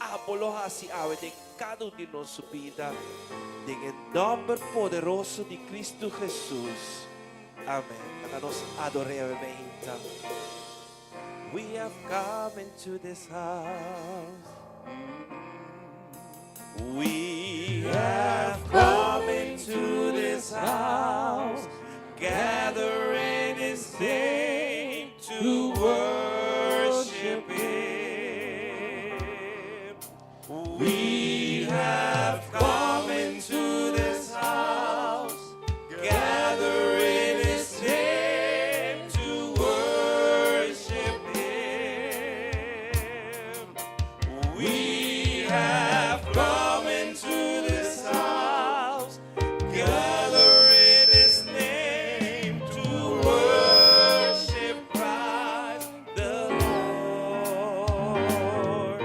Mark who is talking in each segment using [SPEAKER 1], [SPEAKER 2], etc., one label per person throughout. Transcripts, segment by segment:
[SPEAKER 1] Abo lo hasi awe den kada un di nos su bida, den e nòmber poderoso di Kristu Hesus. Amèn. Laga nos ador'é awe meinta. We have come into this house. We have come into this house, gather in His name to worship Him. We have come into this house, gather in His name to worship Him. We have come into this house, gather in His name to worship Christ the Lord.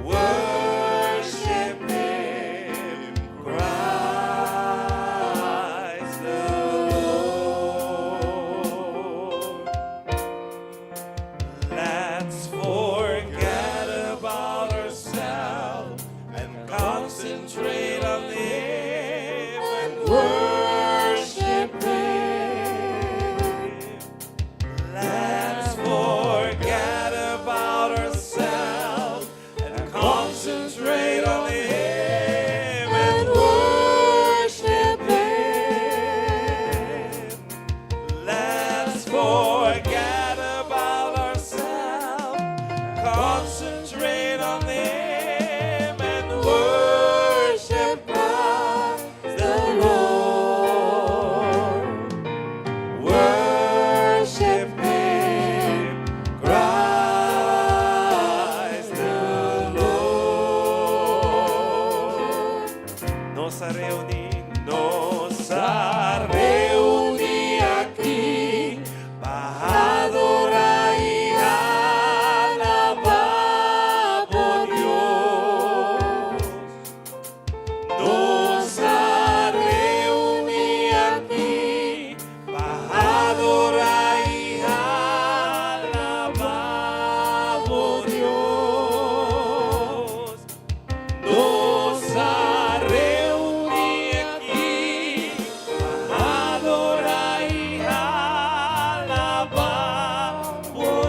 [SPEAKER 1] Worship Him, Christ the Lord. Let's forget about ourselves and concentrate on Him and worship Him. Let's forget about ourselves and concentrate on Him and worship Him. Let's forget about ourselves, concentrate on Him and worship Christ the Lord. Worship Him, Christ the Lord. Nos a reuní, nos a reuní aki pa adorá i alabá Dios. Nos a reuní aki pa adorá i alabá Dios. Nos a reuní aki pa adorá i alabá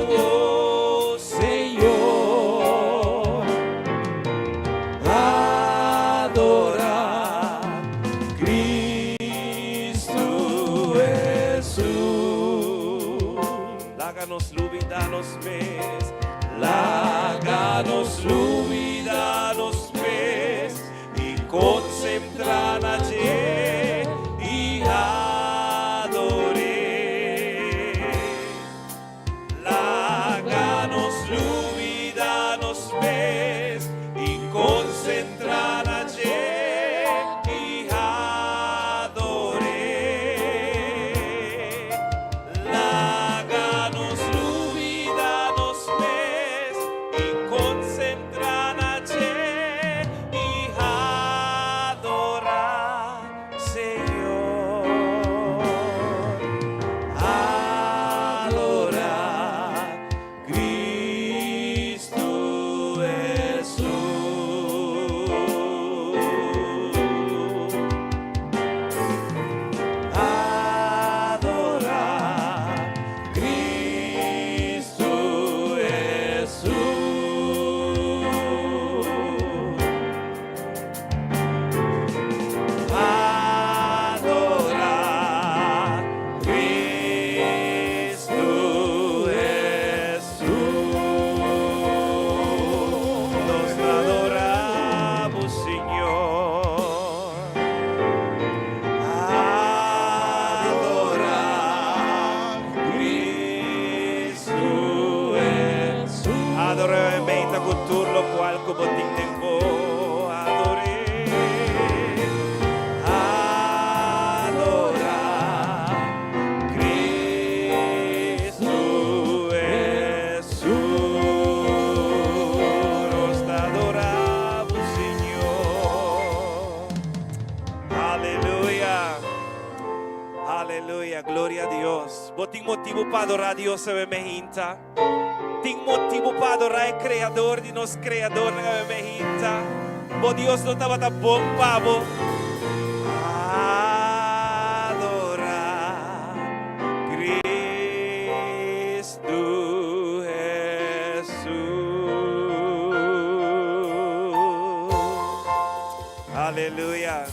[SPEAKER 1] Dios, Señor. Adorá Kristu Hesus. Laga nos lubidá nos mes. Laga nos lubidá nos mes i konsentrá na dje i ador'é. Laga nos lubidá nos mes i konsentrá na dje i ador'é. Laga nos lubidá nos mes i konsentrá na dje i adorá Señor. Adorá Kristu Hesus. Adorá Kristu Hesus. Adorá Kristu Hesus. Nos adorá bo, Señor. Adorá Kristu Hesus. Ador'é ku tur loke ku bo tin den bo. Ador'é. Adorá Kristu Hesus. Nos adorá bo, Señor. Aleluya. Aleluya. Gloria na Dios. Bo tin motibu pa adorá Dios, awe mainta. Tin motibu pa adorá e Kreador di nos kreadornan awe meinta. Bo Dios no tabata bon pa bo? Adorá Cristo Hesus. Aleluya.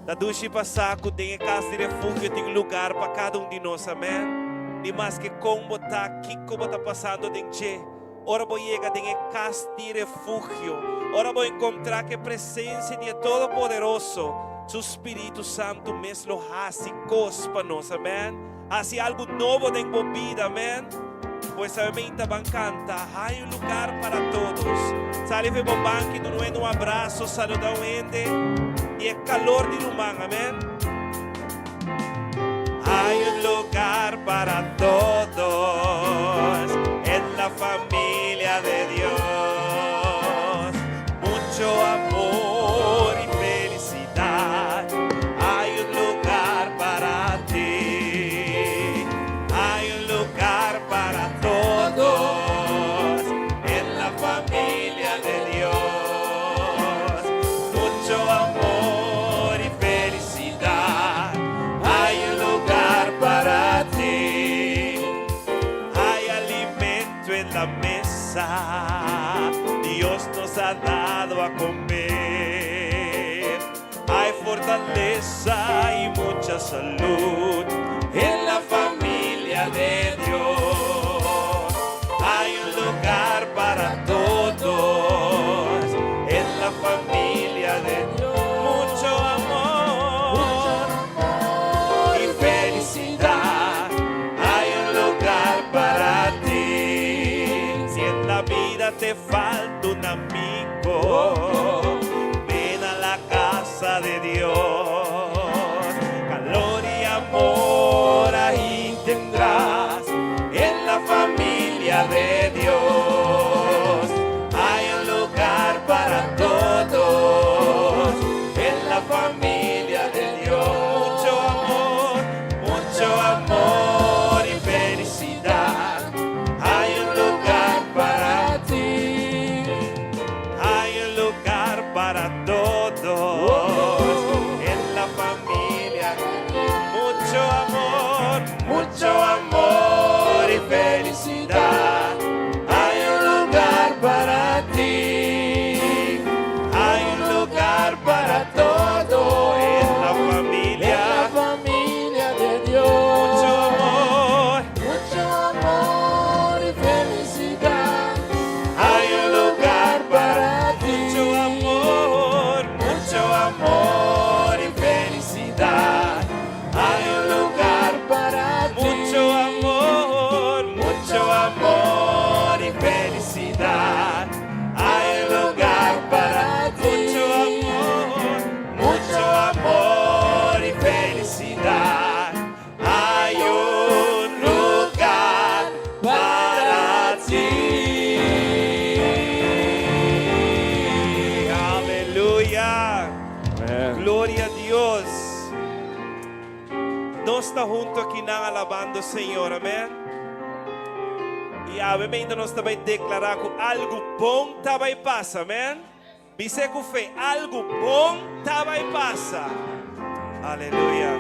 [SPEAKER 1] Ta dushi pa sa ku den e kas di refugio tin lugar pa kada un di nos, amèn. Ni maske kon bo ta, kiko bo ta pasando den dje, ora bo yega den e kas di refugio, ora bo enkontrá ku e presensia di e Todopoderoso, Su Spiritu Santu mes lo hasi kos pa nos, amèn. Hasi algu nobo den bo bida, amèn. Pues awe meinta ban kanta, Hay un lugar para todos. Sali for bo banki, duna un hende un abraso, saluda un hende di e kalor di ruman, amèn. Hay un lugar para todos en la familia de Dios. Mucho amor y felicidad. Hay un lugar para ti. Hay un lugar para todos en la familia de Dios. Mucho amor y felicidad. Hay un lugar para ti. Hay alimento en la mesa. Dios nos ha dado a comer. Hay fortaleza y mucha salud en la familia de Dios. Hay un lugar para todos en la familia de Dios. Mucho amor y felicidad. Hay un lugar para ti. Si en la vida te falta un amigo, ven a la casa de Dios. Calor y amor ahí tendrás en la familia de Dios. Hay un lugar para todos en la familia de Dios. Mucho amor y felicidad. Hay un lugar para ti. Hay un lugar para todos en la familia. Mucho amor y felicidad. Hay un lugar para ti. Hay un lugar para todos en la familia.
[SPEAKER 2] En la familia de Dios.
[SPEAKER 1] Mucho amor.
[SPEAKER 2] Mucho amor y felicidad.
[SPEAKER 1] Hay un lugar para
[SPEAKER 2] ti.
[SPEAKER 1] Mucho amor y felicidad. Hay un lugar
[SPEAKER 2] para ti.
[SPEAKER 1] Mucho amor y felicidad. Hay un lugar para
[SPEAKER 2] ti.
[SPEAKER 1] Mucho amor y felicidad. Hay un lugar para ti. Aleluya. Gloria na Dios. Nos ta huntu aki na alabando Señor, amèn. I awe nos ta bai deklará ku algu bon ta bai pasa, amèn. Bisa ku fe, algu bon ta bai pasa. Aleluya.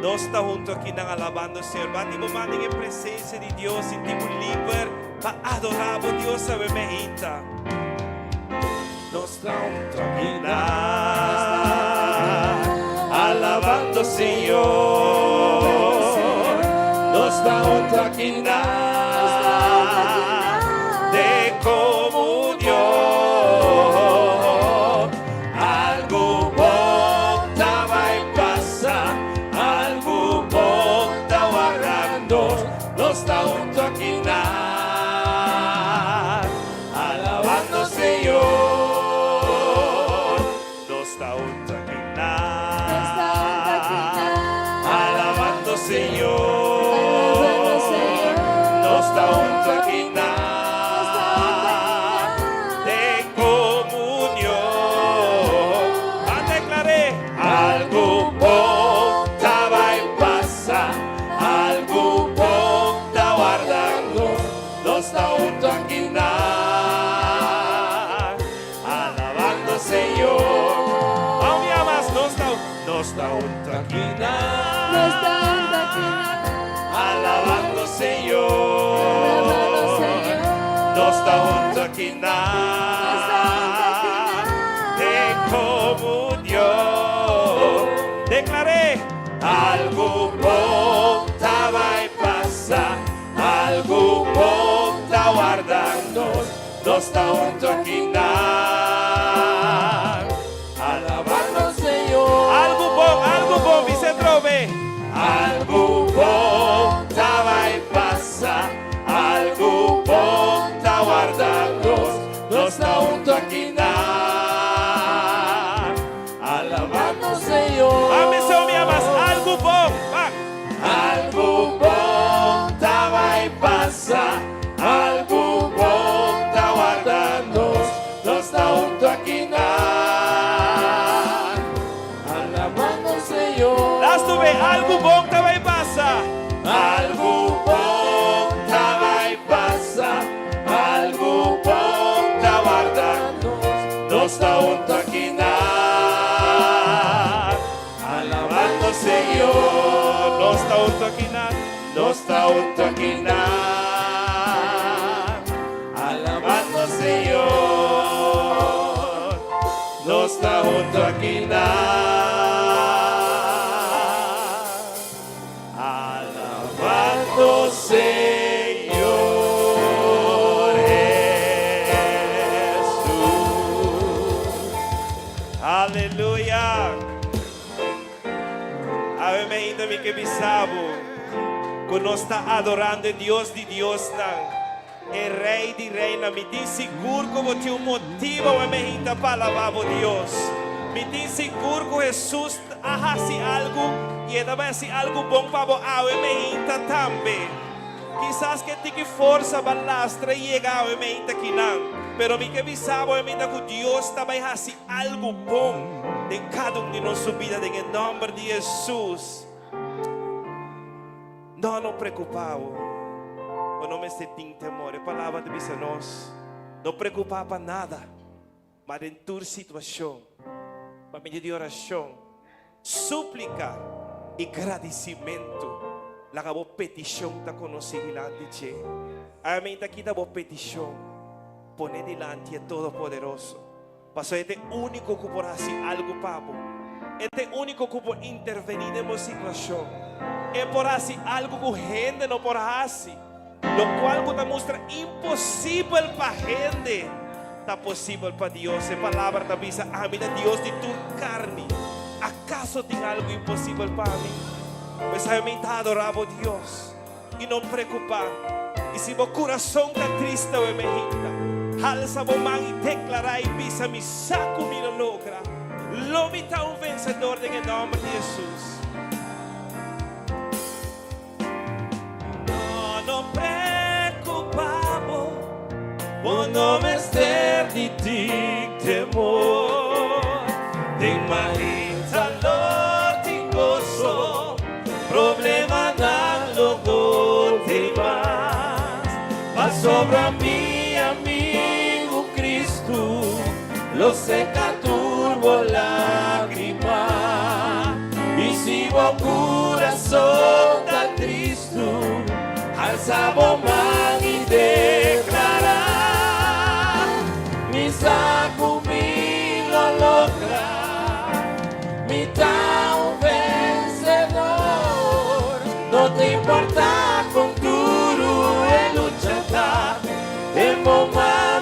[SPEAKER 1] Nos ta huntu aki na alabando Señor. Bati bo man den presensia di Dios i sinti liber pa adorá Dios awe mainta. Nos ta huntu aki na alabando Señor. Nos ta huntu aki na den komunion. Algu bon ta bai pasa, algu bon ta wardando. Nos ta huntu aki na alabando Señor. Nos ta huntu aki na alabando Señor. huntu akinan, alabando Señor. Un dia mas, nos ta huntu akinan,
[SPEAKER 2] Nos ta huntu akinan.
[SPEAKER 1] Alabando Señor.
[SPEAKER 2] Alabando Señor.
[SPEAKER 1] Nos ta huntu akinan,
[SPEAKER 2] Nos ta huntu akinan.
[SPEAKER 1] Den komunion. Deklar'é. Algu bon ta bai pasa, algu bon ta wardando. Nos ta huntu akinan, alabando
[SPEAKER 2] Señor.
[SPEAKER 1] Algu bon, algu bon, bis'é trobe. Algu bon ta bai pasa, algu bon ta wardando. Nos ta huntu akinan, alabando
[SPEAKER 2] Señor.
[SPEAKER 1] Amèn, mi mas, algu bon. Bai. Algu bon ta bai pasa, algu bon ta wardando. Nos ta huntu akinan,
[SPEAKER 2] Alabando Señor.
[SPEAKER 1] Lastu be, algu bon ta bai pasa. Algu bon ta bai pasa, algu bon ta wardando. Nos ta huntu akinan, alabando Señor. Nos ta huntu akinan, nos ta huntu akinan, alabando Señor. Nos ta huntu akinan, alabando Señor Jesús. Aleluya. Awe mainta mi ke bisa bo ku nos ta adorando Dios di diosnan, e Rei di reinan. Mi tin sigur ku bo tin un motibu awe mainta pa alabá Dios. Mi tin sigur ku Jesus a hasi algu i e ta bai hasi algu bon pa bo awe mainta tambe. Kisas ku tin ku forsa pa lastra yega awe mainta akinan. Pero mi ke bisa bo mainta ku Dios ta bai hasi algu bon den kada un di nos bida den nòmber di Jesus. No, no preokupá. Bo no mester tin temor. E palabra ta bisa nos. No preokupá pa nada. Ma den tur situashon, pa medio di orashon, súplika i gradisimentu, laga bo petishon ta konosí dilanti dje. Amèn, aki ta bo petishon. Pone dilanti e Todopoderoso. Paso e ta e úniko ku por hasi algu pa bo. E ta e úniko ku por intervení den bo situashon. E por hasi algu ku hende no por hasi. Lokual ku ta mustra imposibel pa hende, ta posibel pa Dios. E palabra ta bisa, ami ta Dios di tur karni. Akaso tin algu imposibel pa mi? Pues ami ta adorá Dios. I no preokupá. I si bo kurason ta tristu, mainta, halsa bo man i deklará i bisa mi sa ku mi lo logra. Lo mi ta un vensedó den nòmber di Jesus. No, no preokupá, bo no mester di tin temor. Den mainta lo tin goso, problemanan lo no tin mas.
[SPEAKER 2] Pasobra mi amigu Kristu, lo seka tur bo lágrima. I si bo kurason ta tristu, alsa bo man i deklará. Mi sa ku mi lo logra, mi ta un vensedó. No ta importá kon duru e lucha ta, tempu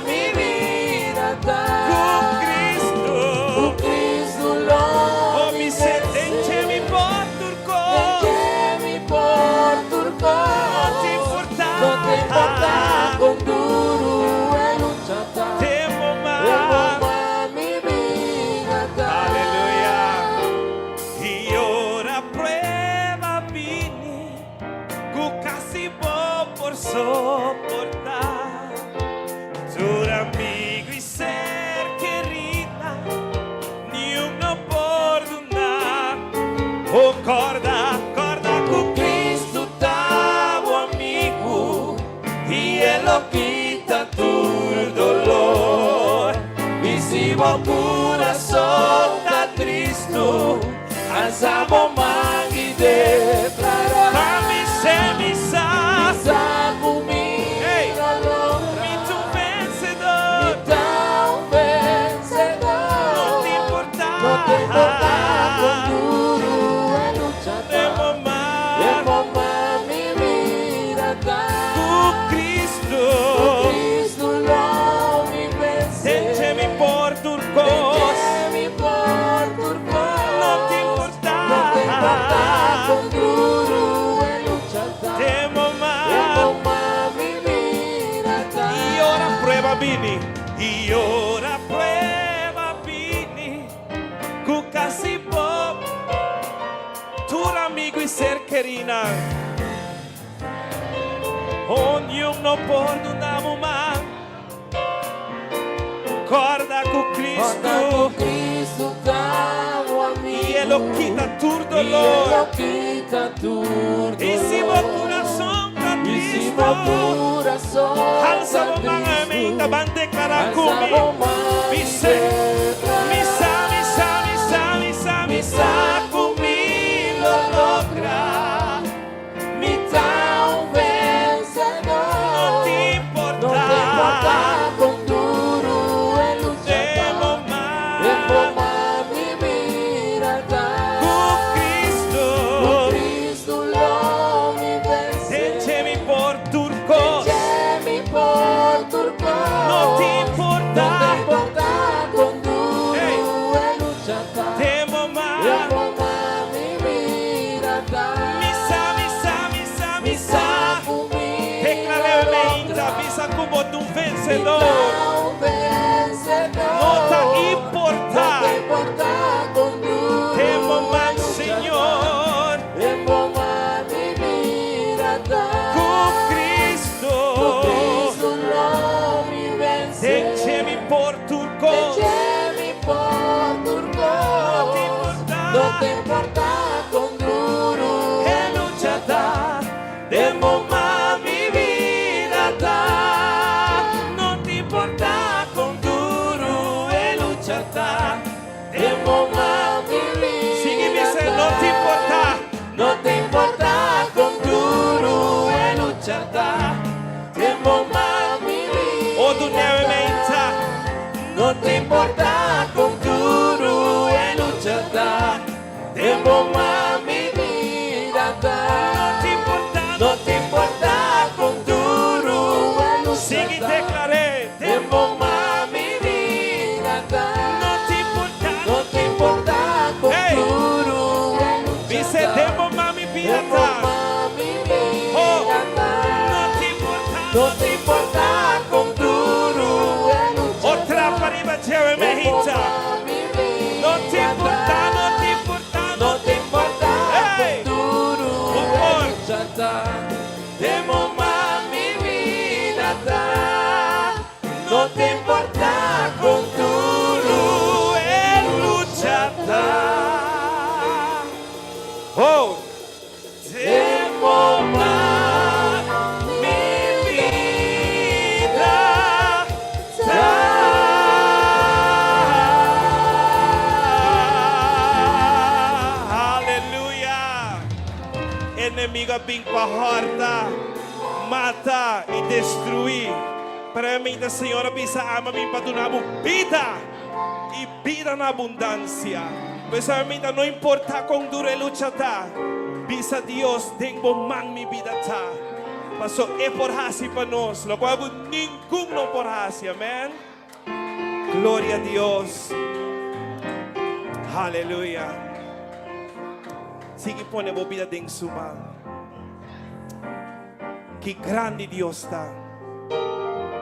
[SPEAKER 2] mi bida ta.
[SPEAKER 1] Ku Kristu,
[SPEAKER 2] Ku Kristu lo
[SPEAKER 1] oh mi vense mi por tur kos.
[SPEAKER 2] Vense mi por tur kos.
[SPEAKER 1] No ta importá.
[SPEAKER 2] No ta importá kon Alsa bo man i deklará.
[SPEAKER 1] Pa mi ser mi sa.
[SPEAKER 2] Mi sa ku mi
[SPEAKER 1] Hey.
[SPEAKER 2] lo logra.
[SPEAKER 1] Mi ta un vensedó.
[SPEAKER 2] Mi ta un vensedó.
[SPEAKER 1] No ta importá.
[SPEAKER 2] No ta importá kon duru e lucha ta.
[SPEAKER 1] Den bo man.
[SPEAKER 2] Den bo man mi bida ta.
[SPEAKER 1] Ku Kristu.
[SPEAKER 2] Ku Kristu lo mi vense.
[SPEAKER 1] Den dje mi por tur kos.
[SPEAKER 2] Den dje mi por tur kos.
[SPEAKER 1] No ta importá.
[SPEAKER 2] No ta importá kon duru e lucha ta.
[SPEAKER 1] Den bo man.
[SPEAKER 2] Den bo man mi bida ta.
[SPEAKER 1] I ora prueba bini. I ora prueba bini. Ku kasi bo tur amigu i ser kerinan. Niun no por duna bo man. Kòrda ku
[SPEAKER 2] Kòrda ku
[SPEAKER 1] Kristu.
[SPEAKER 2] Kristu ta bo amigu.
[SPEAKER 1] I E lo kita tur
[SPEAKER 2] I E
[SPEAKER 1] dolor.
[SPEAKER 2] lo kita tur dolor.
[SPEAKER 1] I si bo kurason ta
[SPEAKER 2] I si
[SPEAKER 1] tristu.
[SPEAKER 2] bo kurason
[SPEAKER 1] Alsa
[SPEAKER 2] ta
[SPEAKER 1] bo man
[SPEAKER 2] tristu.
[SPEAKER 1] meinta ban deklará
[SPEAKER 2] Alsa
[SPEAKER 1] ku mi.
[SPEAKER 2] bo man
[SPEAKER 1] Mi se. Mi sa, mi sa, mi sa, mi sa, mi sa ku mi lo logra.
[SPEAKER 2] Mi ta un vensedó.
[SPEAKER 1] No ta importá.
[SPEAKER 2] No ta importá kon duru e lucha ta.
[SPEAKER 1] Den bo man.
[SPEAKER 2] Den bo man mi bida ta.
[SPEAKER 1] Ku Kristu.
[SPEAKER 2] Ku Kristu lo mi vense.
[SPEAKER 1] Den dje mi por tur kos.
[SPEAKER 2] Den dje mi por tur kos.
[SPEAKER 1] No ta importá.
[SPEAKER 2] No ta importá kon duru
[SPEAKER 1] Hey.
[SPEAKER 2] e lucha ta.
[SPEAKER 1] Den bo man.
[SPEAKER 2] Den bo man mi bida ta.
[SPEAKER 1] Mi sa, mi sa, mi sa, mi
[SPEAKER 2] Mi
[SPEAKER 1] sa.
[SPEAKER 2] sa ku mi
[SPEAKER 1] Deklará meinta, bisa ku bo ta un vensedó.
[SPEAKER 2] Mi ta un vensedó.
[SPEAKER 1] No ta importá.
[SPEAKER 2] No ta importá kon duru
[SPEAKER 1] Den bo man,
[SPEAKER 2] e lucha ta.
[SPEAKER 1] Señor.
[SPEAKER 2] Den bo man mi bida ta.
[SPEAKER 1] Ku Kristu.
[SPEAKER 2] Ku Kristu lo mi vense.
[SPEAKER 1] Den dje mi por tur kos.
[SPEAKER 2] Den dje mi por tur kos.
[SPEAKER 1] No ta importá.
[SPEAKER 2] No ta importá kon duru
[SPEAKER 1] E lucha ta. Den bo man mi bida ta. No ta importá kon duru e lucha ta. Den bo man
[SPEAKER 2] mi bida
[SPEAKER 1] Sigui bisa, no ta importá.
[SPEAKER 2] No ta importá kon duru e lucha ta. Den bo man mi bida
[SPEAKER 1] O dun'é meinta.
[SPEAKER 2] No ta importá kon duru e lucha ta. Den bo man mi bida ta.
[SPEAKER 1] No ta importá.
[SPEAKER 2] No ta importá kon duru e lucha
[SPEAKER 1] Sigui
[SPEAKER 2] ta.
[SPEAKER 1] deklará.
[SPEAKER 2] Den bo man mi bida ta.
[SPEAKER 1] No ta importá.
[SPEAKER 2] No ta importá kon
[SPEAKER 1] Hey.
[SPEAKER 2] duru e lucha
[SPEAKER 1] Bisa
[SPEAKER 2] ta.
[SPEAKER 1] den bo man mi bida
[SPEAKER 2] Den bo
[SPEAKER 1] ta.
[SPEAKER 2] man mi bida
[SPEAKER 1] Oh.
[SPEAKER 2] ta.
[SPEAKER 1] No ta importá.
[SPEAKER 2] No ta importá kon duru e lucha
[SPEAKER 1] Otra
[SPEAKER 2] ta.
[SPEAKER 1] pariba dje meinta. No ta importá, no ta importá.
[SPEAKER 2] No ta importá
[SPEAKER 1] Hey.
[SPEAKER 2] kon duru
[SPEAKER 1] Por favor.
[SPEAKER 2] e lucha ta. Den bo man mi bida ta. No ta importá kon duru
[SPEAKER 1] e lucha ta. Oh.
[SPEAKER 2] Den bo man mi bida ta.
[SPEAKER 1] Aleluya. Enemigu a bin pa hòrta, mata i destruí. Pero mi Señor a bisa ami a bin pa duna bida i bida na abundansia. Pues ami no importá kon duru e lucha ta. Bisa Dios, den bo man mi bida ta. Paso e por hasi pa nos, loke ningun no por hasi, amèn. Gloria na Dios. Aleluya. Sigui pone bo bida den su man. Ki grandi Dios ta.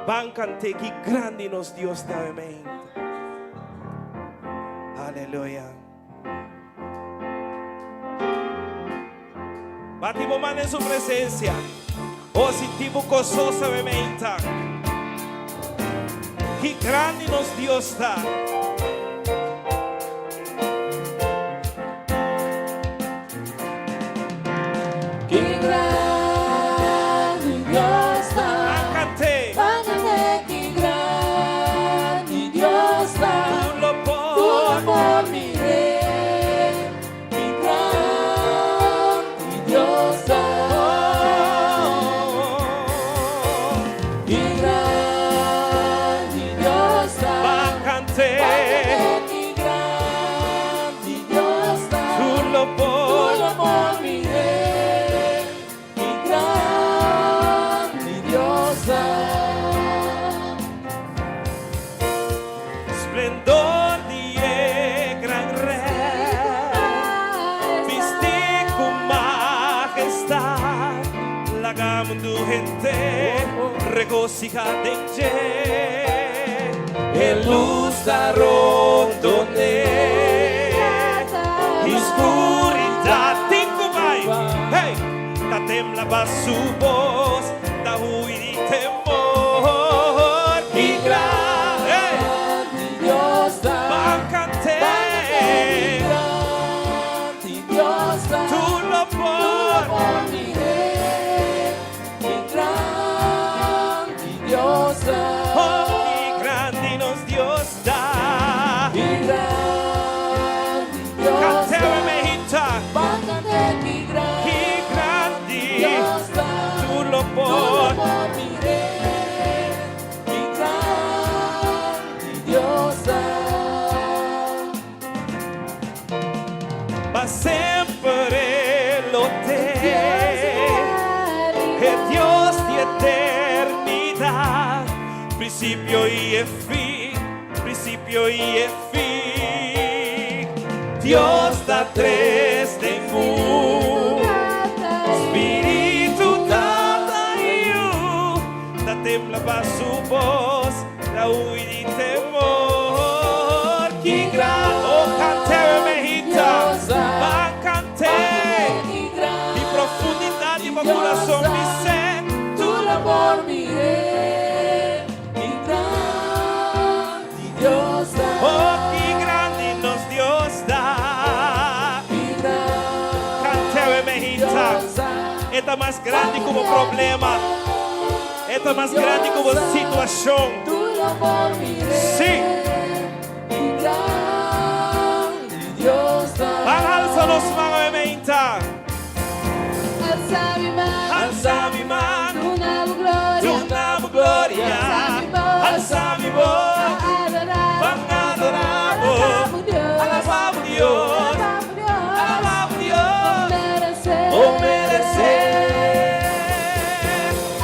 [SPEAKER 1] Ban kant'é, ki grandi nos Dios ta, amèn. Aleluya. Bati bo man den su presensia. O sinti bo gososo, amèn. Ki grandi nos Dios ta.
[SPEAKER 2] Ki grandi Dios ta.
[SPEAKER 1] Kant'é.
[SPEAKER 2] Kant'é ki grandi Dios ta.
[SPEAKER 1] Tur lo
[SPEAKER 2] Tur
[SPEAKER 1] por.
[SPEAKER 2] por mir'é. Ki
[SPEAKER 1] Hinka den dje.
[SPEAKER 2] E lus ta rondon'é.
[SPEAKER 1] I skuridat tin ku bai. Hey! Ta tembla pa su bos, ta hui di temor. Ki gran, hey!
[SPEAKER 2] Dios ta.
[SPEAKER 1] Ban kant'é.
[SPEAKER 2] Grandi Dios ta.
[SPEAKER 1] Tur lo por.
[SPEAKER 2] Por mir'é. Ki grandi Dios ta.
[SPEAKER 1] Oh, ki grandi nos Dios ta.
[SPEAKER 2] Ki grandi Dios
[SPEAKER 1] Kant'é
[SPEAKER 2] ta.
[SPEAKER 1] mehita.
[SPEAKER 2] Ban kant'é ki grandi
[SPEAKER 1] Ki grandi.
[SPEAKER 2] Dios ta.
[SPEAKER 1] Tur lo
[SPEAKER 2] Tur
[SPEAKER 1] por.
[SPEAKER 2] por mir'é. Ki grandi Dios ta.
[SPEAKER 1] Pa semper lo ta. E Dios di eternidat, prinsipio i fin, prinsipio i fin. Dios ta tres den un. Spiritu, Tata i Yu, ta tembla pa su bos, ta hui di temor. Ki gran, oh, kant'é mehita, ban kant'é. Di profundidat di bo kurason bis'é.
[SPEAKER 2] Tur lo por mir'é. Ki grandi Dios ta.
[SPEAKER 1] Oh, ki grandi nos Dios ta.
[SPEAKER 2] Ki grandi
[SPEAKER 1] Kant'é mehita.
[SPEAKER 2] Dios ta.
[SPEAKER 1] E ta mas grandi ku bo problema. E ta mas grandi ku bo situashon.
[SPEAKER 2] Tur lo por mir'é.
[SPEAKER 1] Si.
[SPEAKER 2] Ki grandi Dios ta.
[SPEAKER 1] Ban alsa nos man, mehita.
[SPEAKER 3] Alsa mi man,
[SPEAKER 1] Alsa mi man.
[SPEAKER 3] duna bo gloria.
[SPEAKER 1] Duna bo gloria. Alsa mi bos.
[SPEAKER 3] Adorá.
[SPEAKER 1] Ban adorá bo.
[SPEAKER 3] Alabá Dios.
[SPEAKER 1] Alabá Dios.
[SPEAKER 3] Alabá Dios.
[SPEAKER 1] Alabá Dios.
[SPEAKER 3] Meresé.
[SPEAKER 1] Bo meresé.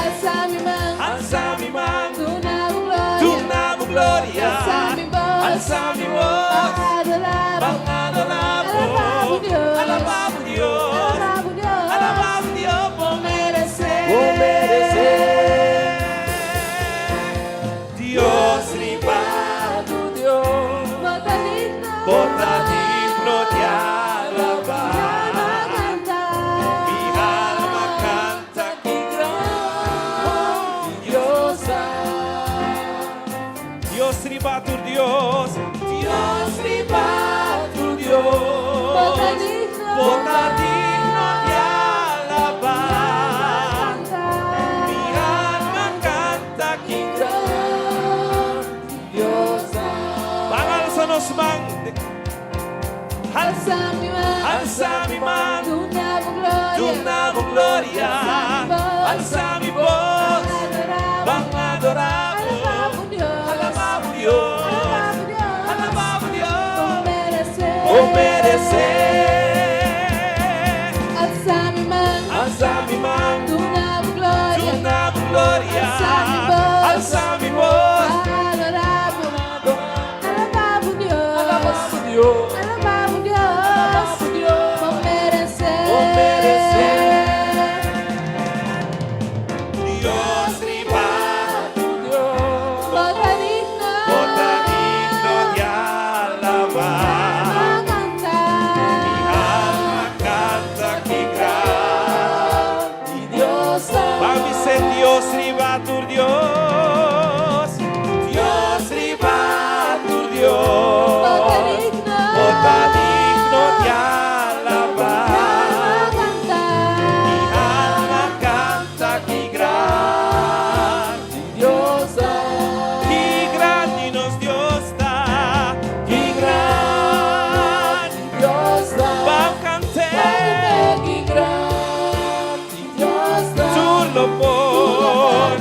[SPEAKER 3] Alsa mi man,
[SPEAKER 1] Alsa mi man.
[SPEAKER 3] duna bo gloria.
[SPEAKER 1] Duna bo gloria.
[SPEAKER 3] Alsa mi bos.
[SPEAKER 1] Alsa mi bos.
[SPEAKER 3] Adorá.
[SPEAKER 1] Ban adorá bo.
[SPEAKER 3] Alabá Dios.
[SPEAKER 1] Alabá Dios.
[SPEAKER 3] Alabá Dios.
[SPEAKER 1] Alabá Dios. Bo
[SPEAKER 3] Meresé.
[SPEAKER 2] Bo meresé.
[SPEAKER 1] Dios riba.
[SPEAKER 2] Dios.
[SPEAKER 3] Bo ta digno.
[SPEAKER 1] Bo ta digno di alabá.
[SPEAKER 3] Alma kanta.
[SPEAKER 1] Mi alma kanta.
[SPEAKER 2] Ki grandi Dios ta.
[SPEAKER 1] Dios riba tur Dios. Dios riba tur Dios.
[SPEAKER 3] Bo ta digno.
[SPEAKER 1] Bo ta digno di alabá.
[SPEAKER 3] Kanta.
[SPEAKER 1] Mi alma kanta ki
[SPEAKER 2] Grandi Dios ta.
[SPEAKER 1] Ban alsa nos man.
[SPEAKER 3] Alsa mi man.
[SPEAKER 1] Alsa mi man.
[SPEAKER 3] Duna bo gloria.
[SPEAKER 1] Duna bo gloria. Alsa mi bos.
[SPEAKER 3] Adorá.
[SPEAKER 1] Ban adorá.
[SPEAKER 3] Alabá Dios.
[SPEAKER 1] Alabá Dios.
[SPEAKER 3] Alabá Dios.
[SPEAKER 1] Alabá Dios.
[SPEAKER 3] Meresé.
[SPEAKER 1] Bo meresé.
[SPEAKER 3] Alsa mi man.
[SPEAKER 1] Alsa mi man.
[SPEAKER 3] Duna bo gloria.
[SPEAKER 1] Duna bo gloria.
[SPEAKER 3] Alsa mi bos.
[SPEAKER 1] Alsa mi bos.
[SPEAKER 3] Adorá. Alabá Dios.
[SPEAKER 2] Alabá Dios.
[SPEAKER 3] Alabá Dios.
[SPEAKER 2] Dios.
[SPEAKER 3] Bo meresé.
[SPEAKER 2] Bo meresé.
[SPEAKER 1] Dios riba.
[SPEAKER 2] Dios.
[SPEAKER 3] Bo ta digno.
[SPEAKER 1] Bo ta digno di alabá.
[SPEAKER 3] Alma kanta.
[SPEAKER 1] Mi alma kanta ki grandi.
[SPEAKER 2] Dios ta.
[SPEAKER 1] Ban bisa Dios riba tur Dios. Dios riba tur Dios.
[SPEAKER 3] Bo ta digno.
[SPEAKER 1] Bo ta digno di alabá.
[SPEAKER 3] Alma kanta.
[SPEAKER 1] Mi alma kanta ki grandi.
[SPEAKER 2] Dios ta.
[SPEAKER 1] Ki grandi nos Dios ta. Ki grandi.
[SPEAKER 2] Dios ta.
[SPEAKER 1] Ban kant'é.
[SPEAKER 2] Ki grandi Dios ta.
[SPEAKER 1] Tur lo por.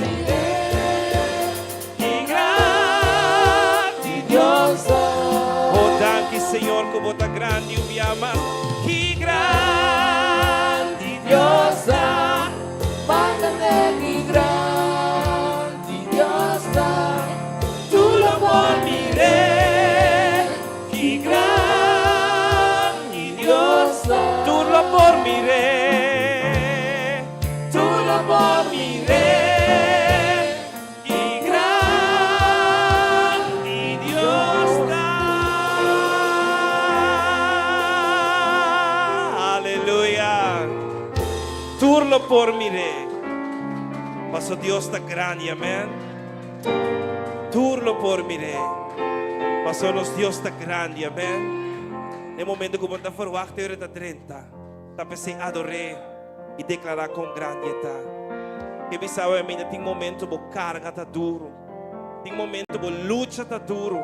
[SPEAKER 1] Ki grandi Dios.
[SPEAKER 2] Dios ta.
[SPEAKER 1] Oh, danki Señor, ku bo ta grandi un biaha mas. Ki grandi Dios ta.
[SPEAKER 2] Ban kant'é ki grandi Dios ta.
[SPEAKER 1] Tur lo por mir'é. Ki grandi Dios
[SPEAKER 2] ta.
[SPEAKER 1] Tur lo por mir'é. Tur lo por mir'é. Ki por mir'é. Paso Dios ta grandi, amèn. Tur lo por mir'é. Paso nos Dios ta grandi, amèn. Den momento ku bo no ta ferwagt e ora e ta drenta, ta p'esei ador'é i deklará kon grandi e ta. Ke bisa awe mi, tin momento bo karga ta duru, tin momento bo lucha ta duru,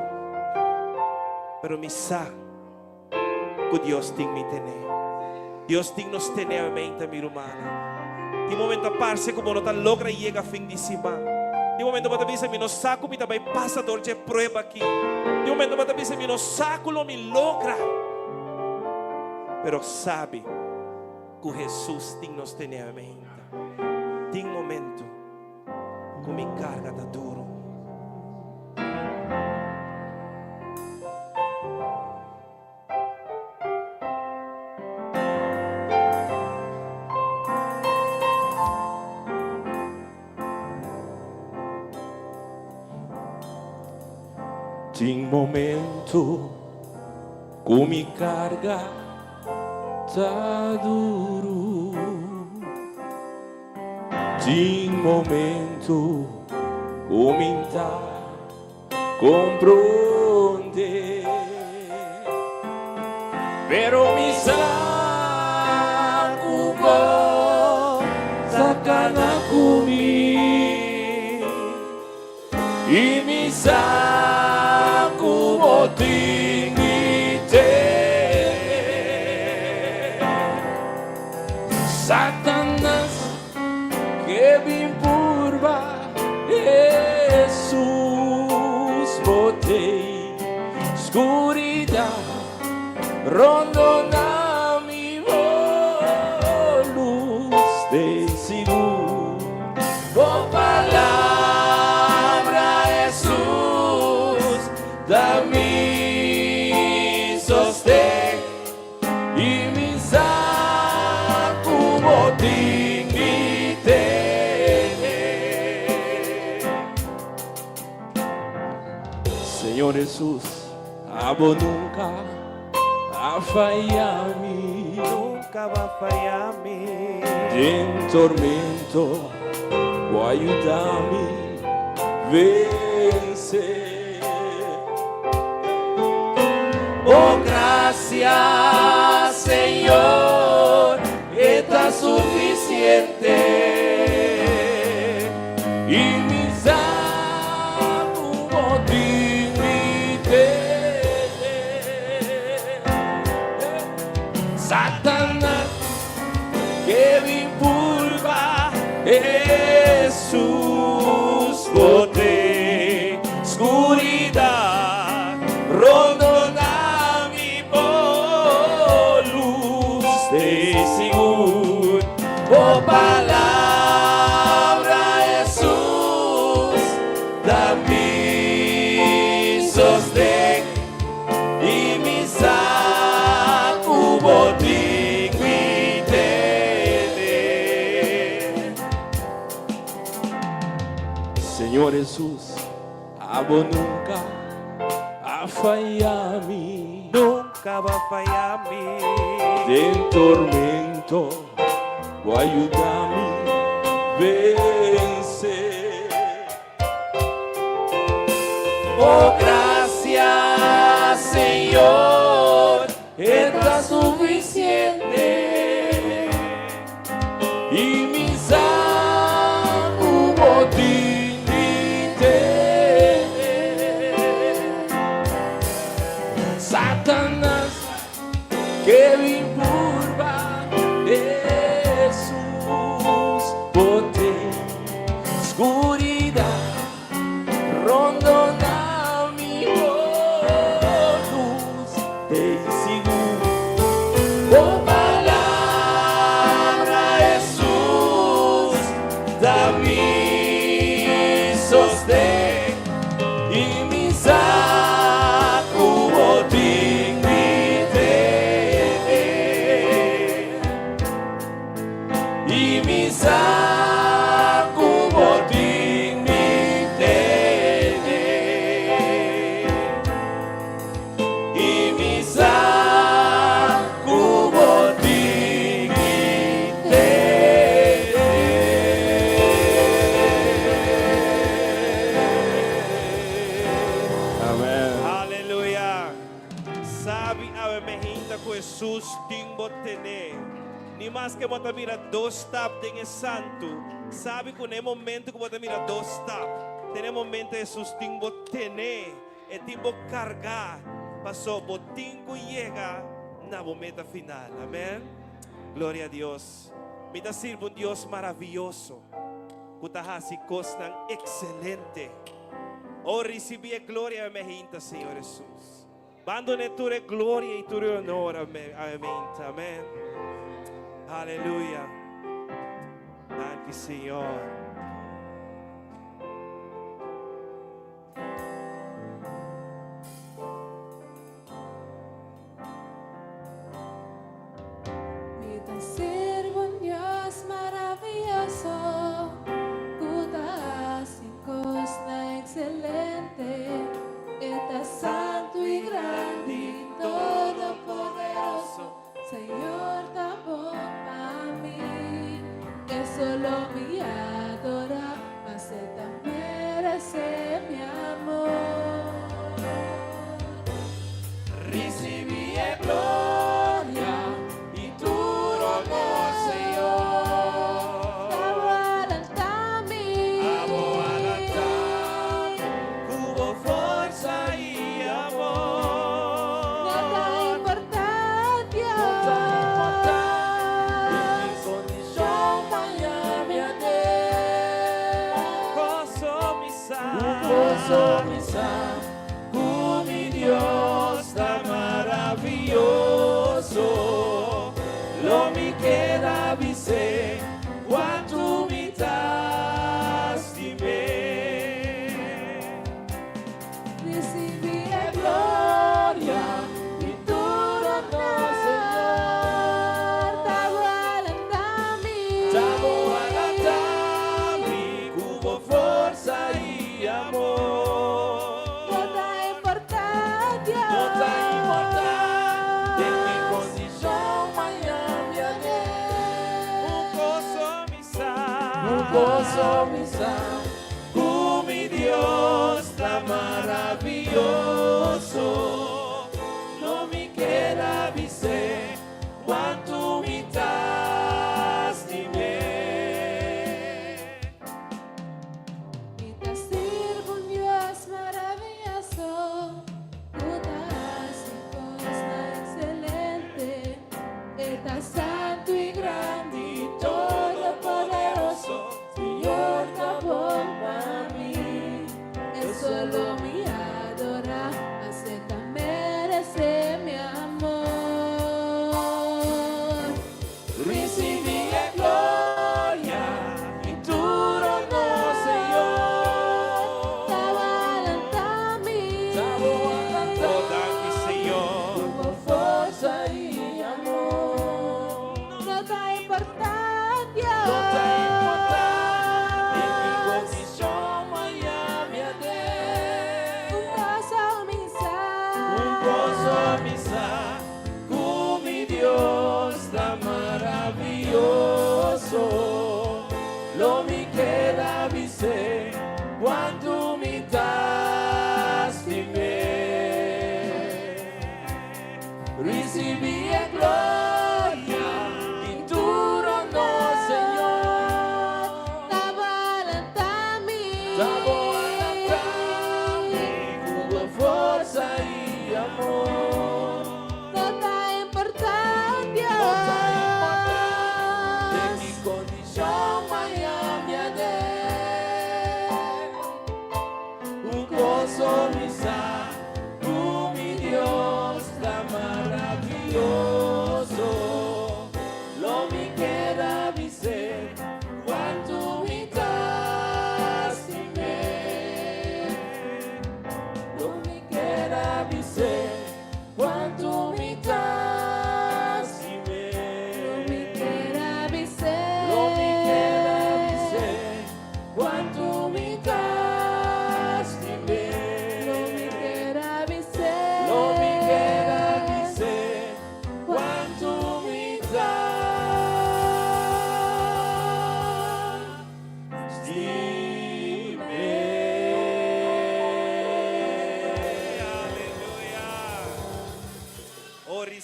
[SPEAKER 1] pero mi sa ku Dios tin mi tené. Dios tin nos tené awe meinta, mi rumannan. Tin momento a parse ku bo no ta logra yega fin di siman. Tin momento bo ta bisa, mi no sa ku mi ta bai pasa dor dje prueba aki. Tin momento bo ta bisa, mi no sa ku lo mi logra. Pero sabi ku Hesus tin nos tené awe meinta. Tin momento ku mi karga ta duru.
[SPEAKER 2] Tin momento ku mi karga ta duru. Tin momento ku mi ta Compronde, pero mi sa cu bo ta cana cu mi y mi sa cu bo tin mi tene. Satanas Ke bin purba Hesus bo tei Skuridat rondona mi bo lus tei sigur Bo palabra Hesus ta mi sosten. I mi sa ku bo tin mi tene. Señor Hesus, abo nunka a faya mi.
[SPEAKER 1] Nunka bo a faya mi.
[SPEAKER 2] Den tormento bo a yuda mi vense. Oh gracia, Señor, e ta suficiente y mi sa cu bo tin mi tene. Satanas ke bin purba Hesus bo te Skuridat rondona mi bo lus te sigur bo palabra Hesus ta mi sosten i mi sa ku bo tin mi tene. Señor Hesus, abo nunka a faya mi.
[SPEAKER 1] Nunka bo a faya mi.
[SPEAKER 2] Den tormento bo a yuda mi vense. Bo gracia, Señor, e ta suficiente y mi sa cu bo tin mi tene. Satanas ke bin purba Hesus bo ten Scuridad rondona mi bo luz te sigur bo palabra Hesus ta mi sosten y mi sa cu bo tin mi tene. I mi sa ku bo tin mi tene. I mi sa ku bo tin mi tene.
[SPEAKER 1] awe mehinta ku Hesus tin bo tene. Ni maske bo ta mira dos stap den e santu, sabi ku na e momento ku bo ta mira dos stap, den e momento Hesus tin bo tene, e tin bo karga, paso bo tin ku yega na bo meta final. Amen. Gloria a Dios. Mi ta sirbi un Dios maravioso ku ta hasi kosnan ekselente. Oh, risibí e gloria awe mehinta, Señor Hesus. Bandone tur e gloria i tur e honor awe meinta. Amen. Aleluya. Danki, Señor.
[SPEAKER 3] Mi ta sirbi un Dios maravioso ku ta hasi kosnan ekselente. E ta santu i grandi, todopoderoso. Señor ta bon pa mi. E solo mi adorá, mas e ta meresé mi amor.
[SPEAKER 2] Risibí e gloria i tur honor, Señor.
[SPEAKER 3] Abo a lanta mi.
[SPEAKER 2] Abo a lanta mi ku bo forsa i amor.
[SPEAKER 3] No ta importá, Dios.
[SPEAKER 2] No ta importá den ki kondishon mañana mi aden.
[SPEAKER 1] Kos so mi sa.
[SPEAKER 2] Kos so mi sa ku mi Dios ta maravioso. Lo mi keda bis'é kuantu mi ta stim'é.
[SPEAKER 3] Risibí
[SPEAKER 2] E gloria i tur honor, Señor.
[SPEAKER 3] Ta bo a lanta mi.
[SPEAKER 2] Ta bo a lanta mi ku bo forsa i amor.
[SPEAKER 3] No ta importá, Dios.
[SPEAKER 2] No ta importá den ki kondishon mañana mi aden.
[SPEAKER 1] Un kos so mi sa.
[SPEAKER 2] Un kos so mi sa ku mi Dios ta maravioso. Lo mi keda bis'é kuantu mi ta stim'é.
[SPEAKER 3] Mi ta sirbi un Dios maravioso ku ta hasi kosnan ekselente. E ta santu i grandi, todopoderoso. Señor ta bon pa mi. E solo mi adorá, mas e ta meresé mi amor.
[SPEAKER 2] Risibí e gloria i tur honor, Señor.
[SPEAKER 3] Ta bo a lanta mi.
[SPEAKER 2] Ta bo a lanta
[SPEAKER 1] Oh, danki, Señor.
[SPEAKER 2] Ku forsa i amor.
[SPEAKER 3] No ta importá, Dios.
[SPEAKER 2] No ta importá den ki kondishon mañana mi aden.
[SPEAKER 3] Un kos so mi sa.
[SPEAKER 2] Un kos so mi sa ku mi Dios ta maravioso. Lo mi keda bis'é kuantu mi ta stim'é. Risibí e gloria i tur honor, Señor.
[SPEAKER 3] Ta bo a lanta mi.
[SPEAKER 2] Ta bo a lanta mi ku bo forsa i amor.
[SPEAKER 3] No ta importá, Dios.
[SPEAKER 2] No ta importá den ki kondishon mañana mi aden. Un kos so mi sa ku mi Dios ta maravioso. Lo mi keda bis'é kuantu mi ta stim'é. Lo mi keda bis'é kuantu mi ta stim'é.
[SPEAKER 3] Lo mi keda bis'é.
[SPEAKER 2] Lo mi keda bis'é kuantu mi ta stim'é.
[SPEAKER 3] Lo mi keda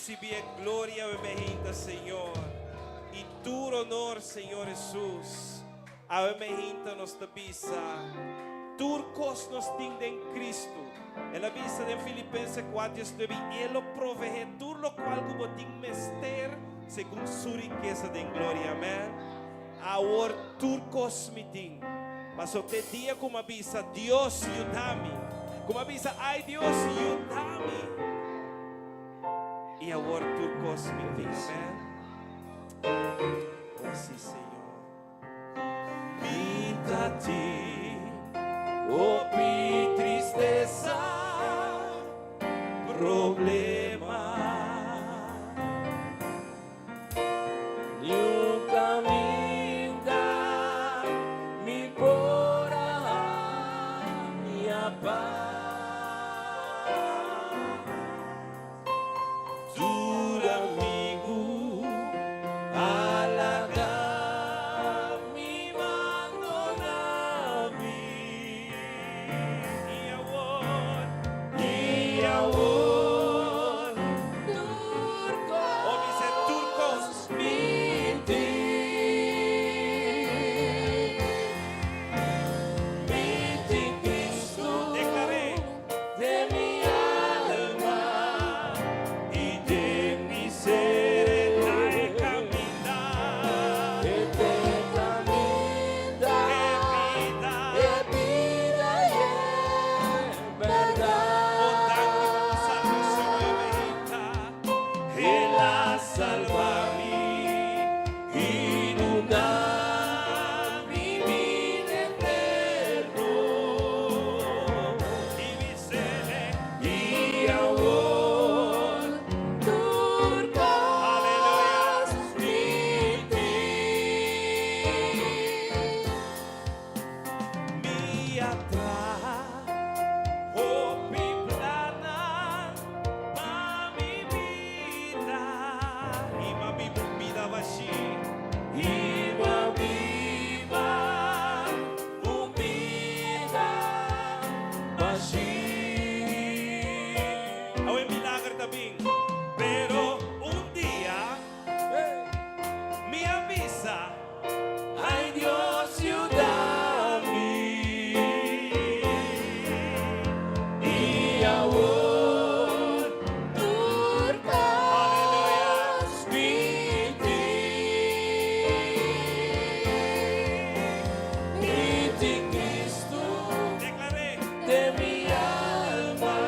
[SPEAKER 1] Ricibi e gloria awe meinta, Señor. Y tur honor, Señor Jesus. Awe meinta nos ta bisa. Tur cos nos tin den Cristo. El a bisa den Filipenses 4, 9, E lo provee tur locual cu bo tin mester segun su rikesa den gloria. Amen. Awor tur cos mi tin. Paso te dia cu m'a bisa, Dios yuda mi. Cu m'a bisa, Ay Dios yuda mi. Y awor tur cos mi tin. Amen. Oh si, Señor.
[SPEAKER 2] Mi ta tin hopi tristesa, problema. Niun caminda mi por a haña paz. Tur amigo a laga mi, bandona mi.
[SPEAKER 1] Y awor,
[SPEAKER 2] Y awor,
[SPEAKER 1] oh, bisa tur cos.
[SPEAKER 2] Mi tin, mi tin Cristo
[SPEAKER 1] Declare.
[SPEAKER 2] Den mi alma y den mi ser.
[SPEAKER 1] Ta e caminda.
[SPEAKER 2] E ta e caminda,
[SPEAKER 1] E bida.
[SPEAKER 2] E bida y e berdad.
[SPEAKER 1] Oh, danki pa bo salvacion, meinta.
[SPEAKER 2] El a salba mi y duna mi bida eterno.
[SPEAKER 1] Y bisa
[SPEAKER 2] Y awor,
[SPEAKER 3] Tur
[SPEAKER 1] Aleluya.
[SPEAKER 2] Mi tin.
[SPEAKER 1] Mi a traha hopi plannan pa mi bida y m'a biba un bida bashi.
[SPEAKER 2] Y m'a biba un bida bashi.
[SPEAKER 1] Awor milager tambe. Pero un dia mi a bisa,
[SPEAKER 2] Ay Dios, yuda mi. Y awor,
[SPEAKER 3] Tur
[SPEAKER 1] Aleluya.
[SPEAKER 2] Mi tin. Mi tin Cristo
[SPEAKER 1] Declare.
[SPEAKER 2] Den mi alma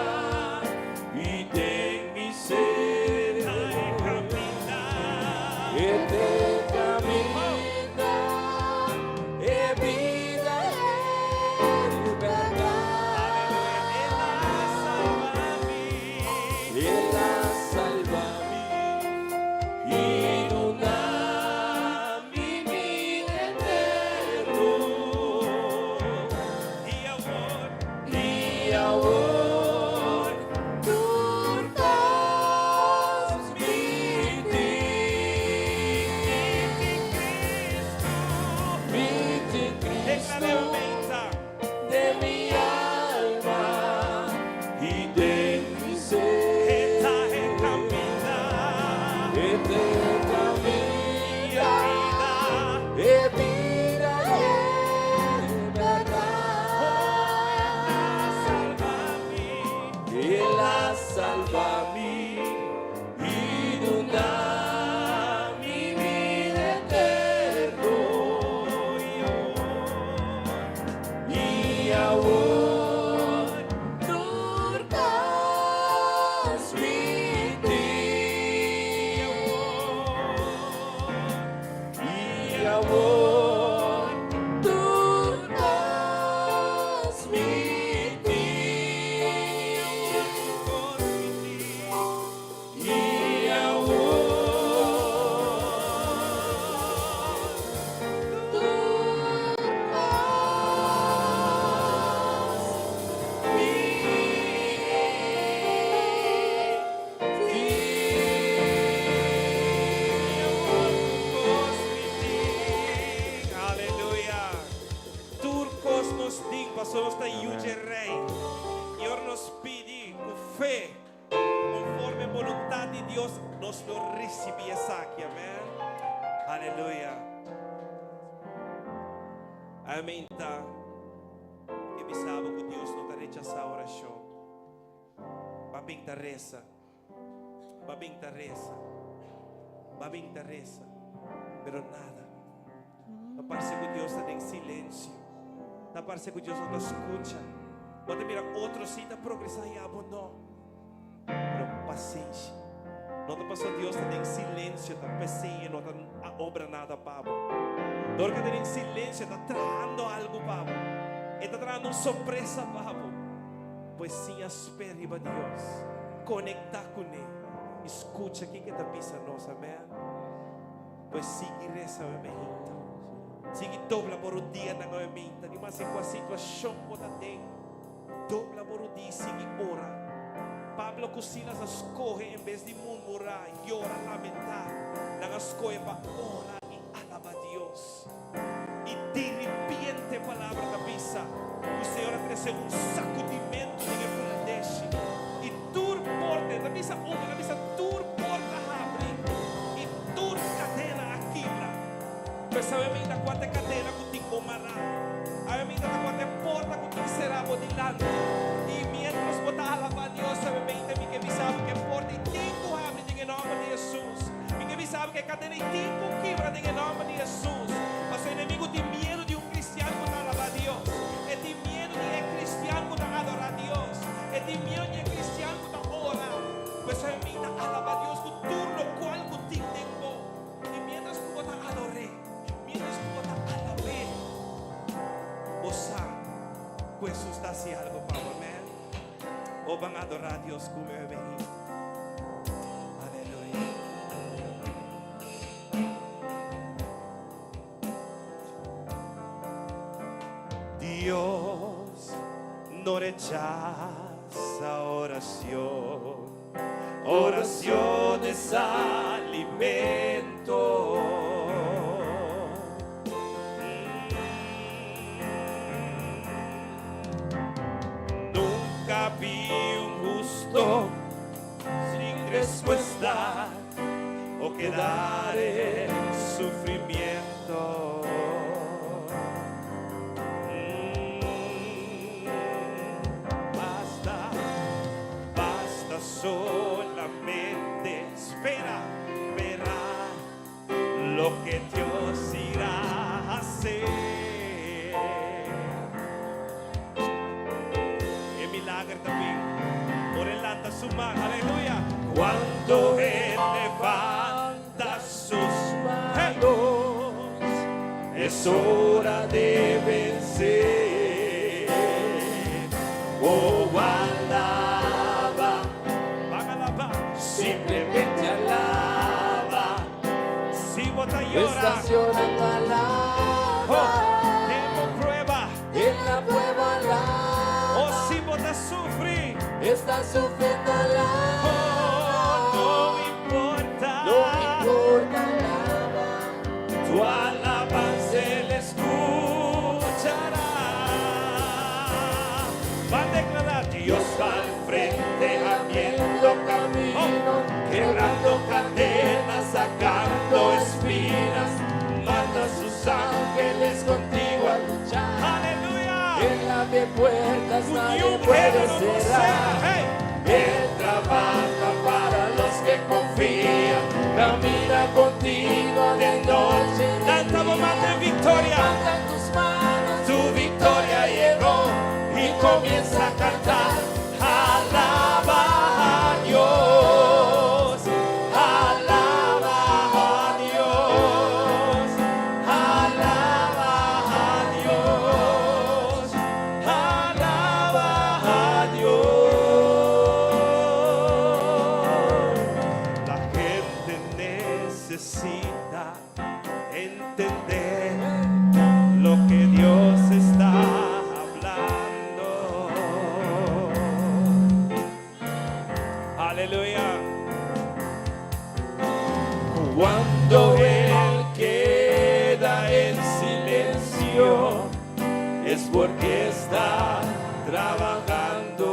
[SPEAKER 2] y den mi ser.
[SPEAKER 1] Ta e caminda.
[SPEAKER 2] E ta e caminda, e bida y berdad.
[SPEAKER 1] El a salba mi.
[SPEAKER 2] El a salba mi y duna mi bida eterno.
[SPEAKER 1] Y awor,
[SPEAKER 2] Y awor,
[SPEAKER 3] Tur cos
[SPEAKER 2] mi tin.
[SPEAKER 1] Cristo.
[SPEAKER 2] Mi tin
[SPEAKER 1] Declare
[SPEAKER 2] Cristo
[SPEAKER 1] meinta.
[SPEAKER 2] den mi alma y den mi ser.
[SPEAKER 1] E ta e caminda.
[SPEAKER 2] E ta e caminda,
[SPEAKER 1] Bida.
[SPEAKER 2] E bida y berdad.
[SPEAKER 1] Salba mi.
[SPEAKER 2] El a salba mi y duna mi bida eterno. Y awor,
[SPEAKER 3] Tur cos
[SPEAKER 2] mi tin. Y awor,
[SPEAKER 3] Tur cos
[SPEAKER 2] mi tin. Y awor,
[SPEAKER 3] Tur cos
[SPEAKER 2] mi tin.
[SPEAKER 1] Aleluya. Tur cos nos tin, paso nos ta yiu di Rey. Y ora nos pidi cu fe, conforme voluntad di Dios. lo risibí esaki, amèn. Aleluya. Amèn ta e bisa bo ku Dios no ta rechasá orashon. Ba bin ta resa. Ba bin ta resa. Ba bin ta resa. Pero nada. Ta parse ku Dios ta den silensio. Ta parse ku Dios no ta skucha. Bo ta mira otro si ta progresá i abo no. Pero pasenshi. No ta pasobra Dios ta den silensio ta p'esei e no ta obra nada pa bo. Dor ku e ta den silensio e ta trahando algu pa bo. E ta trahando un sorpresa pa bo. Pues siña spera riba Dios. Konektá kuné i skucha kiko e ta bisa nos. Amèn. Pues sigui resa awe meinta. Sigui dobla bo rudianan awe meinta. Di mas kua situashon bo ta den, dobla bo rudia i sigui ora. Pablo ku Silas a skohe en bes di murmurá, yora, lamentá, nan a skohe pa ora i alabá Dios. I diripiente palabra ta bisa ku Señor a trese un sakudimentu den e fundeshi, i tur porta, e ta bisa un, e ta bisa tur porta habri, i tur kadena a kibra. Pues awe mi ta kua ta e kadena ku tin bo mará, awe mi ta kua ta e porta ku tin será bo dilanti, i miéntras bo ta alabá Dios awe mi ta mi ke bisa bo ku e porta i tin ku habri den e nòmber di Hesus. Mi ke bisa bo ku e kadena i tin ku kibra den e nòmber di Hesus. Pasobra enemigu tin miedu di un kristian ku ta alabá Dios. E tin miedu di e kristian ku ta adorá Dios. E tin miedu di e kristian ku ta ora. Pasobra mi ta alabá Dios ku tur lokual ku tin den bo. I miéntras ku bo ta ador'é, miéntras ku bo ta alab'é, bo sa ku Hesus ta hasi algu pa bo. Amèn. Bo ban adorá Dios ku mi bebé. Aleluya. Dios no rechaza oración. Oración es alimento. Nunca vi un justo sin respuesta o quedar en sufrimiento. Basta, basta solamente espera, esperar Loke Dios irá hacer. E milager ta bin ora e lanta su man. Aleluya! Cuando e levanta sus manos, es hora de vencer. Oh, alaba. Van alaba. Simplemente alaba. Si bo ta yora.
[SPEAKER 2] Estás llorando, alaba.
[SPEAKER 1] Oh, den bo prueba.
[SPEAKER 2] En la prueba, alaba.
[SPEAKER 1] Oh, si bo ta sufri.
[SPEAKER 2] Estás sufriendo, alaba.
[SPEAKER 1] Oh, no importa.
[SPEAKER 2] No importa, alaba.
[SPEAKER 1] Tu alabanza él escuchará. Ban declará, Dios va al frente abriendo camino, quebrando cadenas, sacando espinas, manda sus ángeles contigo a
[SPEAKER 2] luchar.
[SPEAKER 1] Aleluya.
[SPEAKER 2] Él abre puertas,
[SPEAKER 1] Ku
[SPEAKER 2] nadie
[SPEAKER 1] niun
[SPEAKER 2] puede
[SPEAKER 1] hende no por
[SPEAKER 2] cerrar.
[SPEAKER 1] sera. Hey.
[SPEAKER 2] Él trabaja para los que confían, camina contigo de noche y de
[SPEAKER 1] Lanta bo
[SPEAKER 2] día.
[SPEAKER 1] man den victoria.
[SPEAKER 2] Levanta tus manos,
[SPEAKER 1] Tu victoria llegó y comienza a cantar. Alaba a Dios, alaba a Dios, alaba a Dios, alaba a Dios. La gente necesita entender lo que Dios está hablando. Aleluya.
[SPEAKER 2] Cuando Él queda en silencio, es porque está trabajando.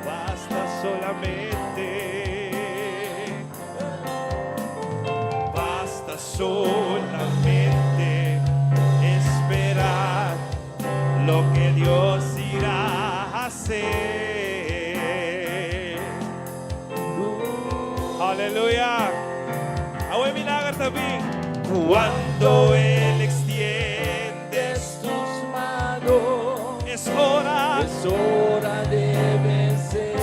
[SPEAKER 1] Basta solamente. vencer. Aleluya. Awe milager ta bin. Cuando Él extiende
[SPEAKER 2] sus manos,
[SPEAKER 1] es hora.
[SPEAKER 2] Es hora de vencer.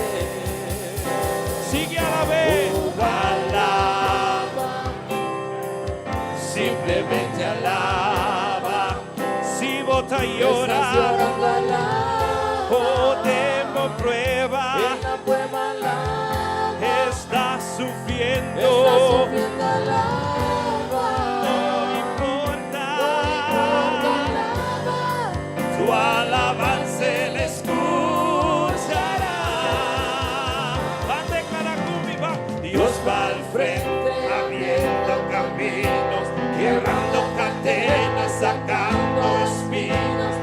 [SPEAKER 1] Sigue a la vez.
[SPEAKER 2] Oh, alaba, simplemente alaba.
[SPEAKER 1] Si bo ta
[SPEAKER 2] Estás
[SPEAKER 1] yora,
[SPEAKER 2] llorando, alaba.
[SPEAKER 1] o den prueba,
[SPEAKER 2] En la prueba, alaba.
[SPEAKER 1] está sufriendo.
[SPEAKER 2] Estás sufriendo, alaba.
[SPEAKER 1] No importa.
[SPEAKER 2] No importa, alaba.
[SPEAKER 1] Tu alabanza él escuchará. Va a declarar conmigo, va. Dios va al frente, abriendo caminos, quebrando cadenas, sacando espinas.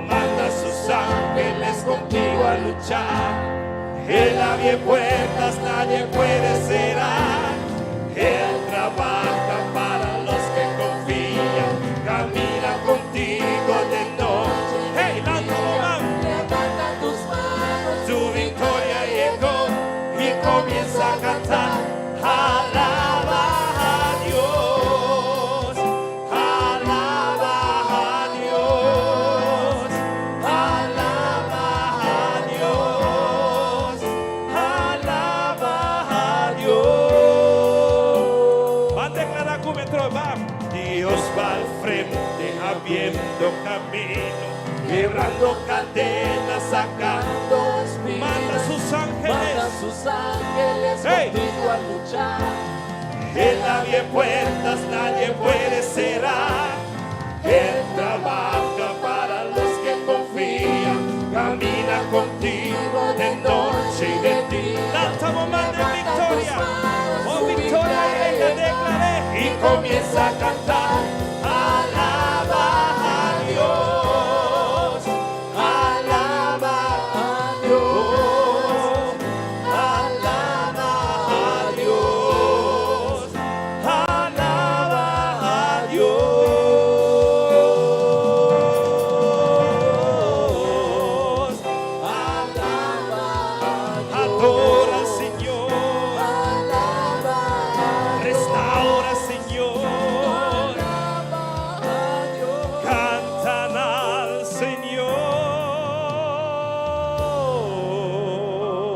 [SPEAKER 1] Manda a sus ángeles contigo a luchar. Él abre puertas, nadie puede cerrar. Él trabaja para los que confían. Camina contigo de noche. Hey, lanta man.
[SPEAKER 2] Levanta tus manos,
[SPEAKER 1] Tu victoria llegó y comienza a cantar. Alaba a Dios, alaba a Dios, alaba a Dios, alaba a Dios. Va a declarar como entró, va. Dios va al frente, abriendo camino, quebrando cadenas, sacando
[SPEAKER 2] espinas.
[SPEAKER 1] Manda sus ángeles.
[SPEAKER 2] Manda sus ángeles
[SPEAKER 1] Hey.
[SPEAKER 2] contigo a luchar.
[SPEAKER 1] Él abre puertas, nadie puede cerrar. Él trabaja para los que confían. Camina contigo de noche y de día. Lanta mamá de
[SPEAKER 2] Levanta
[SPEAKER 1] victoria.
[SPEAKER 2] tus manos,
[SPEAKER 1] Oh,
[SPEAKER 2] tu
[SPEAKER 1] victoria,
[SPEAKER 2] victoria
[SPEAKER 1] ella
[SPEAKER 2] llegó.
[SPEAKER 1] declaré. Y comienza a cantar. Alaba a Dios. Alaba a Dios. Alaba a Dios. Alaba a Dios.
[SPEAKER 2] Alaba
[SPEAKER 1] Adora al Señor.
[SPEAKER 2] Alaba
[SPEAKER 1] Restaura, Señor.
[SPEAKER 2] Alaba a Dios.
[SPEAKER 1] Cantan al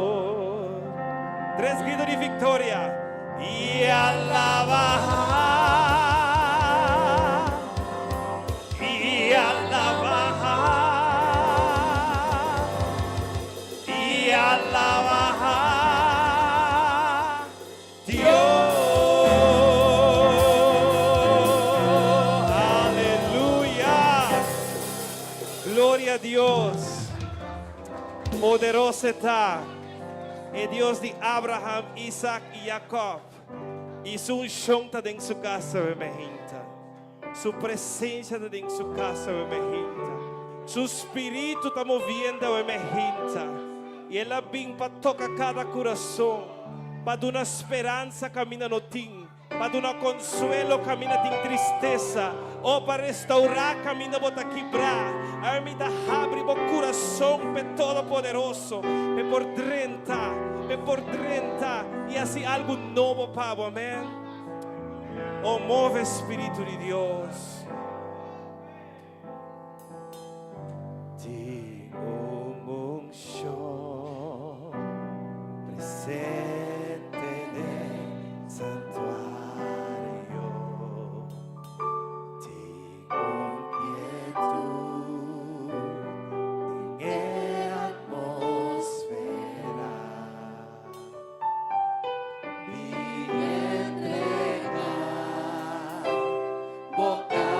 [SPEAKER 1] Señor. Tres gritos de victoria. Y alaba. Y alaba. Y alaba. Dios. Aleluya. Gloria a Dios. Poderoso ta. E Dios di Abraham, Isaac y Jacob. Y su unción ta den su cas, mi gente. Su presencia ta den su cas, mi gente. Su spirito ta moviendo, mi gente. Y el a bin pa toca cada curason. Pa duna speransa caminda no tin. Pa duna consuelo caminda tin tristesa. O pa restaura caminda bo ta kibra. Ami ta habri bo curason p'e Todopoderoso. P'e por drenta. P'e por drenta. Y haci algo nobo pa bo. Amen. Oh, move Spirito di Dios. Tin un uncion presente den santuario. Tin un quietud den atmosfera.
[SPEAKER 2] Mi entrega, boca.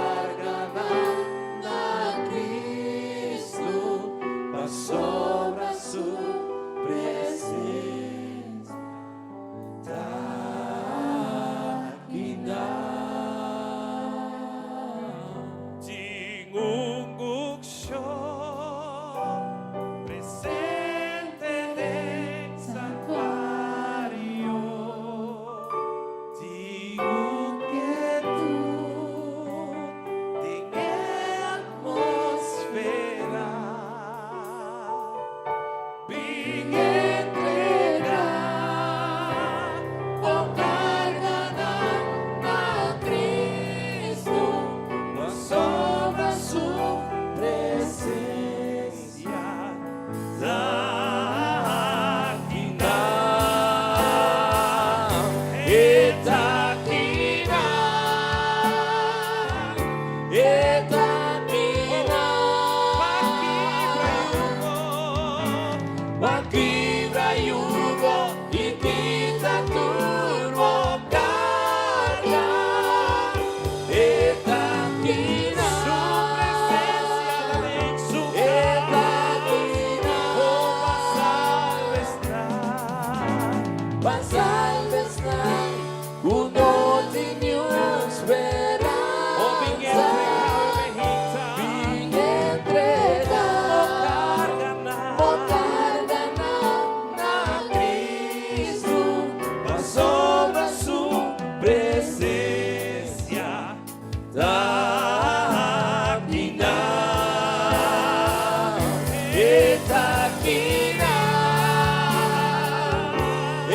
[SPEAKER 2] Pa kibra yugo i kita tur bo karga. E ta akinan.
[SPEAKER 1] Su presensia ta den su
[SPEAKER 2] E ta akinan.
[SPEAKER 1] Oh, pa salba esnan.
[SPEAKER 2] Pa salba esnan ku no tin niun speransa.
[SPEAKER 1] Oh, bin entregá,
[SPEAKER 2] Bin entregá.
[SPEAKER 1] Bo karganan.
[SPEAKER 2] Bo karganan na Kristu.
[SPEAKER 1] Pasobra su presensia ta akinan.
[SPEAKER 2] E ta akinan. E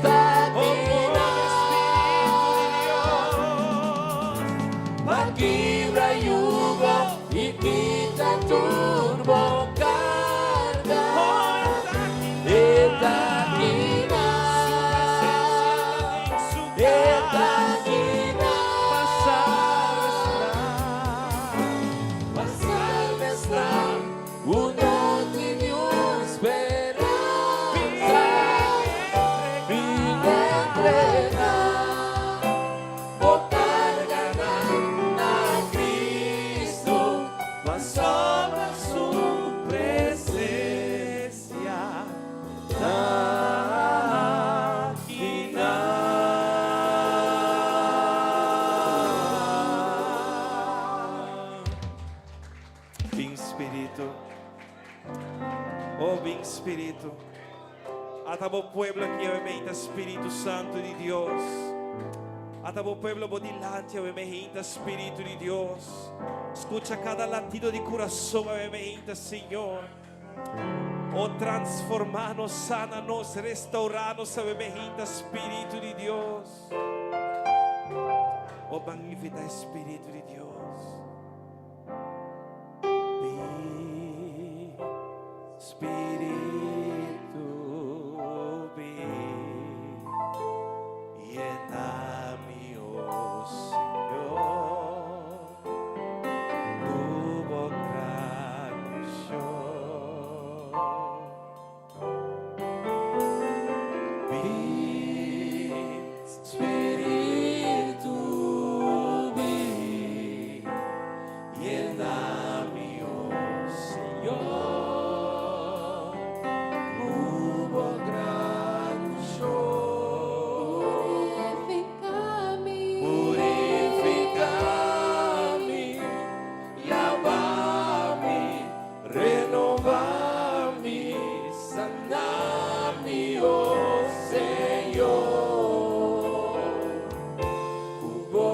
[SPEAKER 2] ta
[SPEAKER 1] Oh,
[SPEAKER 2] akinan.
[SPEAKER 1] Spiritu di Dios.
[SPEAKER 2] Pa kibra yugo i kita tur bo karga. E ta akinan. E ta akinan. Pa salba esnan ku no tin niun speransa. Bin entregá. Bo karganan na Kristu.
[SPEAKER 1] Pasobra su presensia ta akinan. Bin Spiritu. Oh, bin Spiritu. Ata bo pueblo aki, obviamente, Spiritu Santu di Dios. Ata bo pueblo bo dilanti, obviamente, Spiritu di Dios. Skucha kada latido di kurason, obviamente, Señor. Oh, transformá nos, sana nos, restourá nos, obviamente, Spiritu di Dios. Oh, magnifica Spiritu di Dios. Bin, Spiritu, bin, yena mi, oh Señor, ku bo gran unshon. Bin,
[SPEAKER 2] Spiritu, bin, yena mi, oh Señor, ku bo gran unshon.
[SPEAKER 3] Purifiká mi.
[SPEAKER 2] Purifiká mi, laba mi, renobá mi, sana mi, oh Señor. Ku bo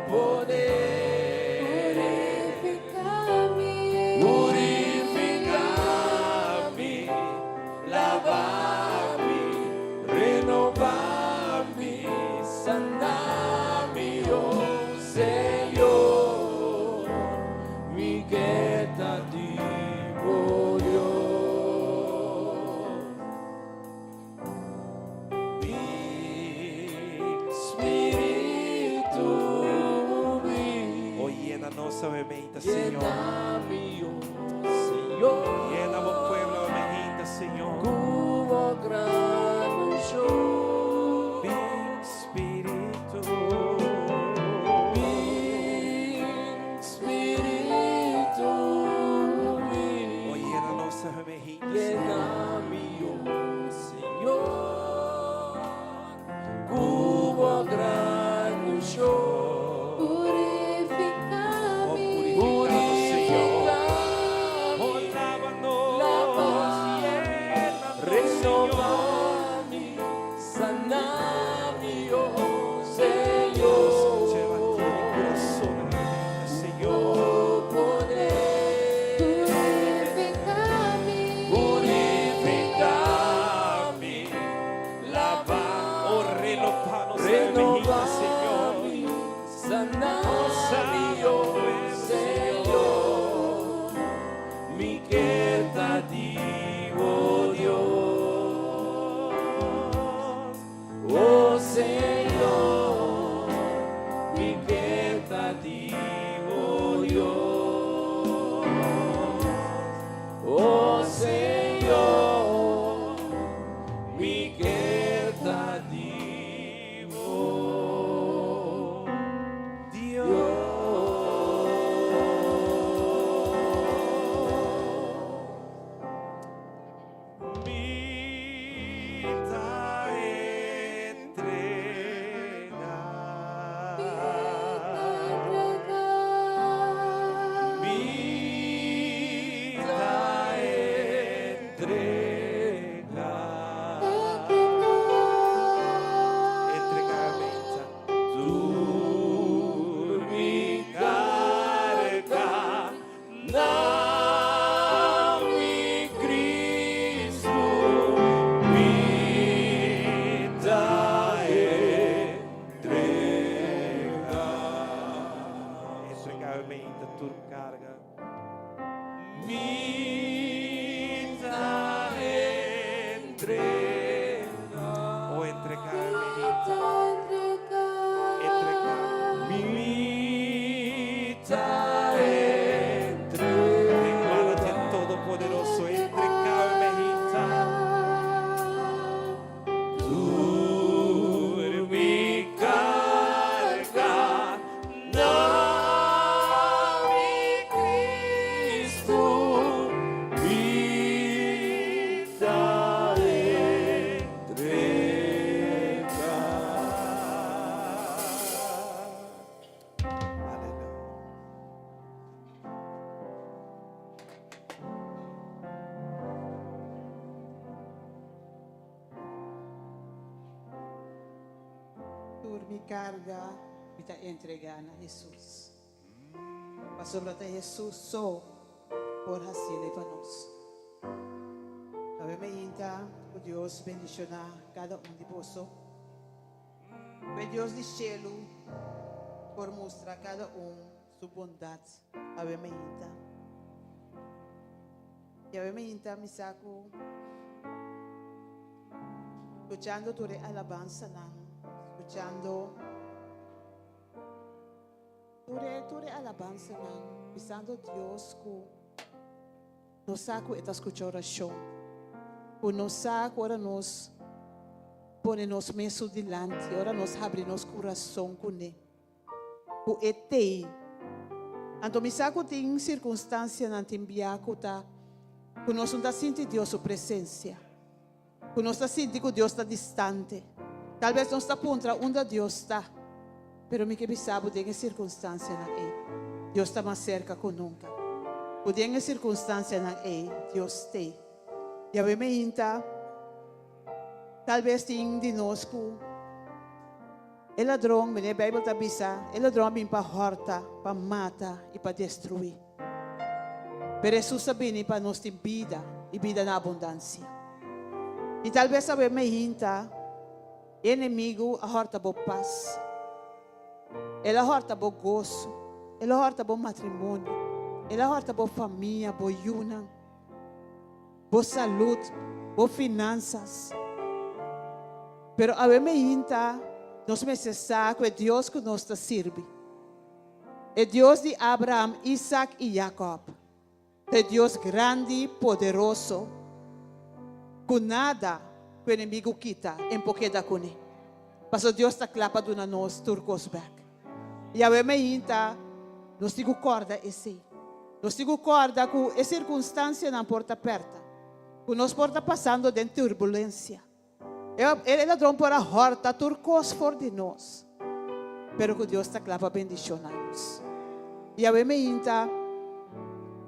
[SPEAKER 2] poder.
[SPEAKER 3] Purifiká mi.
[SPEAKER 2] Purifiká mi, laba mi, renobá mi, sana mi, oh Señor. Mi ke ta di bo, Dios. Bin, Spiritu, bin.
[SPEAKER 1] Oh, yena nos obviamente, Señor.
[SPEAKER 2] Yena mi, oh Señor.
[SPEAKER 1] Yena bo pueblo, obviamente, Señor.
[SPEAKER 2] Ku bo gran unshon.
[SPEAKER 1] Bin, Spiritu.
[SPEAKER 2] Bin, Spiritu, bin.
[SPEAKER 1] Oh, yena nos obviamente, Señor.
[SPEAKER 2] Yena mi, oh Señor. Ku bo gran unshon.
[SPEAKER 3] Purifiká
[SPEAKER 1] Oh,
[SPEAKER 3] mi.
[SPEAKER 1] purifiká Señor.
[SPEAKER 2] Purifiká
[SPEAKER 1] Oh,
[SPEAKER 2] mi.
[SPEAKER 1] lávanos,
[SPEAKER 2] Lava,
[SPEAKER 1] llénanos,
[SPEAKER 2] Renobá
[SPEAKER 1] Señor.
[SPEAKER 2] mi, sana mi, oh Señor.
[SPEAKER 1] Escucha el latir de corazón, obviamente, Señor.
[SPEAKER 2] Oh, poder.
[SPEAKER 3] Purifiká mi.
[SPEAKER 2] Purifiká mi, laba,
[SPEAKER 1] Oh, renovanos,
[SPEAKER 2] renobá
[SPEAKER 1] Señor.
[SPEAKER 2] mi, sana
[SPEAKER 1] Oh,
[SPEAKER 2] mi,
[SPEAKER 1] sana
[SPEAKER 2] oh
[SPEAKER 1] pueblo,
[SPEAKER 2] Señor. Mi ke ta di bo, Dios. Oh Señor, mi ke ta di bo, Dios. Oh Señor,
[SPEAKER 4] Tur mi karga mi ta entregá na Hesus. Pasobra ta Hesus so por hasiel pa nos. Awe mainta ku Dios bendishoná kada un di boso. Ku e Dios di shelu por mustra kada un su bondat awe mainta. I awe mainta mi sa ku skuchando tur e alabansanan, skuchando tur e tur e alabansanan, bisando Dios ku nos sa ku e ta skucha orashon, ku nos sa ku ora nos pone nos mes su dilanti, ora nos habri nos kurason kuné, ku e t'ei. Anto mi sa ku tin sirkunstansianan tin bia ku ta ku nos no ta sinti Dios su presensia, ku nos ta sinti ku Dios ta distante. Tal bes nos ta puntra unda Dios ta, pero mi ke bisa bo den e sirkunstansianan ei, Dios ta mas serka ku nunka. Ku den e sirkunstansianan ei, Dios t'ei. Yahweh meinta, tal bes tin di nos ku. E ladron, mene e Bijbel ta bisa, e ladron a bin pa hòrta, pa mata i pa destruí. Pero Hesus a bini pa nos tin bida i bida na abundansia. I tal bes awe meinta e enemigu a hòrta bo pas, el a hòrta bo goso, el a hòrta bo matrimonio, el a hòrta bo famia, bo yunan. bo salud, bo finansas. Pero awe meinta nos mester sa ku e Dios ku nos ta sirbi, e Dios di Abraham, Isak i Jakòb, ta e Dios grandi, poderoso, ku nada ku enemigu kita en por keda kuné. Pasobra Dios ta kla pa duna nos tur kos bèk. I awe mainta nos tin ku kòrda esei. Nos tin ku kòrda ku e sirkunstansianan por ta pèrta, ku nos por ta pasando den turbulensia. E ladron por a hòrta tur kos for di nos, pero ku Dios ta kla pa bendishoná nos. I awe mainta,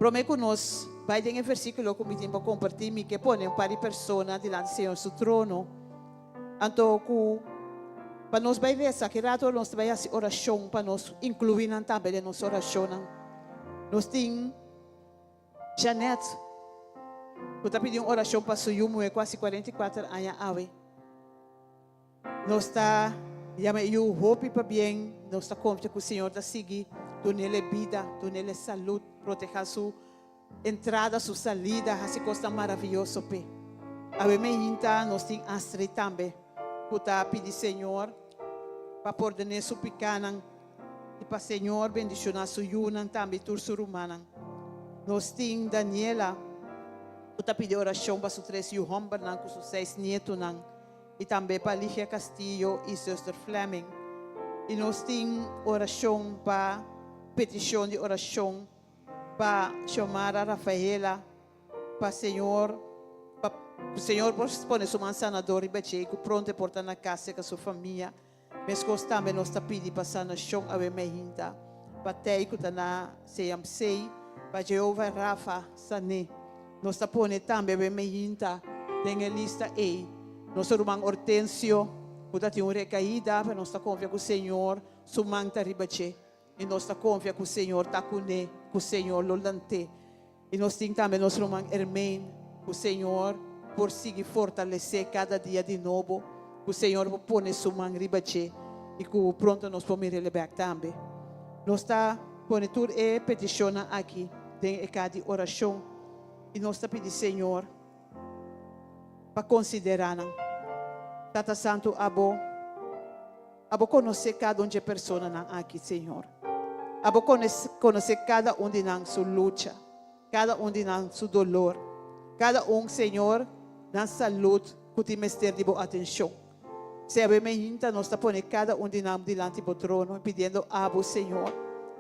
[SPEAKER 4] promé ku nos bai den e versíkulo ku mi tin pa kompartí, mi ke pone un par di persona dilanti Señor su trono. Anto ku pa nos bai resa, ki rato nos ta bai hasi orashon pa nos inkluí nan tambe den nos orashonnan. Nos tin Jeanette ku ta pidi un orashon pa su yu muhé ku hasi 44 aña awe. Nos ta yama e yu hopi pabien, nos ta konfia ku Señor ta sigui dun'el e bida, dun'el e salud, protehá su Entrada su salida hasi kosnan maravioso p'e. Awe meinta nos tin Astrid tambe ku ta pidi Señor pa pordoné su pikánan i pa Señor bendishoná su yunan tambe i tur su rumannan. Nos tin Daniela ku ta pidi orashon pa su tres yu hòmbernan ku su seis nietunan i tambe pa Ligia Castillo i Zuster Fleming. I nos tin orashon pa petishon di orashon. Pa Xiomara Rafaela, pa Señor, pa Señor por pone su man sanador riba dje y cu pronto e por ta na cas cerca su famia. Mescos tambe nos ta pidi pa sanacion awe meinta, pa Tey cu ta na CMC, pa Jehovah Rafa sané. Nos ta pone tambe awe meinta den e lista ey nos ruman Hortensio cu ta tin un recaida, pero nos ta confia cu Señor su man ta riba dje. I nos ta konfia ku Señor ta kuné, ku Señor lo lant'é. I nos tin tambe nos ruman Ermain, ku Señor por sigui fortalesé kada dia di nobo, ku Señor por pone su man riba dje i ku pronto nos por mir'é bèk tambe. Nos ta pone tur e petishonnan aki den e ka di orashon i nos ta pidi Señor pa konsiderá nan. Tata Santu, abo. Abo konosé kada un dje personanan aki, Señor. Abo konosé kada un di nan su lucha, kada un di nan su dolor, kada un, Señor, nan salud ku tin mester di bo atenshon. Sea awe meinta nos ta pone kada un di nan dilanti bo trono, pidiendo abo, Señor,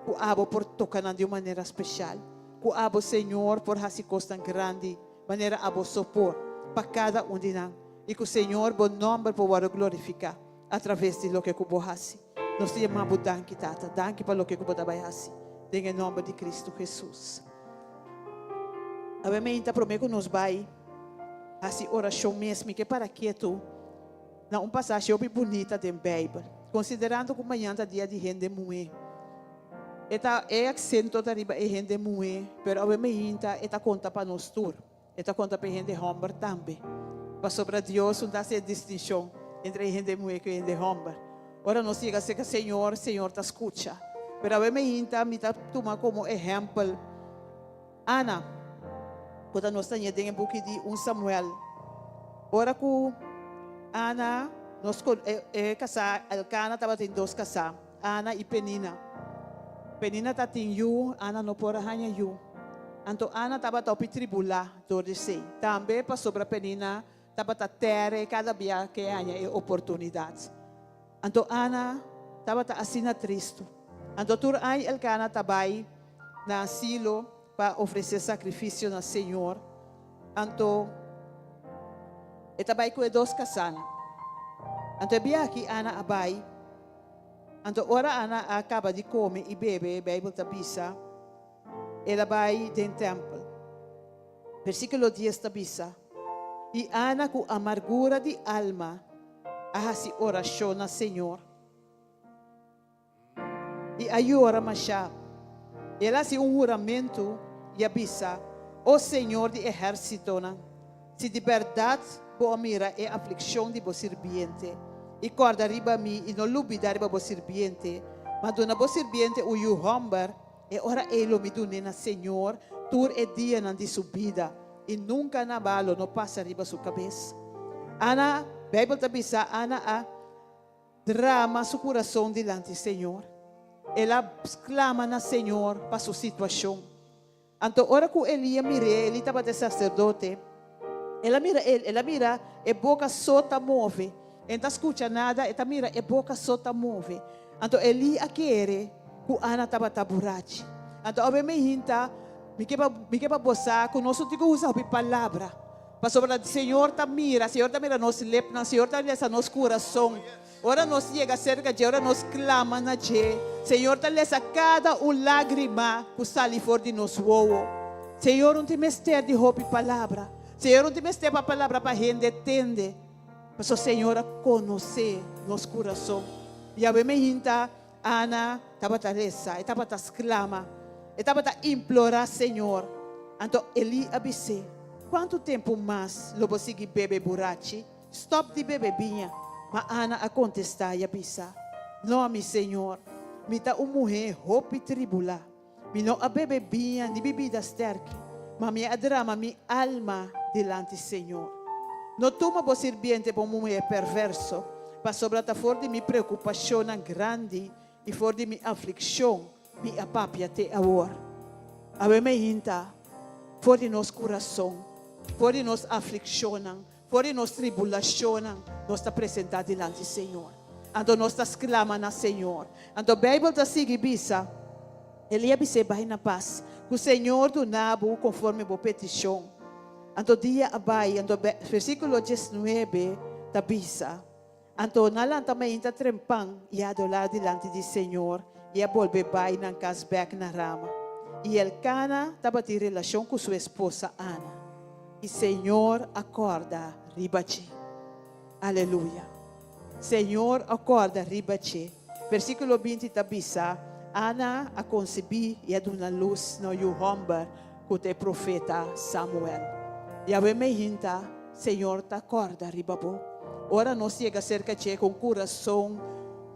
[SPEAKER 4] ku abo por toka nan di un manera speshal, ku abo, Señor, por hasi kosnan grandi manera abo so por pa kada un di nan, i ku, Señor, bo nòmber por wòrdu glorifiká. A traves di loke ku bo hasi. Nos ta yama bo danki, Tata. Danki pa loke ku bo ta bai hasi. Den e nòmber di Kristu Hesus. Awe meinta promé ku nos bai hasi orashon mes, mi ke para ketu na un pasashi hopi bunita den Beibel. Konsiderando ku mañan ta dia di hende muhé. E ta e aksento ta riba e hende muhé, pero awe meinta e ta konta pa nos tur. E ta konta pa e hende hòmber tambe. Pasobra Dios no ta hasi e distinshon entre e hende muhé ku e hende hòmber. Ora nos yega serka Señor, Señor ta skucha. Pero awe meinta mi ta tuma komo ehèmpel Ana, ku ta nos taña den e buki di un Samuel. Ora ku Ana, nos e e kasá, Elkana tabatin dos kasá, Ana i Penina. Penina tatin yu, Ana no por a haña yu. Anto Ana tabata hopi tribulá dor di esei. Tambe pasobra Penina tabata tèr'e kada bia ku e haña e oportunidat. Anto Ana tabata asina tristu. Anto tur aña Elkana ta bai na Silo pa ofresé sakrifisio na señor. Anto e ta bai ku e dos kasánan. Anto e bia aki Ana a bai. Anto ora Ana a kaba di kome i bebe, Beibel ta bisa, El a bai den tèmpel. Versíkulo dies ta bisa, I Ana ku amargura di alma a hasi orashon na Señor i a yora mashá. El a hasi un huramentu i a bisa, O Señor di ehérsitonan, si di bèrdat bo a mira e aflikshon di bo sirbiente i kòrda riba mi i no lubidá riba bo sirbiente, ma duna bo sirbiente un yu hòmber, E ora ei lo mi dun'é na Señor tur e dianan di su bida, i nunka nabá lo no pasa riba su kabes. Ana, Beibel ta bisa, Ana a drama su kurason dilanti Señor. El a sklama na Señor pa su situashon. Anto ora ku Elí a mir'é, Elí tabata e saserdote, el a mira el, el a mira e boka so ta move. E no ta skucha nada, e ta mira e boka so ta move. Anto Elí a kere ku Ana tabata burachi. Anto awe mi hinta, mi ke pa, mi ke pa bo sa ku nos no tin ku usa hopi palabra, pasobra Señor ta mira, Señor ta mira nos lepnan, Señor ta lesa nos kurason. Ora nos yega serka dje, ora nos klama na dje, Señor ta lesa kada un lágrima ku sali for di nos wowo. Señor un tin mester di hopi palabra. Señor un tin mester pa palabra pa hende tende, pasobra Señor a konosé nos kurason. Yahweh me hinta, Ana tabata resa, e tabata sklama, e tabata implorá Señor. Anto Elí a bis'é, Kuantu tempu mas lo bo sigui bebe burachi? Stòp di bebe biña. Ma Ana a kontestá i a bisa, Nò, mi señor, mi ta un muhé hopi tribulá. Mi no a bebe biña ni bibida stèrki, ma mi a drama mi alma dilanti señor. No tuma bo sirbiente pa un muhé pèrvèrso, pasobra ta for di mi preokupashonnan grandi i for di mi aflikshon Mi a papia te awor. Awe meinta, for di nos kurason, for di nos aflikshonnan, for di nos tribulashonnan, nos ta presentá dilanti Señor. Anto nos ta sklama na Señor. Anto Beibel ta sigui bisa, Elí a bis'é, Bai na pas, ku Señor duna bo konforme bo petishon. Anto dia a bai, anto versíkulo diesnuebe ta bisa, Anto nan lanta mainta trempan i a adorá dilanti di señor i a bolbe bai nan kas bèk na Rama. I Elkana tabatin relashon ku su esposa Ana, i señor a kòrda riba dje. Aleluya! Señor a kòrda riba dje. Versíkulo 20 ta bisa, Ana a konsebí i a duna lus na un yu hòmber ku ta e profeta Samuel. Yahweh meinta, Señor ta kòrda riba bo. Ora nos yega serka dje ku un kurason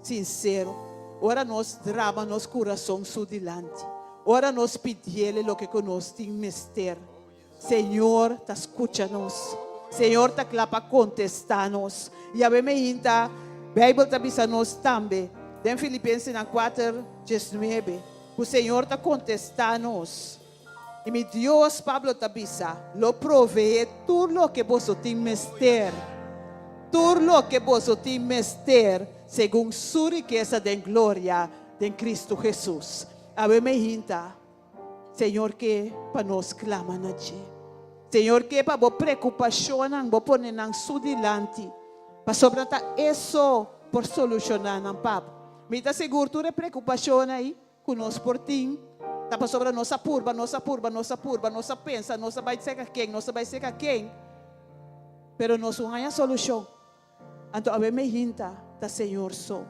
[SPEAKER 4] sinsero, ora nos drama nos kurason su dilanti, ora nos pidiel e loke ku nos tin mester, Señor ta skucha nos. Señor ta kla pa kontestá nos. Yahweh meinta, Beibel ta bisa nos tambe den Filipensenan kuater, diesnuebe, Ku Señor ta kontestá nos. I mi Dios, Pablo ta bisa, lo proveé tur loke boso tin mester, tur loke boso tin mester segun Su rikesa den gloria den Kristu Hesus. Awe mi hinta, Señor ke pa nos klama na dje. Señor ke pa bo preokupashonnan bo pone nan Su dilanti, pasobra ta E so por solushoná nan pa bo. Mi ta sigur tur e preokupashon ei ku nos por tin ta pasobra nos a purba, nos a purba, nos a purba, nos a pensa, nos a bai serka ken, nos a bai serka ken, pero nos no haña solushon. Anto awe mi hinta ta Señor so.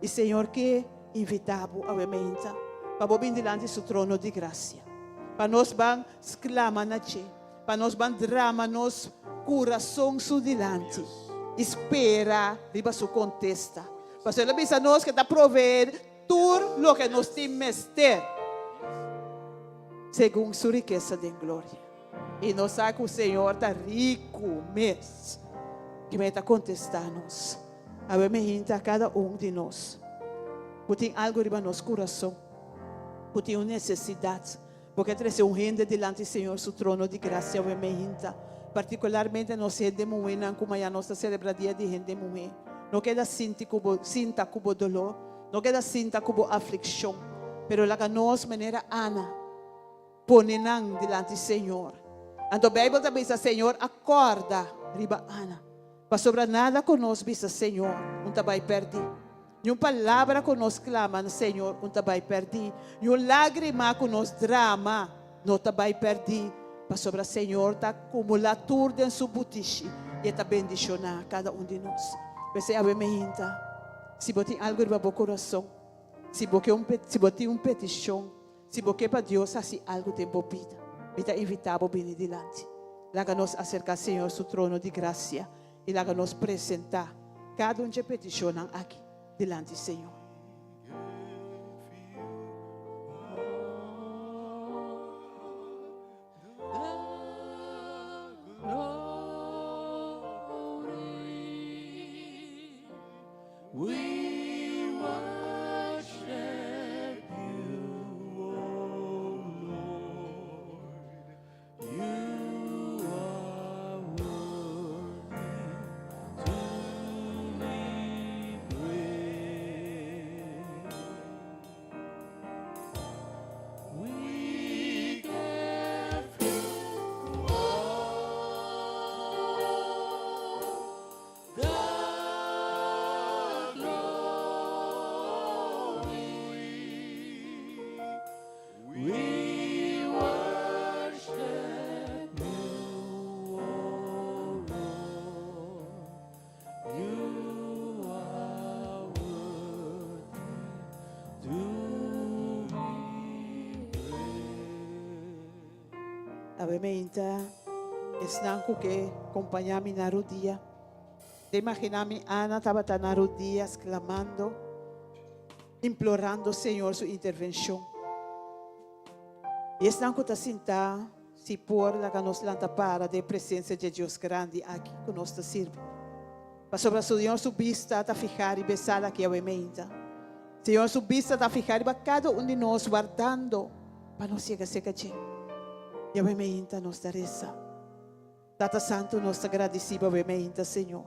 [SPEAKER 4] I Señor ke invitá bo awe meinta pa bo bin dilanti su trono di grasia, pa nos ban sklama na dje, pa nos ban drama nos kurason su dilanti i spera riba su kontesta. Pasobra el a bisa nos ke ta proveé tur loke nos tin mester segun su rikesa den gloria. I nos sa ku Señor ta riku mes. Kimen ta kontestá nos? Awe mi hinta kada un di nos ku tin algu riba nos kurason, ku tin un nesesidat, bo ke trese un hende dilanti Señor su trono di grasia awe mi hinta, partikularmente nos hende muhénan ku mañana nos ta selebrá Dia di Hende Muhé. No keda sinti ku bo sinta ku bo doló, no keda sinta ku bo aflikshon, pero laga nos manera Ana, Pone nan dilanti Señor. Anto Bijbel ta bisa Señor a corda riba Ana. Pasobra nada cu nos bisa Señor un ta bay perdi. Ni un palabra cu nos clama na Señor un ta bay perdi. Ni un lagrima cu nos drama no ta bay perdi. Pasobra Señor ta cumula tur den su butishi y e ta bendiciona cada un di nos. P'esey awe mi hinta, si bo tin algo riba bo curason, si bo ke un si bo tin un peticion, Si bo ke pa Dios hasi algu den bo bida, mi ta invitá bo bini dilanti. Laga nos aserká Señor su trono di grasia i laga nos presentá kada un dje petishonnan aki dilanti Señor. Awe meinta esnan ku ke kompañá mi na rudia. Ta imaginá mi Ana tabata na rudia sklamando, implorando Señor su intervenshon. I esnan ku ta sintá Si por, laga nos lanta para den presencia dje Dios grandi aki cu nos ta sirbi. Pasobra Señor su bista ta fihá riba e sala aki awe meinta. Señor su bista ta fihá riba cada un di nos wardando pa nos yega cerca dje. I awe meinta nos ta reza. Tata Santu nos ta gradici bo awe meinta Señor.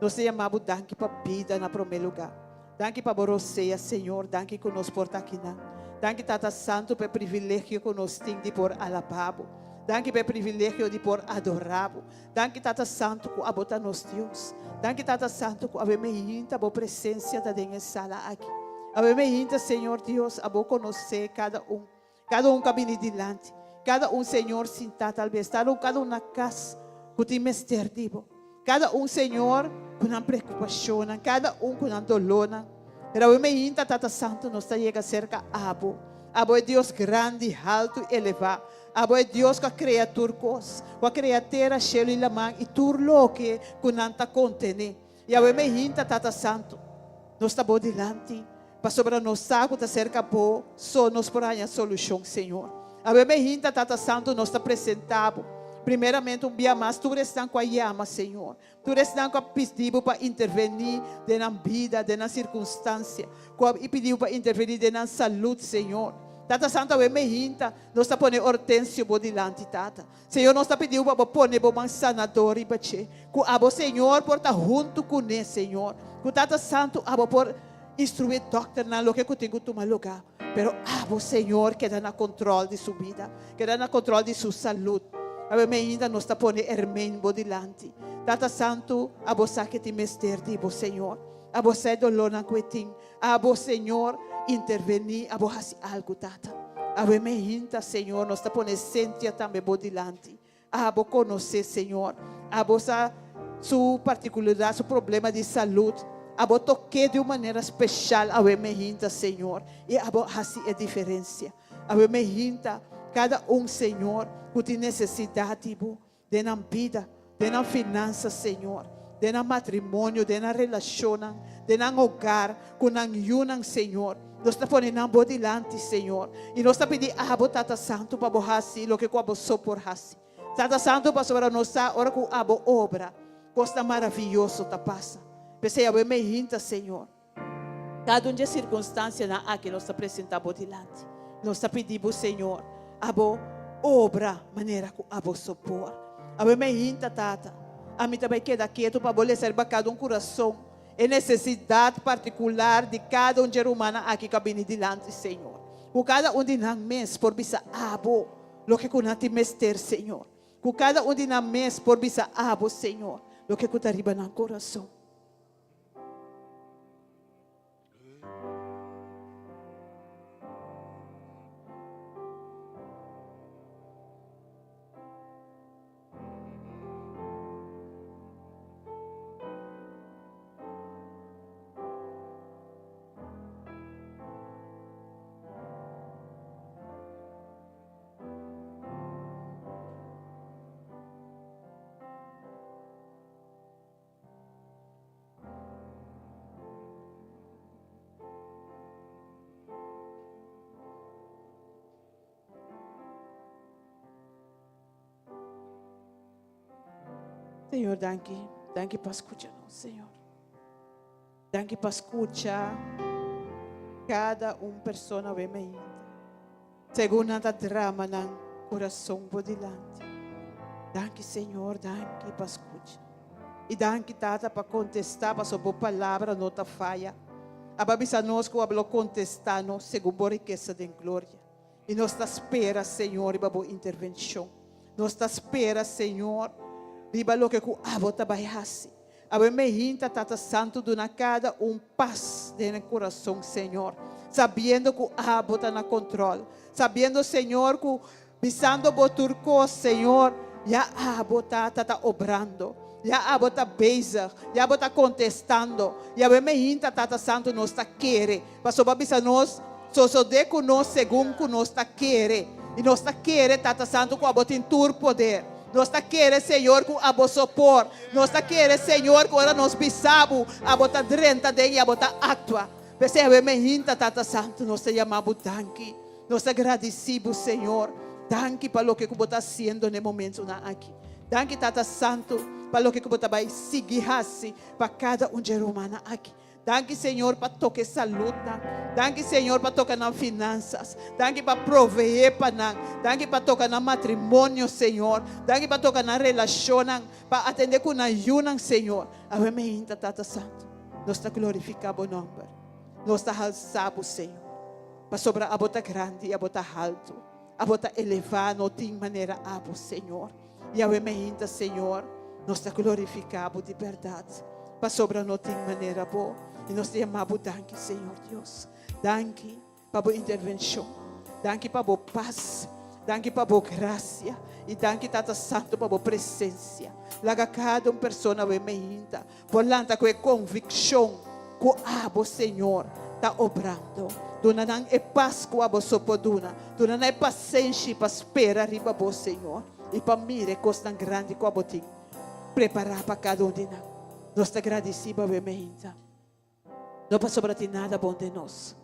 [SPEAKER 4] Nos ta yama bo danki pa bida na prome luga. Danki pa bo rosea Señor, danki cu nos por ta akinan. Danki Tata Santu pa e privilegio cu nos tin di por alaba bo. Danki pa e privilegio di por adora bo. Danki Tata Santu cu abo ta nos Dios. Danki Tata Santu cu awe meinta bo presencia ta den e sala aki. Awe meinta Señor Dios abo conoce cada un. Kada un ku a bini dilanti, kada un, Señor, sintá talbes, tal un kada un na kas ku tin mester di Bo. Kada un, Señor, ku nan preokupashonnan, kada un ku nan dolónan. Pero awe meinta, Tata Santu, nos ta yega serka Abo. Abo e Dios grandi, haltu i elevá. Abo e Dios ku a krea tur kos, ku a krea tera, shelu i laman i tur loke ku nan ta kontené. I awe meinta, Tata Santu, nos ta Bo dilanti. Pasobra nos sa ku ta serka Bo so nos por haña solushon, Señor. Awe mehinta, Tata Santu, nos ta presentá Bo, primeramente un bia mas, tur esnan ku a yama, Señor, tur esnan ku a pidi Bo pa intervení den nan bida, den nan sirkunstansia, ku a pidi Bo pa intervení den nan salud, Señor. Tata Santu, awe mehinta, nos ta pone Hortensio Bo dilanti, Tata. Señor, nos ta pidi Bo pa Bo pone Bo man sanador riba dje, ku Abo, Señor, por ta huntu kuné, Señor. Ku Tata Santu, Abo por instruí dòkternan loke ku tin ku tuma lugá. Pero Abo, Señor, keda na kontròl di su bida, keda na kontròl di su salud. Awe mainda nos ta pone Hermain Bo dilanti. Tata Santu, Abo sa ke tin mester di Bo, Señor. Abo sa e dolónan ku e tin. Abo, Señor, intervení, Abo hasi algu, Tata. Awe meinta, Señor, nos ta pone Cynthia tambe Bo dilanti. Abo konosé, Señor. Abo sa su partikularidat, su problema di salud. Abo tok'é di un manera speshal awe mehinta, Señor, i abo hasi e diferensia. Awe mehinta, kada un, Señor, ku tin nesesidat di bo den nan bida, den nan finansa, Señor, den nan matrimonio, den nan relashonnan, den nan hogar, ku nan yunan, Señor. Nos ta pone nan bo dilanti, Señor, i nos ta pidi abo, Tata Santu, pa bo hasi loke ku abo so por hasi. Tata Santu, pasobra nos sa ora ku abo obra, kosnan maravioso ta pasa. P'esei awe mehinta, Señor, kada un di e sirkunstansianan aki nos ta presentá bo dilanti. Nos ta pidi bo, Señor, abo obra manera ku abo so por. Awe mehinta, Tata, ami ta bai keda ketu pa bo lesa riba kada un kurason e nesesidat partikular di kada un dje rumannan aki ku a bini dilanti, Señor. Ku kada un di nan mes por bisa abo Loke ku nan tin mester, Señor. Ku kada un di nan mes por bisa Abo, Señor, loke ku ta riba nan kurason. Señor, danki. Danki pa skucha nos, Señor. Danki pa skucha kada un persona we mainta. Segun nan ta drama nan kurason bo dilanti. Danki, Señor, danki pa skucha. I danki, Tata, pa kontestá, pasobra bo palabra no ta faya. Aba bisa nos ku abo lo kontestá nos segun bo rikesa den gloria. I nos ta spera, Señor, riba bo intervenshon. Nos ta spera, Señor, riba loke ku abo ta bai hasi. Awe mehinta, Tata Santu, duna kada un pas den e kurason, Señor, sabiendo ku abo ta na kontrol. Sabiendo, Señor, ku bisando bo tur kos, Señor, ya abo, Tata, ta obrando. Ya abo ta bezig. Ya abo ta kontestando. I awe mehinta, Tata Santu, nos ta kere. Pasobra bisa nos, Sosodé ku nos segun ku nos ta kere. I nos ta kere, Tata Santu, ku abo tin tur poder. Nos ta kere, Señor, ku abo so por. Nos ta kere, Señor, ku ora nos bisa bo, abo ta drenta den i abo ta aktua. P'esei awe mehinta, Tata Santu, nos ta yama bo danki. Nos ta gradisí bo, Señor. Danki pa loke ku bo ta hasiendo n'e momentunan aki. Danki, Tata Santu, pa loke ku bo ta bai sigui hasi pa kada un dje rumannan aki. Danki Señor pa toka e saludnan. Danki Señor pa toka nan finansas. Danki pa proveé pa nan. Danki pa toka nan matrimonio Señor. Danki pa toka nan relashonnan, pa atendé ku nan yunan Señor. Awe meinta Tata Santu, nos ta glorifiká bo nòmber. Nos ta halsá bo Señor. Pasobra abo ta grandi i abo ta haltu. Abo ta elevá, no tin manera abo Señor. Yahweh meinta, Señor, nos ta glorifica Bo di berdad, pasobra no tin manera Bo, y nos ta yama Bo danki, Señor Dios. Danki pa Bo intervencion, danki pa Bo paz, danki pa Bo gracia, y danki, Tata Santo, pa Bo presencia. Laga cada un persona awe meinta por lanta cu e conviccion cu Abo, Señor, ta obrando. Duna nan e paz cu Abo so por duna. Duna nan e pasenshi pa spera riba Bo, Señor, i pa mira e kosnan grandi ku Abo tin prepará pa kada un di nan. Nos ta gradisí Bo awe meinta, no pasobra tin nada bon den nos,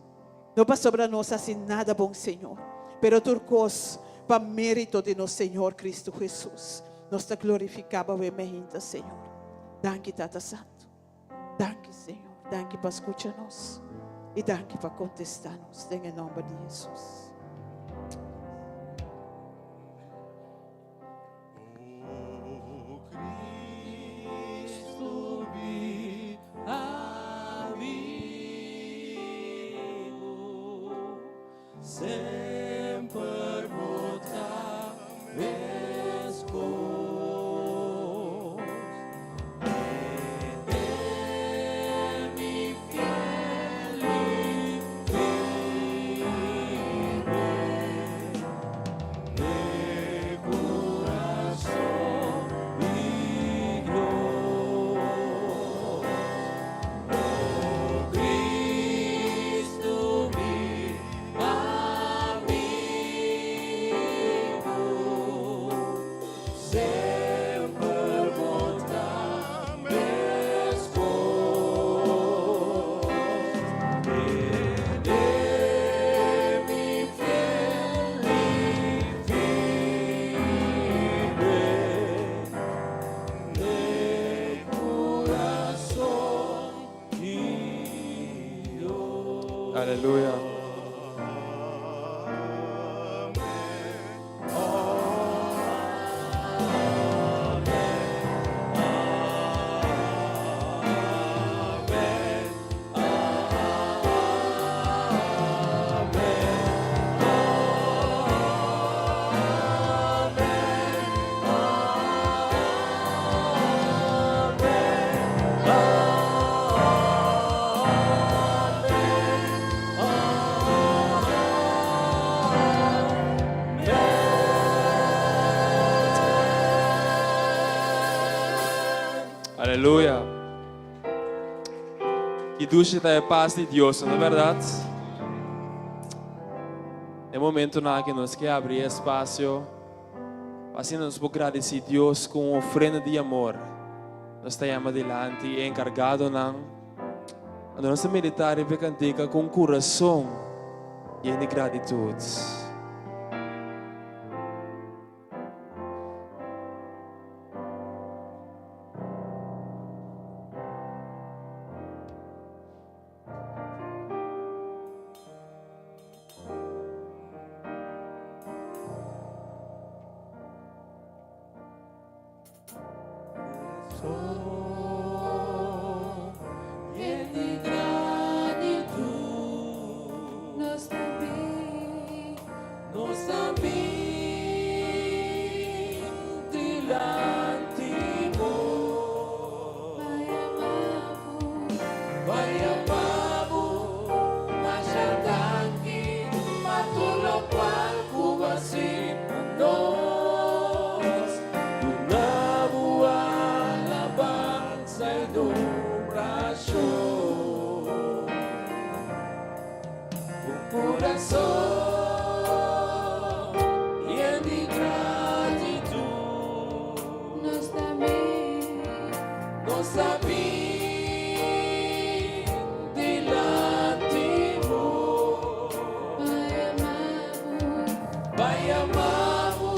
[SPEAKER 4] no pasobra nos hasi nada bon, Señor, pero tur kos pa mérito di nos Señor Kristu Hesus. Nos ta glorifiká Bo awe meinta, Señor. Danki, Tata Santu. Danki, Señor. Danki pa skucha nos i danki pa kontestá nos den e nòmber di Hesus.
[SPEAKER 2] O Cristo mi amigo, semper bo ta meskos. E mi fiel i firme, e kurason di Dios. Aleluya. Aleluya. Ki dushi ta e pas di Dios, no ta bèrdat? E momentonan aki nos ke abri e espasio pa asina nos por gradisí Dios ku un ofrenda di amor. Nos ta yama dilanti e enkargadonan. Anto nos ta meditá riba e kantika ku un kurason yen di gratitut.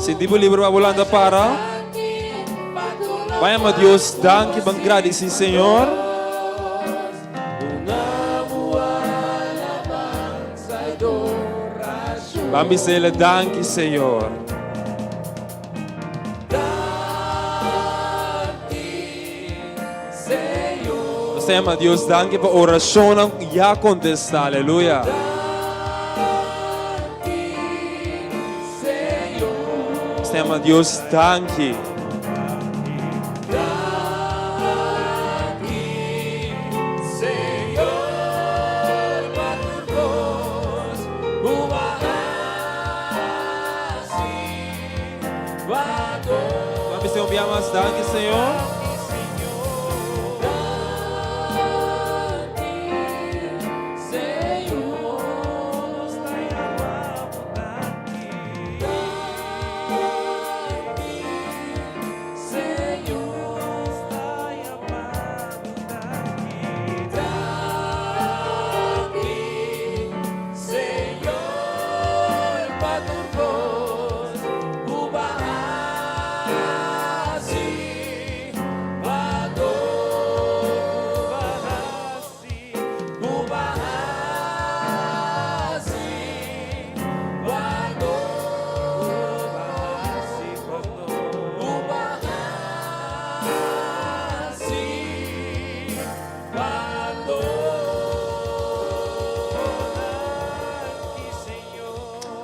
[SPEAKER 2] Sinti bo liber pa bo lanta para. Ban yama Dios danki, ban gradisi Señor. Ban bisele danki Señor. Nos ta yama Dios danki pa oracionnan ya contesta. Aleluya. Nos ta yama Dios danki. Ban bisa un bia mas danki Señor.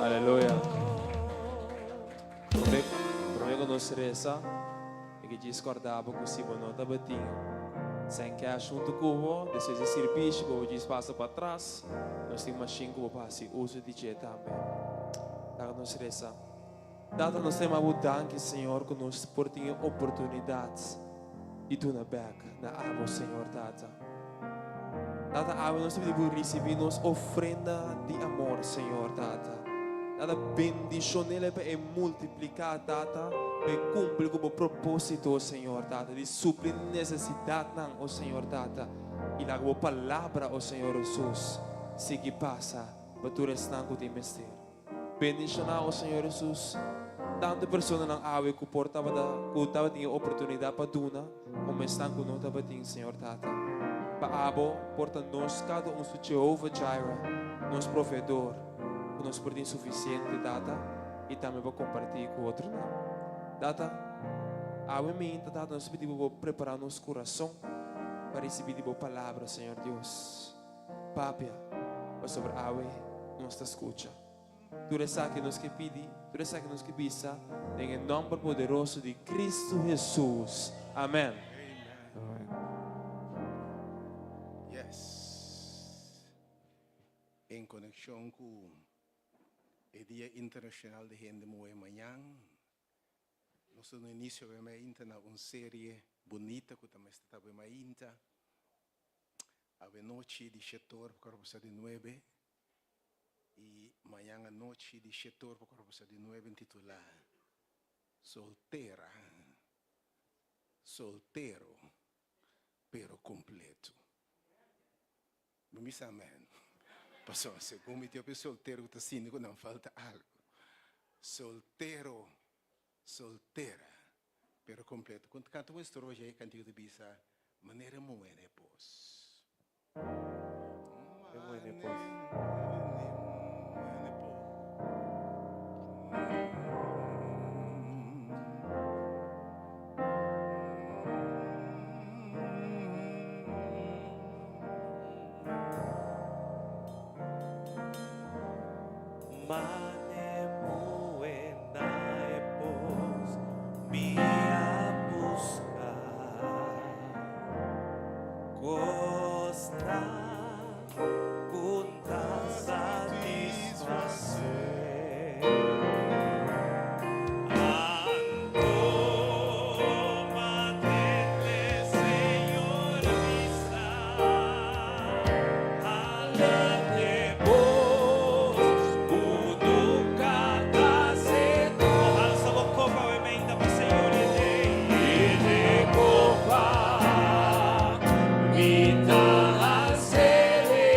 [SPEAKER 2] Aleluya. Prome, prome ku nos resa, mi ke djis kòrda bo ku si bo no tabatin sèn kèsh huntu ku bo, despues di sirbishi bo por djis pasa patras, nos tin mashin ku bo por hasi uso di dje tambe. Laga nos resa. Tata, nos ta yama bo danki, Señor, ku nos por tin e oportunidat di duna bèk na abo, Señor Tata. Tata, awe nos ta pidi bo risibí nos ofrenda di amor, Señor Tata. Tata, bendishon'el pa e multipliká, Tata, pa e kumpli ku bo propósito, Señor Tata, di supli nesesidatnan, o Señor Tata, i laga bo palabra, o Señor Hesus, sigui pasa pa tur esnan ku tin mester. Bendishoná, o Señor Hesus, tantu personanan awe ku por tabata, ku tabatin e oportunidat pa duna, komo esnan ku no tabatin, Señor Tata. Pa abo por ta nos kada un su Jehovah Jireh, nos proveedor, ku nos por tin sufisiente, Tata, i tambe pa kompartí ku otronan. Tata, awe minta, Tata, nos ta pidi bo bo prepará nos kurason pa risibí di bo palabra, Señor Dios. Papia, pasobra awe nos ta skucha. Tur esaki nos ke pidi, tur esaki nos ke bisa den e nòmber poderoso di Kristu Hesus. Amèn.
[SPEAKER 5] Amen. Yes. En konekshon ku e Dia Internashonal di Hende Muhé mañan, nos ta duna inisio awe mainta na un serie bunita ku ta mester ta awe mainta. Awe nochi di shetor pa kòrda pasá di nuebe i mañan anochi di shetor pa kòrda pasá di nuebe intitulá Soltera, Soltero pero Kompleto. Mi bisa amen. Pasobra segun mi tin hopi soltero ku ta sinti ku nan falta algu. Soltero, soltera pero kompleto. Kon ta kanta un estrofa ei kantiga ta bisa manera muhé na e pos.
[SPEAKER 1] Mane muhe na e pos mi a buska. Kosnan ku ta satisfasé. Anto m'a tende Señor bisa, Hala e pos ku nunka ta seku. Alsa bo kopa awe meinta pa Señor yend'é. Yend'é kopa mi ta haser'é.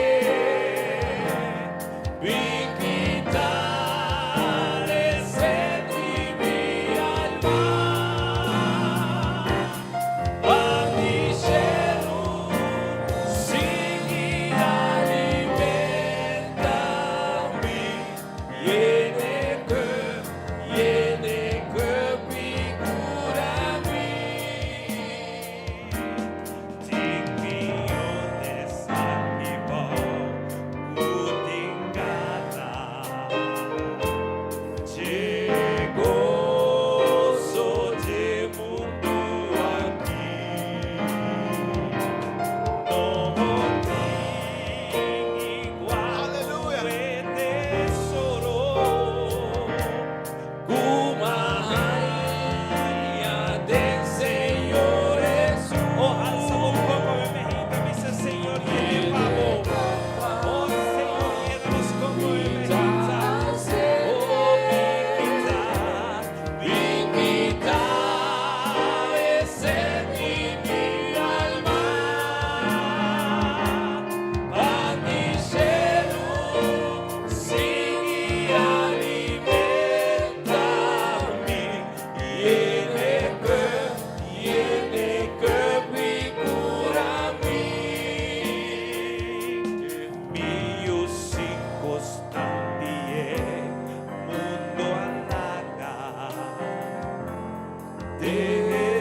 [SPEAKER 1] Bin kita e set di mi alma. Pan di shelu sigui alimenta mi. Yena e kùp, yena e kùp i kura mi. Tin miónes aki bou ku tin gana dje goso dje mundu aki. No tin igual ku e tesoro ku m'a haña den Señor Hesus. Oh, alsa bo kopa awe meinta, bisa Señor yena pa bo. Oh, Señor yena nos kopa awe meinta. Oh, bin kita, bin kita e set di mi alma. Pan di shelu sigui alimenta mi. Yena e kùp, yena e kùp i kura mi. Mi music constante mundo a laga.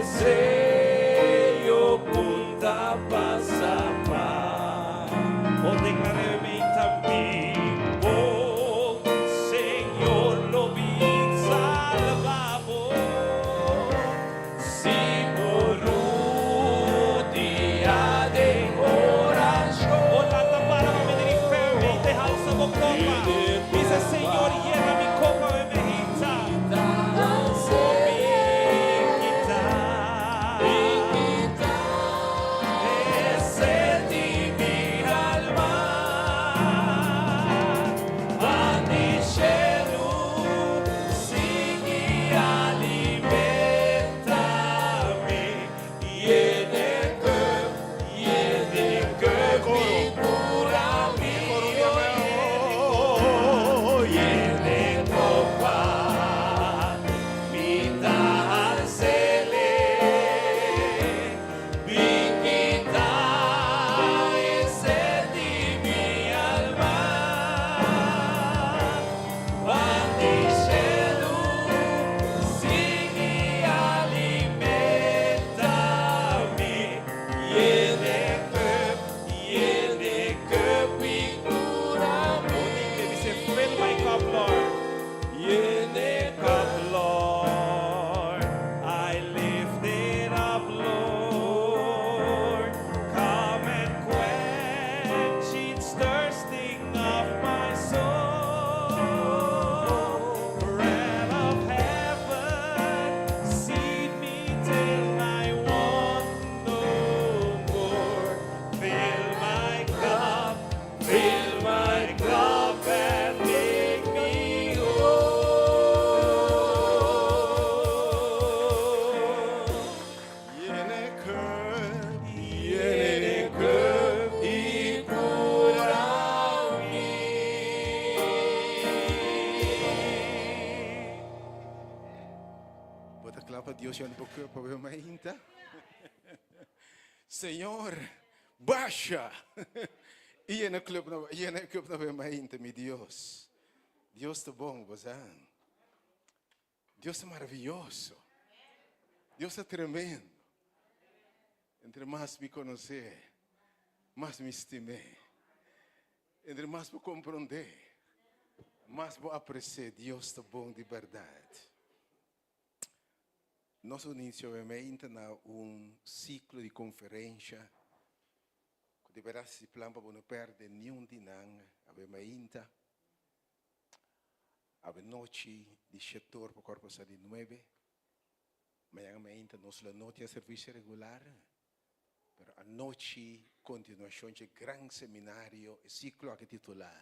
[SPEAKER 1] Deseo punta pasa pa. O declaré mi también, Señor, lo bin salvabo. Si bo rudia den orashon. O lanta para pa mi fe, mente alsa bo kopa. Bisa Señor, yena mi kopa awe meinta. Bin kita. E set di mi alma.
[SPEAKER 5] Bendicion bo cuerpo be mainta. Señor, basha. Y yena club na yena club na be mainta, mi Dios. Dios ta bon, bo sa. Dios ta maravilloso. Dios ta tremendo. Entre mas mi conoce, mas mi stim'é. Entre mas bo comprende, mas bo aprecia. Dios ta bon di berdad. Nos a inicia obviamente na un ciclo di conferencia cu di berdad si plan pa bo no perde niun di nan awe mainta. Awe nochi di shetor pa cuerpo sa di nuebe. Mañana mainta nos lo no tin servicio regular, pero anochi continuacion dje gran seminario, e ciclo aki titula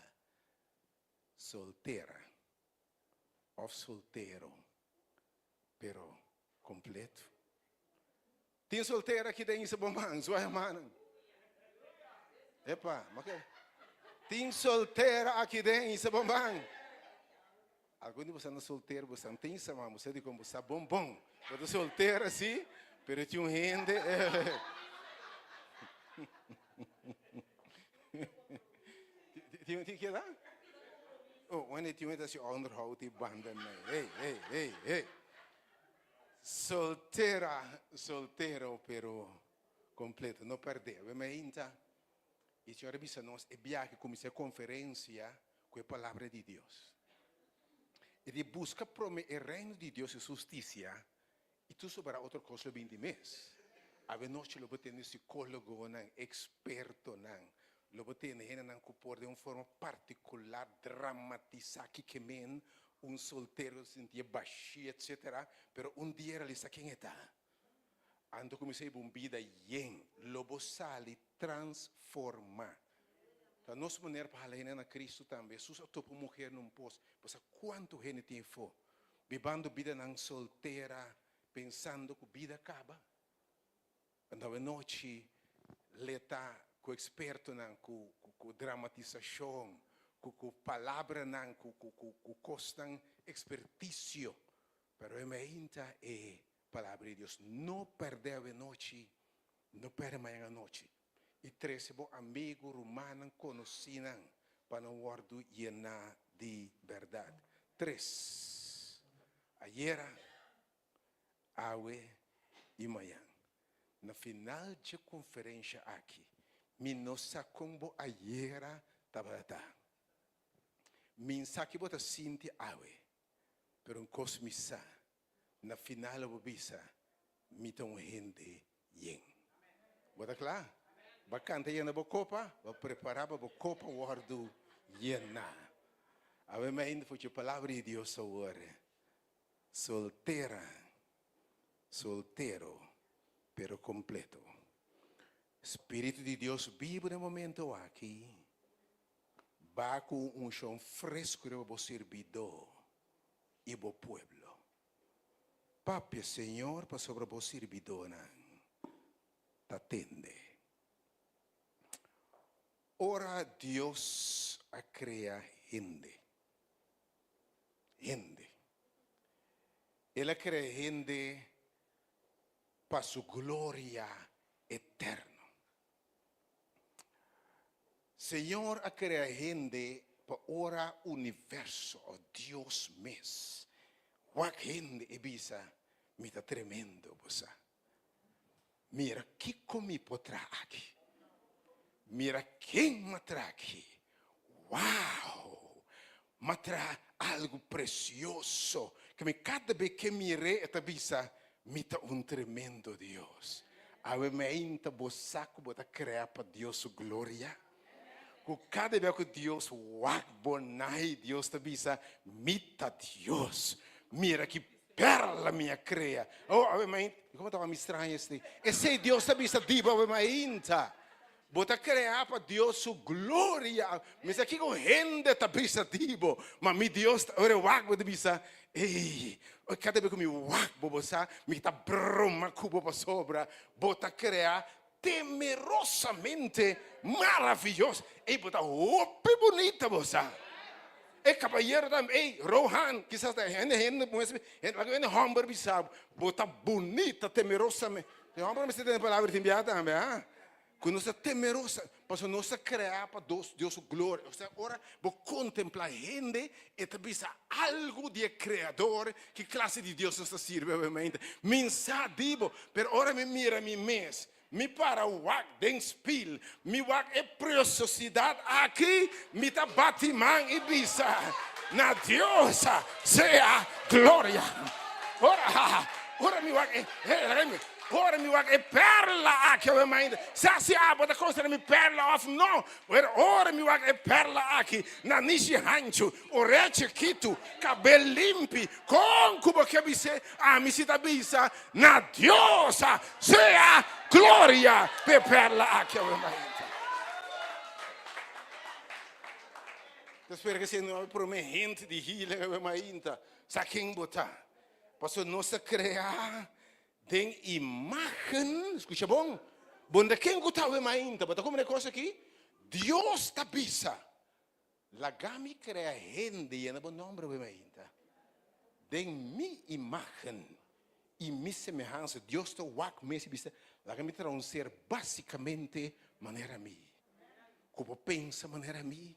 [SPEAKER 5] Soltera of Soltero pero Completo. Tin soltera aki den bo man, zwaai mannan. Epa, ma ke? Tin soltera aki den bo man. Algun di boso ta soltero, boso no tin sa man, boso di kon boso sa bon bon. Bo ta soltera si, pero tin un hende. Tin tin keda? Oh, wanneer tin un hende onderhoud die banden mee. Hey, hey, hey, hey. Soltera, soltero, pero completo. No perde. We mainta. Y Señor bisa nos e biahe cuminsa e conferencia cu e palabra di Dios. E di busca prome e reino di Dios y su husticia y tur sobra otro cos lo bin di mes. Awe nochi lo bo tene psicologonan, expertonan, lo bo tene hendenan cu por den un forma particular dramatisa kiko men un soltero sinti e bashi etc. Pero un dia realisa ken e ta. Anto kuminsá hiba un bida yen, lo bo sali transformá. Ta nos manera pa hala hende na Cristo tambe. Hesus a topa un muher na un pos. Bo sa kuantu hende tin efo, bibando bidanan soltera, pensando ku bida a kaba? Anto awenochi leta ku ekspertonan, ku ku dramatisashon, ku ku palabranan, ku ku ku kosnan ekspertisio. Pero e meinta e Palabra di Dios. No pèrdè awenochi, no pèrdè mañan anochi. I trese bo amigu, rumannan, konosínan pa nan wòrdu yená di bèrdat. Tres, ayera, awe i mañan. Na final dje konferensha aki, mi no sa kon bo ayera tabata. Mi sa ki bo ta sinti awe, pero un kos mi sa, Na final lo bo bisa, Mi ta un hende yen. Bo ta kla? Bo a kanta yena bo kopa? Bo a prepará pa bo kopa wòrdu yená? Awe mi ainda for dje Palabra di Dios awor. Soltera, soltero, pero kompleto. Spiritu di Dios bibu den momento aki, ba ku un unshon fresku riba bo sirbidó. i bo pueblo. Papia, Señor, pasobra bo sirbidónan ta tende. Ora Dios a krea hende, hende, El a krea hende pa su gloria eterno. Señor a crea hende pa ora universo of Dios mes wak hende y bisa, Mi ta tremendo, bo sa. Mira kico mi por traha aki. Mira ken m'a traha aki. Wow! M'a traha algo precioso cu mi cada be ke mir'é e ta bisa, Mi ta un tremendo Dios. Awe meinta bo sa cu bo ta crea pa Dios su gloria? Cu cada bia cu Dios wak bo nai, Dios ta bisa, Mi ta Dios. Mira ki perla mi a crea. Oh, awe meinta, como tabata mi straña esei? Esei Dios ta bisa di bo awe mainta. Bo ta crea pa Dios su gloria. Mi sa kico hende ta bisa di bo, ma mi Dios ta ora e wak bo ta bisa, Ey, cada bes cu mi wak bo, bo sa, mi ta broma cu bo pasobra bo ta crea temerosamente maravilloso. Ey, bo ta hopi bunita, bo sa. E kabayero tambe, ey, Rohan, kisas ta hende hende muhé si, laga hende hòmber bisa bo, bo ta bunita temerosamente. E hòmber mester tende palabra tin bia tambe, ha? Ku nos ta temerosa, pasobra nos ta kreá pa dos Dios su gloria. Osea, ora bo kontemplá hende, e ta bisa algu di e Kreador, ki klase di Dios nos ta sirbi obviamente. Mi sa di bo, pero ora mi mira mi mes, mi para wak den spil, mi wak e preciosidat aki, mi ta bati man i bisa, Na Dios sea gloria. Ora, ora mi wak e, Ora mi wak e perla aki awe mainta, sa si abo ta considera mi perla of no, pero ora mi wak e perla aki, nanishi hanchu, orea chikitu, kabel limpi, kon ku bo ke bis'é? Ami si ta bisa, Na Dios sea gloria p'e perla aki awe mainta. Ta spera ke no e prome hende di healing awe mainta sa ken bo ta, pasobra nos ta krea Den imágen, skucha bon, bo no ta ken ku ta awe mainta, bo ta komprende e kos aki? Dios ta bisa, Laga mi krea hende yena bo nòmber awe mainta. Den mi imágen i mi semehansa, Dios ta wak mes i bisa, laga mi traha un ser básikamente manera mi, ku por pensa manera mi,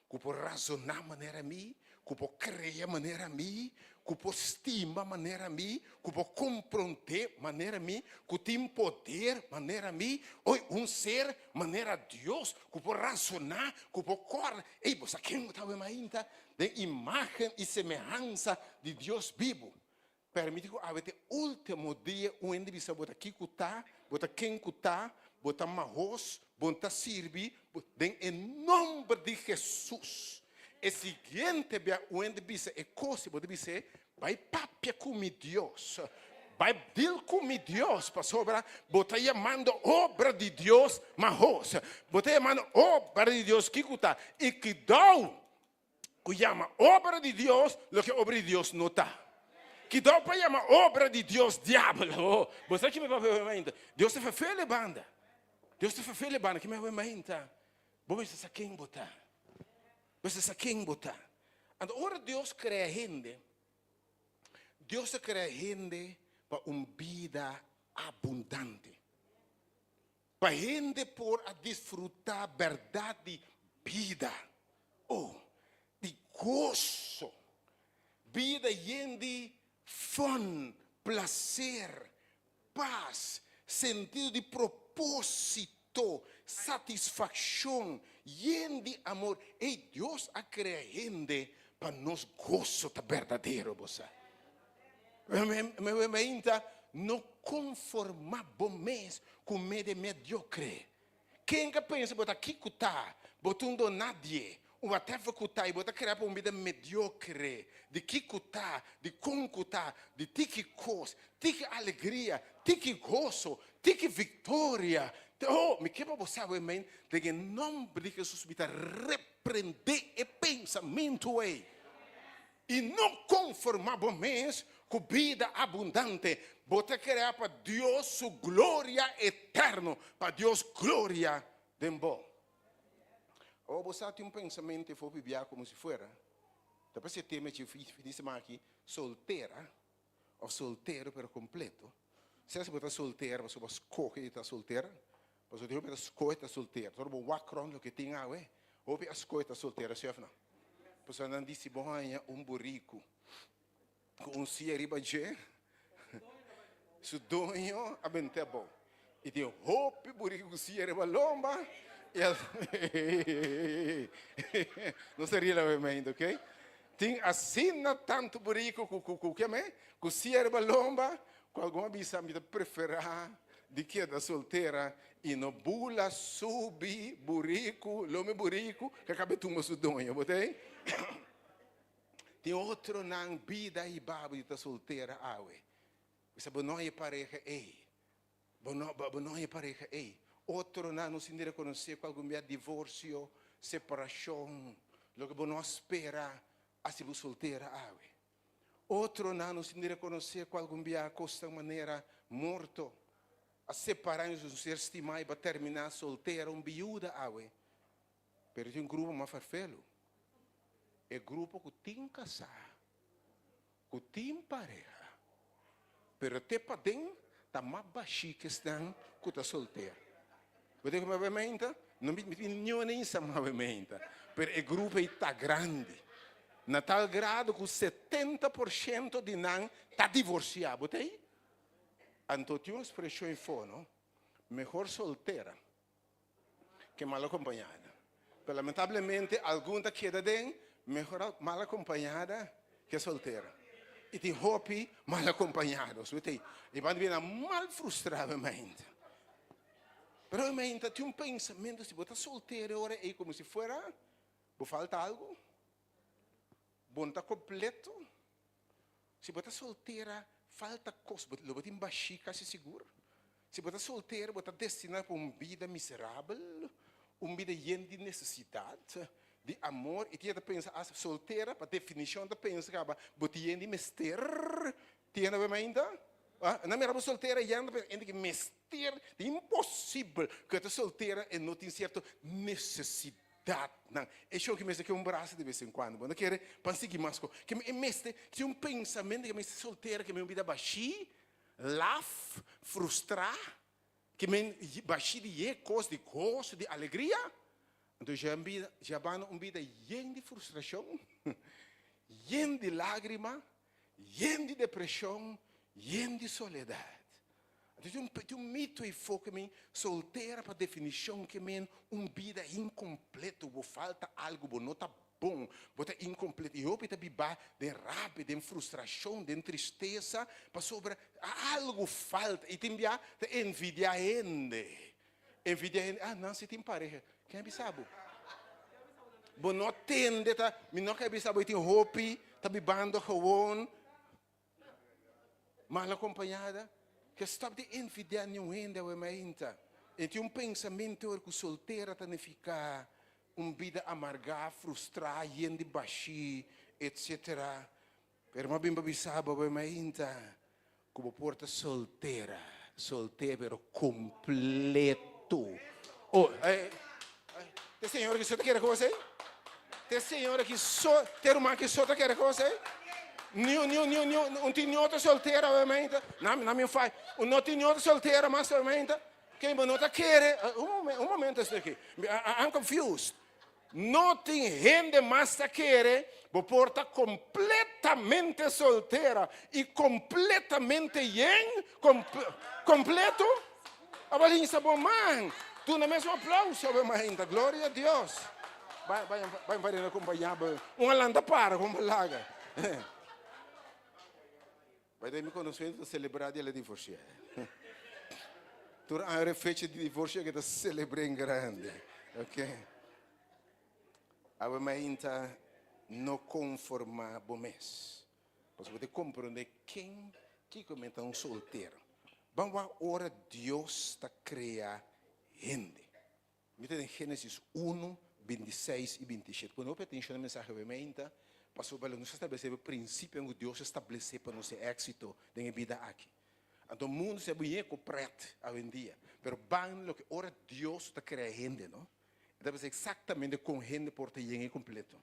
[SPEAKER 5] ku por razoná manera mi, ku por krea manera mi, ku por stima manera mi, ku por komprondé manera mi, ku tin poder manera mi, oi, un ser manera Dios, ku por razoná, ku por kòrda. Ei, bo sa ken bo ta awe mainta? Den imágen i semehansa di Dios bibu. Permiti ku awe ta e último dia un hende bisa bo ta kiko ta, bo ta ken ku ta, bo ta mahos, bo no ta sirbi, bo den e nòmber di Hesus. E siguiente bia un hende bisa e kos i bo ta bis'é, bai papia ku mi Dios, bai deal ku mi Dios, pasobra bo ta yamando obra di Dios mahos, bo ta yamando obra di Dios kiko ta, i kidou ku yama obra di Dios loke obra di Dios no ta. Kidó pa yama obra di Dios diabel? Oh, bo sa ki mi papia hopi mainta? Dios ta ferfel e banda. Dios ta ferfel e banda. Ki mi hopi mainta? Bo mester sa ken bo ta. Bo mester sa ken bo ta. Anto ora Dios krea hende, Dios a krea hende pa un bida abundante. Pa hende por a disfrutá bèrdat di bida, oh, di goso, bida yen di fun, plaser, pas, sentido di propósito, satisfakshon, yen di amor. Ey, Dios a krea hende pa nos goso ta berdadero, bo sa. Meinta, no konformá bo mes ku mede mediokre. Ken ka pensa bo ta kiko ta, bo ta un don nadie, un whatever ku ta, i bo ta krea pa un bida mediokre di kiko ta, di kon ku ta, di tiki kos, tiki alegria, tiki goso, tiki viktoria. Oh, mi ke pa bo sa, men, den e nòmber di Hesus mi ta reprendé e pensamentu ei. I no konformá bo mes ku bida abundante. Bo ta kreá pa Dios su gloria eterno, pa Dios gloria den bo. Awor bo sa tin un pensamentu e for bibia komo si fuera ta pa e tema dje fin di semana aki, soltera òf soltero pero kompleto. Sea si bo ta soltera pasobra bo a skohe di ta soltera, pasobra tin hopi ta skohe ta soltera. Ora bo wak rònt loke tin awe, hopi a skohe ta soltera, si òf no? Pasobra nan di si bo haña un buriku ku un sia riba dje, su doño a bent'é abou. I tin hopi buriku ku sia riba lomba i a No se ria lawe mainta, ok? Tin asina tantu buriku ku ku ku keme ku sia riba lomba ku algun a bisa mi ta preferá di keda soltera i no bula subi buriku, lomba buriku ke kabe tumba su doño, bo ta ei? Tin otronan bida i babo di ta soltera awe. Bisa bo no haña pareha ei. Bo no, bo no haña pareha ei. Otronan no sinti rekonosé ku algun bia divorsio, separashon, loke bo no a spera, hasi bo soltera awe. Otronan no sinti rekonosé ku algun bia kosnan manera morto a separá nos un ser stimá i bo a terminá soltera, un biuda awe. Pero tin un grupo mas farfelu. E grupo ku tin kasá, ku tin pareha, pero te paden ta mas bashí ku esnan ku ta soltero. Bo ta kuma meinta? No mi tin niun insa mas meinta, pero e grupo ei ta grandi. Na tal grado ku 70% di nan ta divorsiá. Bo ta ei? Anto tin un ekspreshon ei no? Mehor soltera que mal acompañada. Pero lamentablemente algun ta keda den mehor mal acompañada que soltera. I tin hopi mal acompañado. So te i van bira mal frustrá mente. Pero mente tin un pensamentu si bo ta soltero ora ei komo si fuera bo falta algu. Bo no ta kompleto. Si bo ta soltera, falta kos, lo bo tin bashí kasi sigur. Si bo ta soltero, bo ta destiná pa un bida miserabel, un bida yen di nesesidat, di amor. I tin ta pensa, ah, soltera, pa definishon ta pensa kaba, bo tin yen di mester. Tin hende ainda? Ah, nan mira bo soltera, yen ta pensa, hende ki mester, ta imposibel ku e ta soltera e no tin sierto nesesidatnan. E show ki mester ke un brasa de bes en kuando. Bo no kere pa sigui mas ko. Ke e mester tin un pensamentu ke mester soltera ke men un bida bashí, laf, frustrá, ke men bashí di ye kos di goso, di alegria. Anto ya bida, ya bana un bida yen di frustrashon, yen di lágrima, yen di depreshon, yen di soledat. Anto tin un mito ei fo ke men soltera pa definishon ke men un bida inkompleto, bo falta algu, bo no ta bon, bo ta inkompleto. I hopi ta biba den rabia, den frustrashon, den tristesa, pasobra algu falta. I tin bia ta envidiá hende. Envidiá hende, ah, nan si tin pareha. Ken a bisa bo? Bo no tende ta, mi no ke bisa bo tin hopi, ta bibando gewoon, mal acompañada. Ke stop di envidiá niun hende awe mainta. E tin un pensamentu ku soltera ta nifiká un bida amargá, frustrá, yen di bashí, etc. Pero m'a bin pa bisa bo awe mainta, ku bo por ta soltera, soltera pero kompleto. Oh, eh, eh, te señora ku so ta kere kos ei? Te señora ku so, te ruman ku so ta kere kos ei? Ni, ni, ni, ni, un tin ni otro soltera awe mainta? Na, na mi fai. Un no tin ni otro soltera mas awe mainta? Ken bo no ta kere? Un momento, un momento aki. I'm confused. No tin hende mas ta kere, bo por ta kompletamente soltera i kompletamente yen, kompleto. Aba hisa bo man. Duna mes un aplauso awe mainta. Gloria a Dios. Bai, bai, bai, bai, kompañá bo. Un a lanta para kon laga. Bai den mi konosementu ta selebrá dia di divorsiá. Tur aña fecha di divorsio ku ta selebrá en grande. Ok. Awe mainta no konformá bo mes. Pasobra bo ta komprondé ken kiko men ta un soltero. Ban wak ora Dios ta krea hende. Mi ta den Génesis 1, 26 i 27. Pone hopi atenshon na mensahe awe mainta, pasobra nos a establesé e prinsipionan ku Dios a establesé pa nos éksito den e bida aki. Anto mundu sa bien ku prèt awendia, pero ban loke ora Dios ta krea hende, no? E ta bisa eksaktamente kon hende por ta yen i kompleto.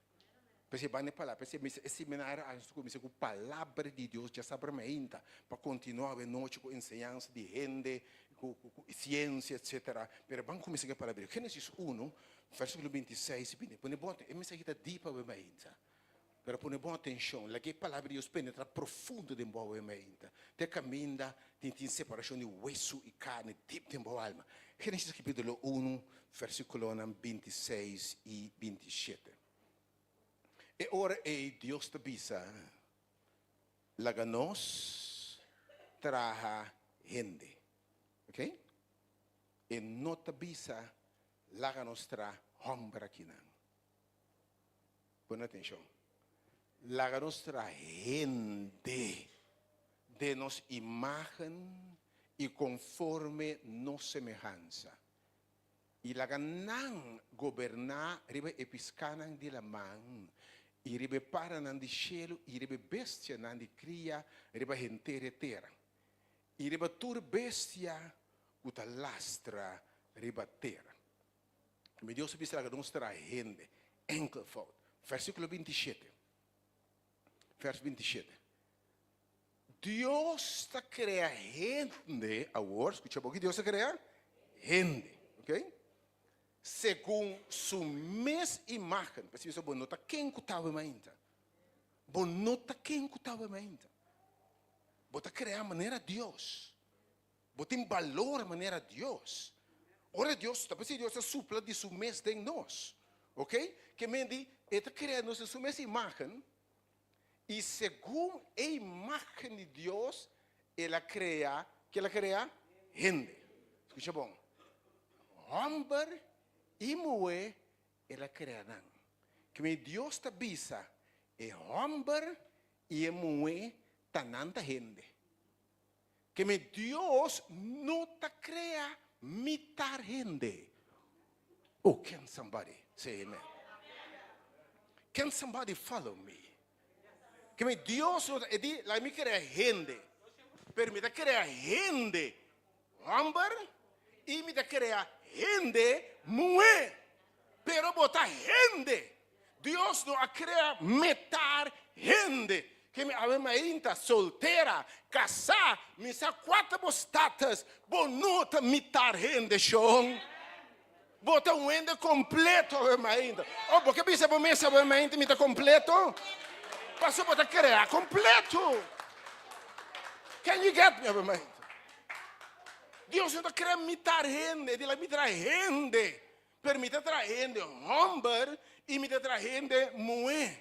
[SPEAKER 5] P'esei ban e palabra, p'esei e seminario aki nos ta kuminsá ku palabra di Dios djasabra mainta pa kontinuá awe nochi ku enseñansa di hende, ku siensia, etsetera. Pero ban kuminsá ku e palabra di Dios. Génesis 1, versíkulo 26 i 27. Pone bon atenshon, e mensahe ta dip awe mainta. Pero pone bon atenshon, laga e palabra di Dios penetrá profundo den bo awe mainta. Te kaminda tin separashon di wesu i karni dip den bo alma. Génesis kapítulo 1, versíkulonan 26 i 27. E ora ei Dios ta bisa, laga nos traha hende. Ok? E no ta bisa, laga nos traha hòmber akinan. Pone atenshon. Laga nos traha hende den nos imágen i konforme nos semehansa. I laga nan goberná riba e piskánan di laman, i riba e paranan di shelu, i riba e bestianan di kria riba henter e tera, i riba tur bestia ku ta lastra riba tera. Mi Dios a bisa laga nos traha hende, enkelvoud. Versíkulo 27. Vers 27. Dios ta krea hende, awor, skucha bo, ki Dios ta krea? Hende, ok? Segun su mes imágen. P'esei bisa bo no ta ken ku ta awe mainta. Bo no ta ken ku ta awe mainta. Bo ta krea manera Dios. Bo tin balor manera Dios. Ora Dios, ta p'esei Dios ta supla di su mes den nos. Ok? Ke men di, E ta krea nos den su mes imágen, i segun e imágen di Dios El a krea, ke El a krea? Hende. Skucha bon. Hòmber i muhé El a krea nan. Ke men Dios ta bisa, e hòmber i e muhé ta nan ta hende. Ke mi Dios no ta krea mitar hende. Oh, can somebody say amen? Can somebody follow me? Ke mi Dios no ta, e di, laga mi krea hende, pero mi ta krea hende hòmber i mi ta krea hende muhé. Pero bo ta hende. Dios no a krea metar hende. Ke mi awe mainta, soltera, kasá, mi sa kua ta bo status, bo no ta mitar hende, shon. Bo ta un hende kompleto awe mainta. Oh, bo ke bisa bo mes awe mainta mi ta kompleto? Pasobra bo ta krea kompleto. Can you get me awe mainta? Dios no ta krea mitar hende, e di la mi traha hende. Pero mi ta traha hende homber i mi ta traha hende muhé.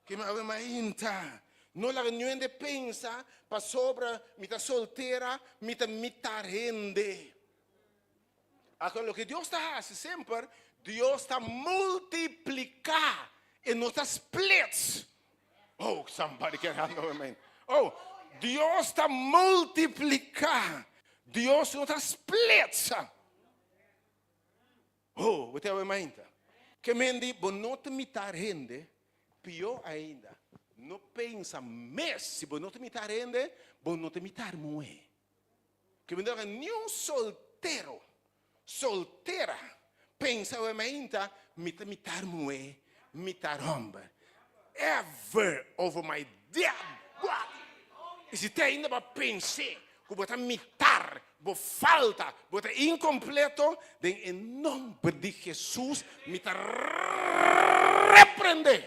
[SPEAKER 5] Ke mi awe mainta. No laga niun hende pensa pasobra mi ta soltera mi ta mitar hende. Akon loke Dios ta hasi semper, Dios ta multipliká, e no ta splits. Oh, somebody can help me amen. Oh, Dios ta multipliká, Dios no ta splits. Oh, bo ta awe mainta. Ke men di bo no ta mitar hende, pió ainda, no pensa mes, si bo no ta mitar hende, bo no ta mitar muhé. Ke men di niun soltero, soltera, pensa awe mainta, mi ta mitar muhé, mitar hòmber. Ever over my dead body. I si te ainda bo a pens'é ku bo ta mitar, bo falta, bo ta inkompleto, den e nòmber di Hesus mi ta reprendé.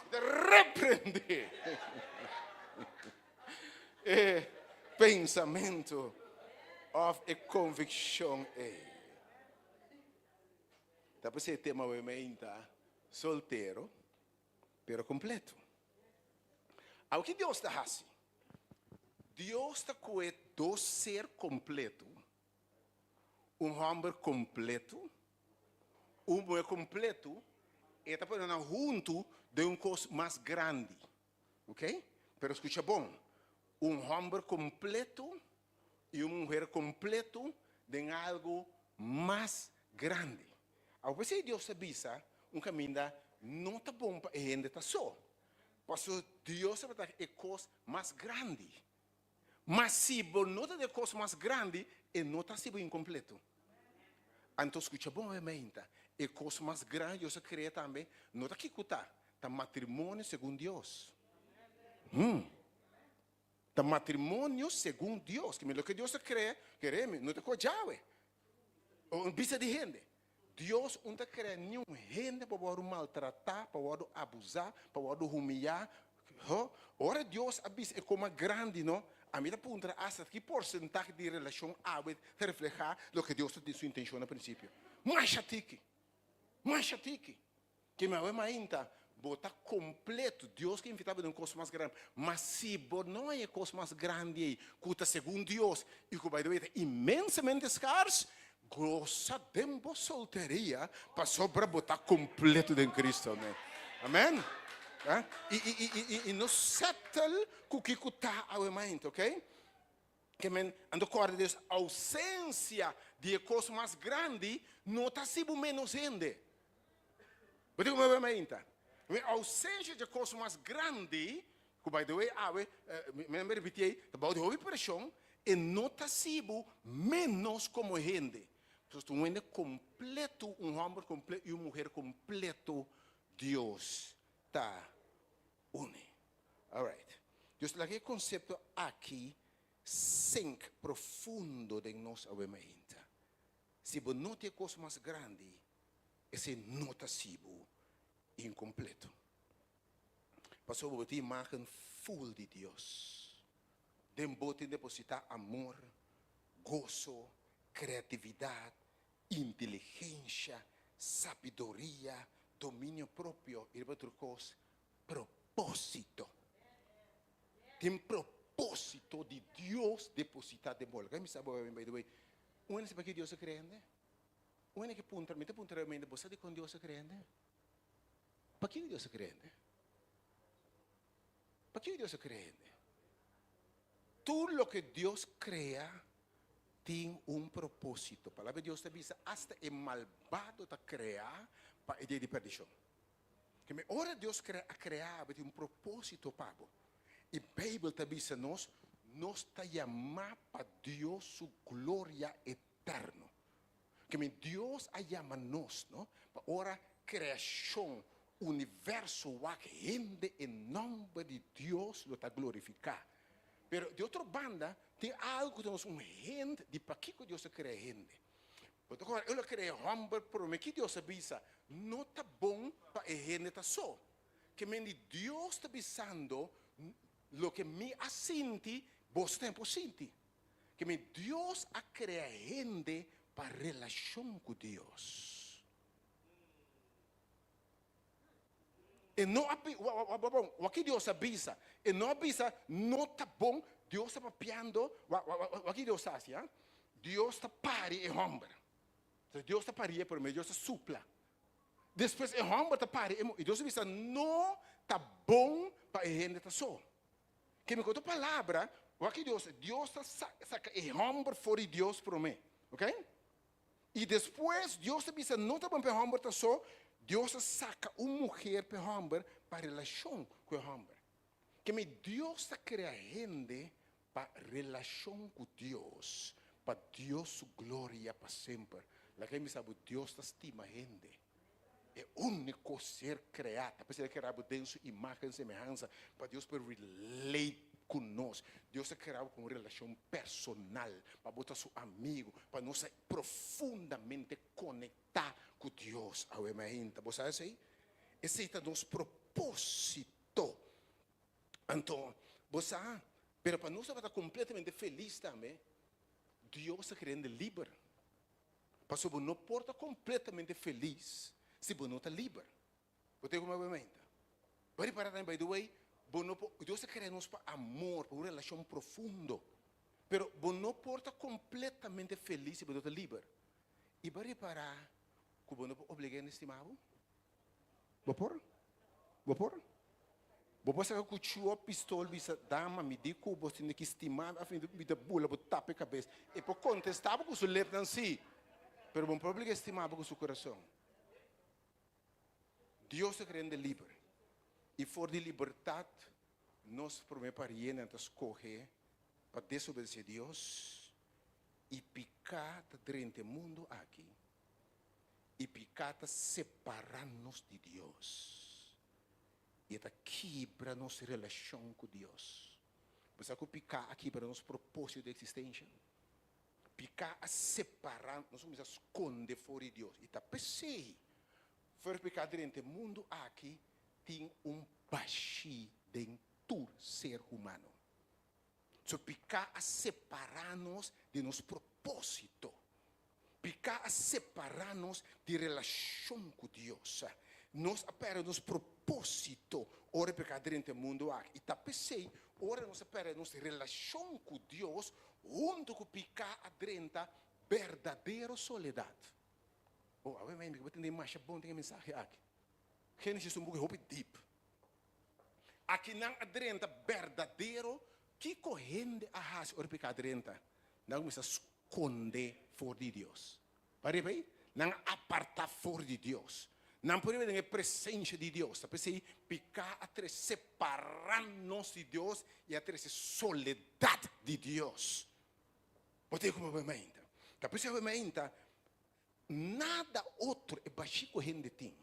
[SPEAKER 5] Mi ta reprendé e pensamentu òf e konvikshon ei. Ta p'esei e tema awe meinta, soltero pero kompleto. Awe ki Dios ta hasi? Dios ta kohe dos ser kompleto, un hòmber kompleto, un muhé kompleto, e ta pone nan huntu den un kos mas grandi. Ok? Pero skucha bon, un hòmber kompleto i un muher kompleto den algu mas grandi. Awor p'esei Dios a bisa un kaminda no ta bon pa e hende ta so, pasobra Dios tabata e kos mas grandi. Ma si bo no ta den e kos mas grandi, e no ta hasi bo inkompleto. Anto skucha bon awe meinta, e kos mas grandi Dios a krea tambe no ta kiko ta, ta matrimonio segun Dios. Hum. Ta matrimonio segun Dios. Kimen loke Dios a krea, kere mi, no ta ku djawe. O un bisa di hende. Dios un ta krea niun hende pa wòrdu maltratá, pa wòrdu abusá, pa wòrdu humiyá. Ho, ora Dios a bisa e koma grandi no, ami ta puntra asta ki porsentahe di relashon awe ta reflehá loke Dios ta tin su intenshon na prinsipio. Masha tiki. Masha tiki. Ke mi awe mainta, bo ta kompleto. Dios ke invitá bo den un kos mas grandi. Ma si bo no haña e kos mas grandi ei, ku ta segun Dios i ku by the way ta inmensamente skars, gosa den bo solteria pasobra bo ta kompleto den Kristu. Amen. Amen. I, i, i, i, i no settle ku kiko ta awe mainta, okay? Ke men, anto kòrda Dios, ousensia di e kos mas grandi no ta hasi bo ménos hende. Bo tin ku mebe mainta. Mi ousensia di e kos mas grandi, ku by the way awe, mi a ripiti ei, ta bou di hopi preshon, e no ta hasi bo ménos komo hende. Pasobra un hende kompleto, un hòmber kompleto i un muher kompleto Dios ta uni. Alright. Dios laga e konsepto aki sink profundo den nos awe mainta. Si bo no tin e kos mas grandi, esei no ta hasi bo inkompleto. Pasobra bo tin imágen ful di Dios. Den bo tin depositá amor, goso, kreatividat, inteligensha, sabiduria, dominio propio i riba otro kos, propósito. Tin propósito di Dios depositá den bo. Laga mi sa bo by the way, un hende sa pakiko Dios a krea hende? Un hende ke puntra, mi ta puntra realmente, bo sa dikon Dios a krea hende? Pakiko Dios a krea hende? Pakiko Dios a krea hende? Tur loke Dios krea tin un propósito. Palabra di Dios ta bisa asta e malbado ta kreá pa e dia di perdishon. Keme ora Dios krea a krea bo tin un propósito pa bo. I Beibel ta bisa nos, nos ta yamá pa Dios su gloria eterno. Keme Dios a yama nos, no? Pa ora kreashon, universo wak hende e nòmber di Dios lo ta glorifiká. Pero di otro banda tin algu ku ta nos un hint di pakiko Dios a krea hende. Bo ta kòrda el a krea hòmber promé ki Dios a bisa, No ta bon pa e hende ta so. Ke men di Dios ta bisando, Loke mi a sinti, boso tambe por sinti. Ke men Dios a krea hende pa relashon ku Dios. E no a bi, wa, wak ki Dios a bisa. E no a bisa, no ta bon, Dios ta papiando, wa, wa, wa, wak ki Dios ta hasi, ha? Dios ta pari e hòmber. Entonces Dios ta parié promé, Dios ta supla. Despues e hòmber ta pari e mu, i Dios a bisa, no ta bon pa e hende ta so. Ke mi ku otro palabra, wak ki Dios, Dios ta saka e hòmber for di Dios promé, ok? I despues Dios ta bisa no ta bon pa e hòmber ta so, Dios a saka un muher pa e hòmber pa relashon ku e hòmber. Keme Dios ta krea hende pa relashon ku Dios, pa Dios su gloria pa semper. Laga mi bisa bo, Dios ta stima hende. E úniko ser kreá, ta p'esei el a krea bo den su imágen i semehansa, pa Dios por relate ku nos. Dios a krea bo ku un relashon personal, pa bo ta su amigu, pa nos ta profundamente konektá ku Dios awe mainta. Bo sa esei? Esei ta nos propósito. Anto, bo sa, pero pa nos tabata kompletamente felis tambe, Dios a krea hende liber. Pasobra bo no por ta kompletamente felis si bo no ta liber. Bo ta kuma bo menta? Bo a ripara tambe, by the way, bo no por, Dios a krea nos pa amor, pa un relashon profundo. Pero bo no por ta kompletamente felis si bo no ta liber. I bo a ripara ku bo no por obliga hende stima bo? Bo por? Bo por? Bo por saka kuchu of pistol bisa, Dama, mi di ku bo sinti ki stima mi, af mi ta bula bo tapa e kabes. E por kontestá bo ku su lepnan sí, pero bo no por oblig'é stima bo ku su kurason. Dios ta kere hende liber. I for di libertat nos promé parientenan ta skohe pa desobedesé Dios i piká ta drenta e mundu aki i piká ta separá nos di Dios i e ta kibra nos relashon ku Dios. Bo sa ku piká a kibra nos propósito di eksistensha? Piká a separá nos, a kuminsá skonde for di Dios. I ta p'esei, for piká drenta e mundu aki, tin un bashí den tur ser humano. So piká a separá nos di nos propósito. Piká a separá nos di relashon ku Dios. Nos a pèrdè nos propósito ora e piká drenta e mundu aki. I ta p'esei, ora nos a pèrdè nos relashon ku Dios, huntu ku piká a drenta berdadero soledat. Oh, awe mi bo tende masha bon den e mensahe aki. Génesis ta un buki hopi dip. Aki nan a drenta berdadero kiko hende a hasi ora piká drenta. Nan a kuminsá skonde for di Dios. Pa riba ei, nan a apartá for di Dios. Nan por riba den e presensia di Dios. Ta p'esei piká a trese separá nos di Dios i a trese soledat di Dios. Bo ta komo bo meinta. Ta p'esei bo meinta. Nada otro e bashí ku hende tin.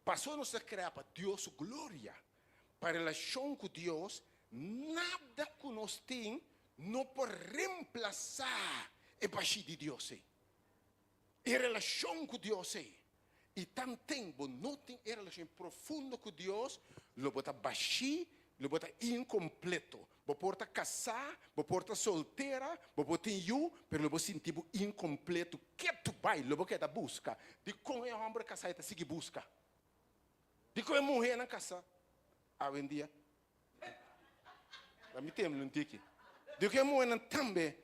[SPEAKER 5] Pasobra nos ta krea pa Dios su gloria, pa relashon ku Dios, nada ku nos tin no por remplasá e bashí di Dios ei. E relashon ku Dios ei. I tanten bo no tin e relashon profundo ku Dios, lo bo ta bashí, lo bo ta inkompleto. Bo por ta kasá, bo por ta soltera, bo por tin yu, pero lo bo sinti bo inkompleto ketu bai, lo bo keda buska. Dikon e hòmber kasá e ta sigui buska? Dikon e muhénan kasá awendia? La mi tembla un tiki. Dikon e muhénan tambe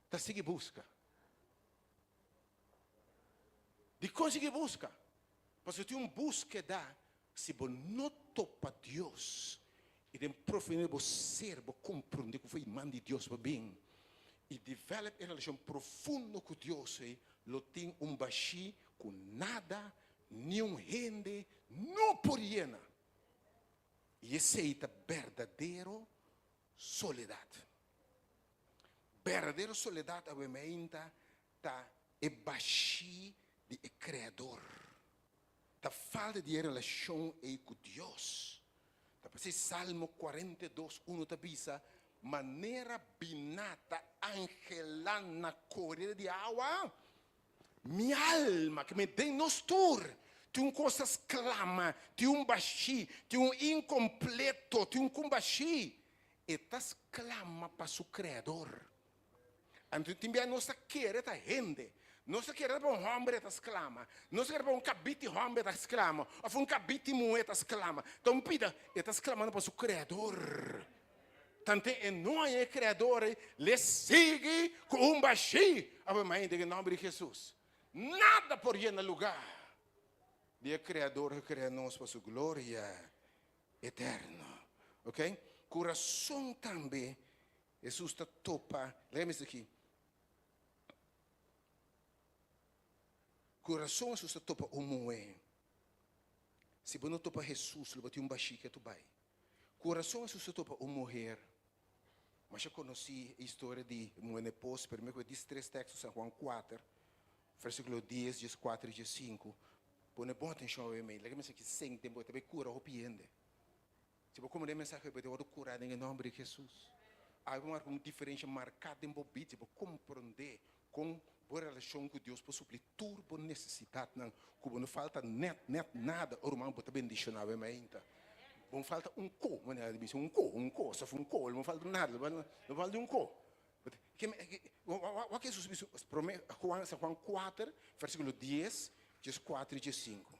[SPEAKER 5] ta sigui buska? Dikon sigui buska? Pasobra tin un búskeda si bo no topa Dios i den profundidad di bo ser bo komprondé ku for e man di Dios bo bin i develop e relashon profundo ku Dios ei lo tin un bashí ku nada niun hende no por yena. I esei ta berdadero soledat. Berdadero soledat awe meinta ta e bashí di e Kreador. Ta falta di e relashon ei ku Dios. Ta p'esei Salmo 42, unu ta bisa, Manera biná ta anhelá na korida di awa, mi alma, ke men den nos tur, tin un kos ta sklama, tin un bashí, tin un inkompleto, tin un kun bashí. E ta sklama pa su Kreador. Anto tin bia nos ta kere ta hende. Nos ta kere ta pa un homber e ta sklama. Nos ta kere pa un kabiti homber e ta sklama of un kabiti muhe e ta sklama. Ta un pida e ta sklamando pa su Kreador. Tante e no haña e Kreador ei, le sigui ku un bashí. Abo main den e nomber di Jesus. Nada por yena luga di e Kreador ku krea nos pa su gloria eterno. Ok? Ku rason tambe Hesus ta topa, lei mi aki, ku rason Hesus ta topa un muhé. Si bo no topa Hesus, lo bo tin un bashí ke tu bai. Ku rason Hesus ta topa un muher. Masha konosí e historia di e muhé na e pos, pero mi ku e dis tres teksto, San Juan kuater, versíkulo dies, dieskuater i diesinku. Pone bon atenshon awe mei. Laga mi esaki seng den bo, e ta bai kura hopi hende. Si bo komprendé e mensahe bo ta wòrdu kurá den e nòmber di Hesus. Awe bo marka un diferensha marká den bo bida si bo komprendé kon bo relashon ku Dios por supli tur bo nesesidatnan, ku bo no falta nèt nèt nada. O ruman, bo ta bendishoná awe mainta. Bo no falta un ko, manera di bisa, un ko, un ko, òf un ko, bo no falta nada, bo no falta un ko. Wak Hesus bisa, promé Juan, San Juan kuater, versíkulo dies, dieskuater i diesinku.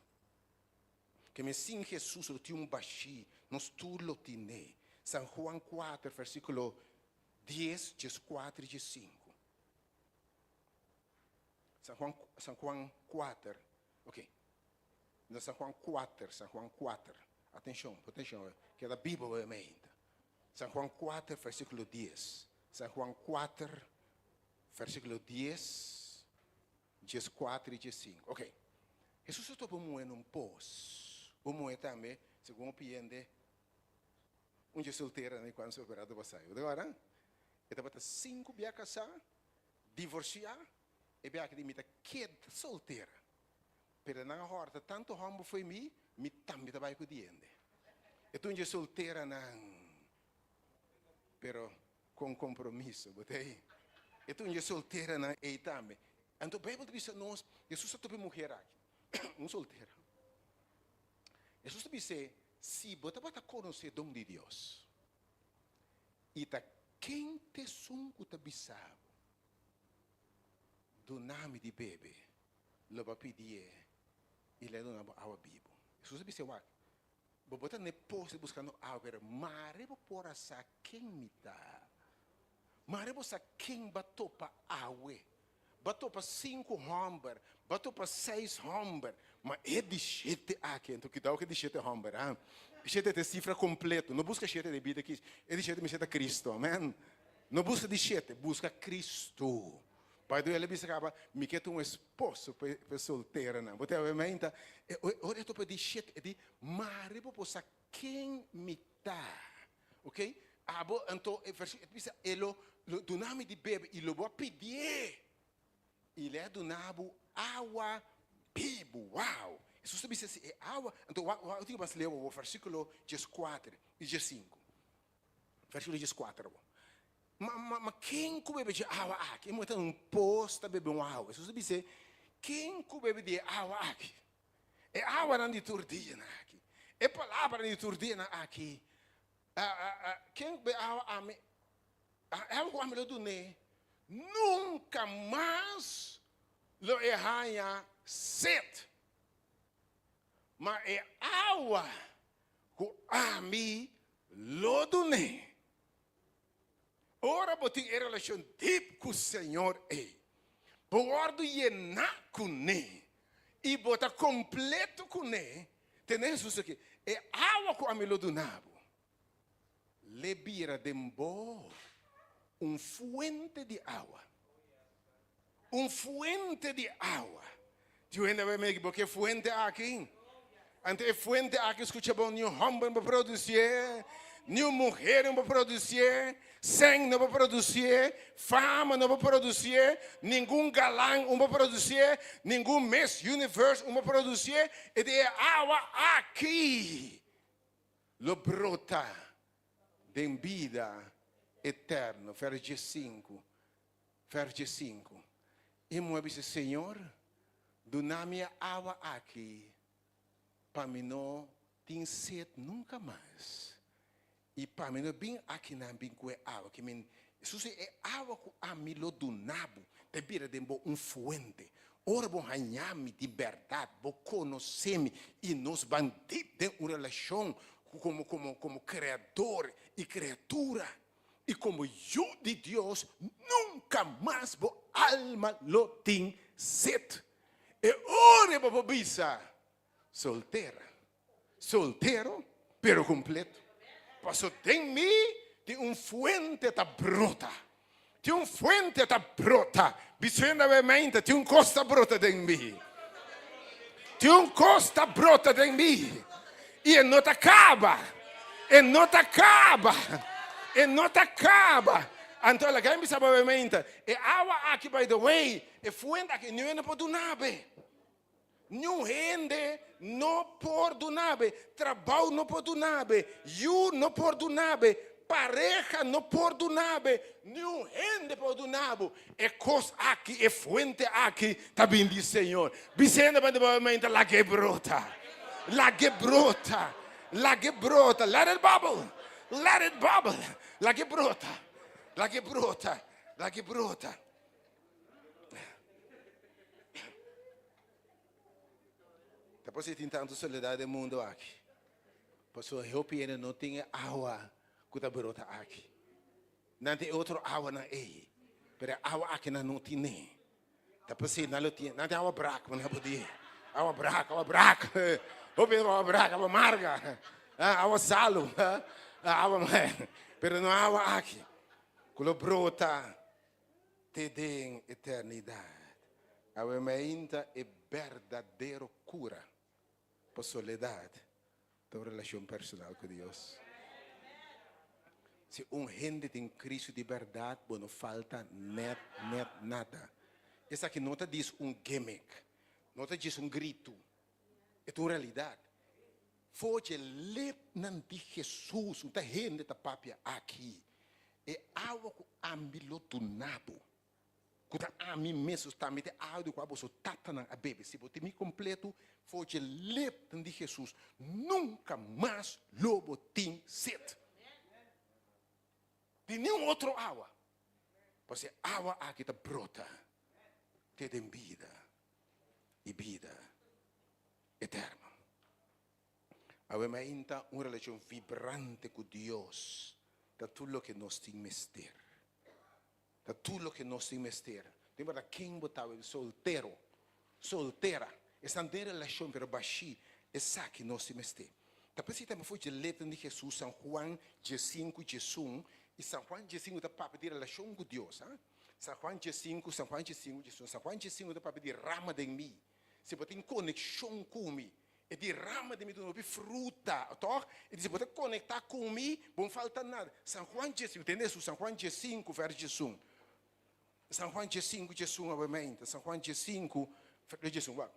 [SPEAKER 5] Ke men sin Hesus lo tin un bashí, nos tur lo tin'é. San Juan kuater, versíkulo dies, dieskuater i diesinku. San Juan, San Juan kuater, ok. Na San Juan kuater, San Juan kuater. Atenshon, pon atenshon, keda biba bo mainta. San Juan kuater, versíkulo dies. San Juan kuater, versíkulo dies. 14 i 15. Ok. Hesus a topa un muhé na un pos. Un muhé tambe, segun hopi hende, un dje solteranan di kuantu soltera ta pasá. Bo ta kòrda? E tabata sinku bia kasá, divorsiá, e bia aki di mi ta keda soltera. Pero nan a hòrta tantu hòmber fo'i mi, mi tambe ta bai ku di hende. E ta un dje solteranan. Pero Con compromiso, bo ta ei. E ta un dje solteranan ei tambe. Anto Bijbel ta bisa nos, Jesus a topa e muher aki, un soltera. Jesus ta bis'é, si bo tabata conoce don di Dios, i ta ken t'esun cu ta bisa bo, Duna mi di bebe, lo bo a pidié i lo a duna bo awa bibu. Jesus a bis'é, wak, Bo bo ta n'e pos di buskando awa, pero mare bo por a sa ken mi ta. Mare bo sa ken bo a topa awe. Bo a topa sinku hòmber, bo a topa seis hòmber, ma e di shete aki, anto kidao ku e di shete hòmber, ha? Shete ta e sifra kompleto. No buska shete den bida aki, e di shete mester ta Kristu, amen. No buska di shete, buska Kristu. By the way, el a bisa kaba, mi ke ta un esposo pa e solteranan. Bo ta wak meinta, ora e topa di shit, e di, mare bo por sa ken mi ta. Ok? Abo, anto, e versi, e ta bisa, e lo, lo duna mi di bebe, i lo bo a pidié. I l'e a duna bo awa bibu. Wow! Hesus ta bisa si e awa, anto wak wak tin mas leu awor versikulo dieskuater i diesinku. Versikulo dieskuater awor. Ma ma ma ken ku bebe dje awa aki? E muhé ta na un pos ta bebe un awa. Hesus ta bis'é, Ken ku bebe di e awa aki? E awanan di tur dianan aki, e palabranan di tur dianan aki, ken ku bebe awa ami, e awa ku ami lo dun'é, nunka mas lo e haña set. Ma e awa ku ami lo dun'é, Ora bo tin e relashon dip ku Señor ei, bo wòrdu yená kuné i bo ta kompleto kuné. Tende Hesus aki, E awa ku ami lo duna bo, l'e bira den bo un fuente di awa. Un fuente di awa. Tin hende a bai meki, bo ke fuente aki? Anto e fuente aki, skucha bon, niun hòmber no por produsié, niun muher no por produsié, sèn no por produsié, fama no por produsié, ningun galan un por produsié, ningun Miss Universe un por produsié, e di e awa aki lo brota den bida eterno. Vers diesinku. Vers diesinku, E muhé bisa, Señor, duna mi e awa aki pa mi no tin set nunka mas i pa mi no bin akinan bin ku e awa. Ke men, Hesus di, E awa ku ami lo duna bo ta bira den bo un fuente. Ora bo haña mi di bèrdat, bo konosé mi i nos ban dip den un relashon komo komo komo Kreador i kreatura. I komo yu di Dios, nunka mas bo alma lo tin set. E ora bo por bisa, Soltera, soltero, pero kompleto. Paso den mi tin un fuente ta brota. Tin un fuente ta brota. Bisenda be mente, tin un kos ta brota den mi. Tin un kos ta brota den mi. I e no ta kaba. E no ta kaba. E no ta kaba. Anto laga mi bisa bo be mente, e awa aki by the way, e fuente aki niun hende por duna be. Niun hende no por duna be. Trabou no por duna be. Yu no por duna be. Pareha no por duna be. Niun hende por duna bo. E kos aki, e fuente aki ta bin di Señor. Bisa hende banda bo mente, Lag'e brota. Lag'e brota. Lag'e brota. Let it bubble. Let it bubble. Lag'e brota. Lag'e brota. Lag'e brota. Ta por si tin tantu soledad den mundo aki. Pasobra hopi hende no tin e awa ku ta brota aki. Nan tin e otro awanan ei, pero e awa aki nan no tine. Ta por si nan lo tin, nan tin awa brak, nan por di. Awa brak, awa brak. Hopi hende awa brak, awa marga, awa salu, awa, pero no awa aki ku lo brota. Te den eternidat. Awe mainta e berdadero kura pa soledat ta un relashon personal ku Dios. Si un hende tin Cristo di bèrdat bo no falta nèt nèt nada. Esaki no ta djis un gimmick, no ta djis un gritu, e ta un realidat. For dje lepnan di Hesus, un ta hende ta papia aki, E awa ku ami lo duna bo, ku ta ami mes, tambe ta e awa di kua boso tatanan a bebe. Si bo tin mi kompletu, for dje lepnan di Hesus, nunka mas lo bo tin set di niun otro awa, pasobra e awa aki ta brota te den bida i bida eterno. Awe mainta un relashon vibrante ku Dios ta tur loke nos tin mester. Ta tur loke nos tin mester. No importa ken bo ta, soltero, soltera, esnan den relashon pero bashí, esaki nos tin mester. Ta p'esei tambe for dje letra di Hesus, San Juan diesinku diesun, i San Juan diesinku ta papia di relashon ku Dios. San Juan diesinku, San Juan diesinku diesun, San Juan diesinku ta papia di rama den mi. Si bo tin konekshon ku mi, e di rama di mi duna hopi fruta, tòg? E di si bo ta konektá ku mi, bo no falta nada. San Juan diesinku, tende Hesus, San Juan diesinku, vèrs diesun. San Juan 15, 11 obviamente. San Juan 15, 11, wak.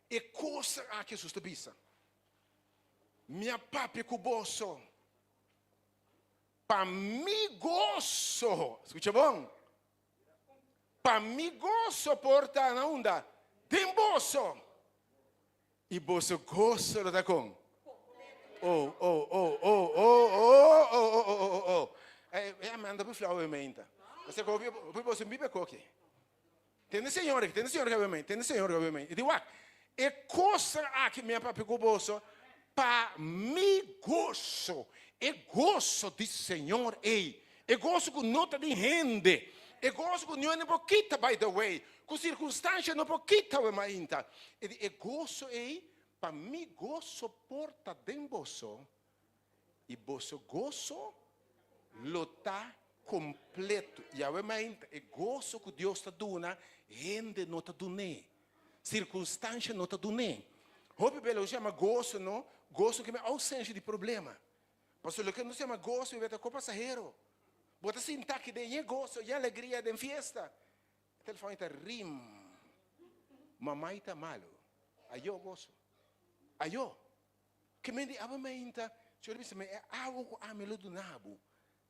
[SPEAKER 5] E kos aki Hesus ta bisa. Mi a papia ku boso. Pa mi goso. Skucha bon. Pa mi goso por ta na unda? Den boso. I boso goso lo ta kon? Oh, oh, oh, oh, oh, oh, oh, oh, oh, oh, oh. Eh, eh, manda pa flauw menta. Você kopi, boso bibe koki. Tende Señor, tende Señor obviamente, tende Señor obviamente. I di wak, e kos aki mi a papia ku boso, pa mi goso, e goso di Señor ei, e goso ku no ta di hende, e goso ku no por kita by the way, ku sirkunstansia no por kita we mainta. E di e goso ei, pa mi goso por ta den boso, i boso goso lo ta kompleto. I awe mainta, e goso ku Dios ta duna, hende no ta dun'é. Sirkunstansia no ta dun'é. Hopi bes nos yama goso, no? Goso ke men ousensia di problema. Pasobra loke nos yama goso ta ko pasahero. Bo ta sinta aki den e goso, e alegria, den fiesta. E telefòn ta rim. Mamai ta malu. Ayo goso. Ayo. Ke men di awe mainta, Señor a bisa mi, e awa ku ami lo duna bo,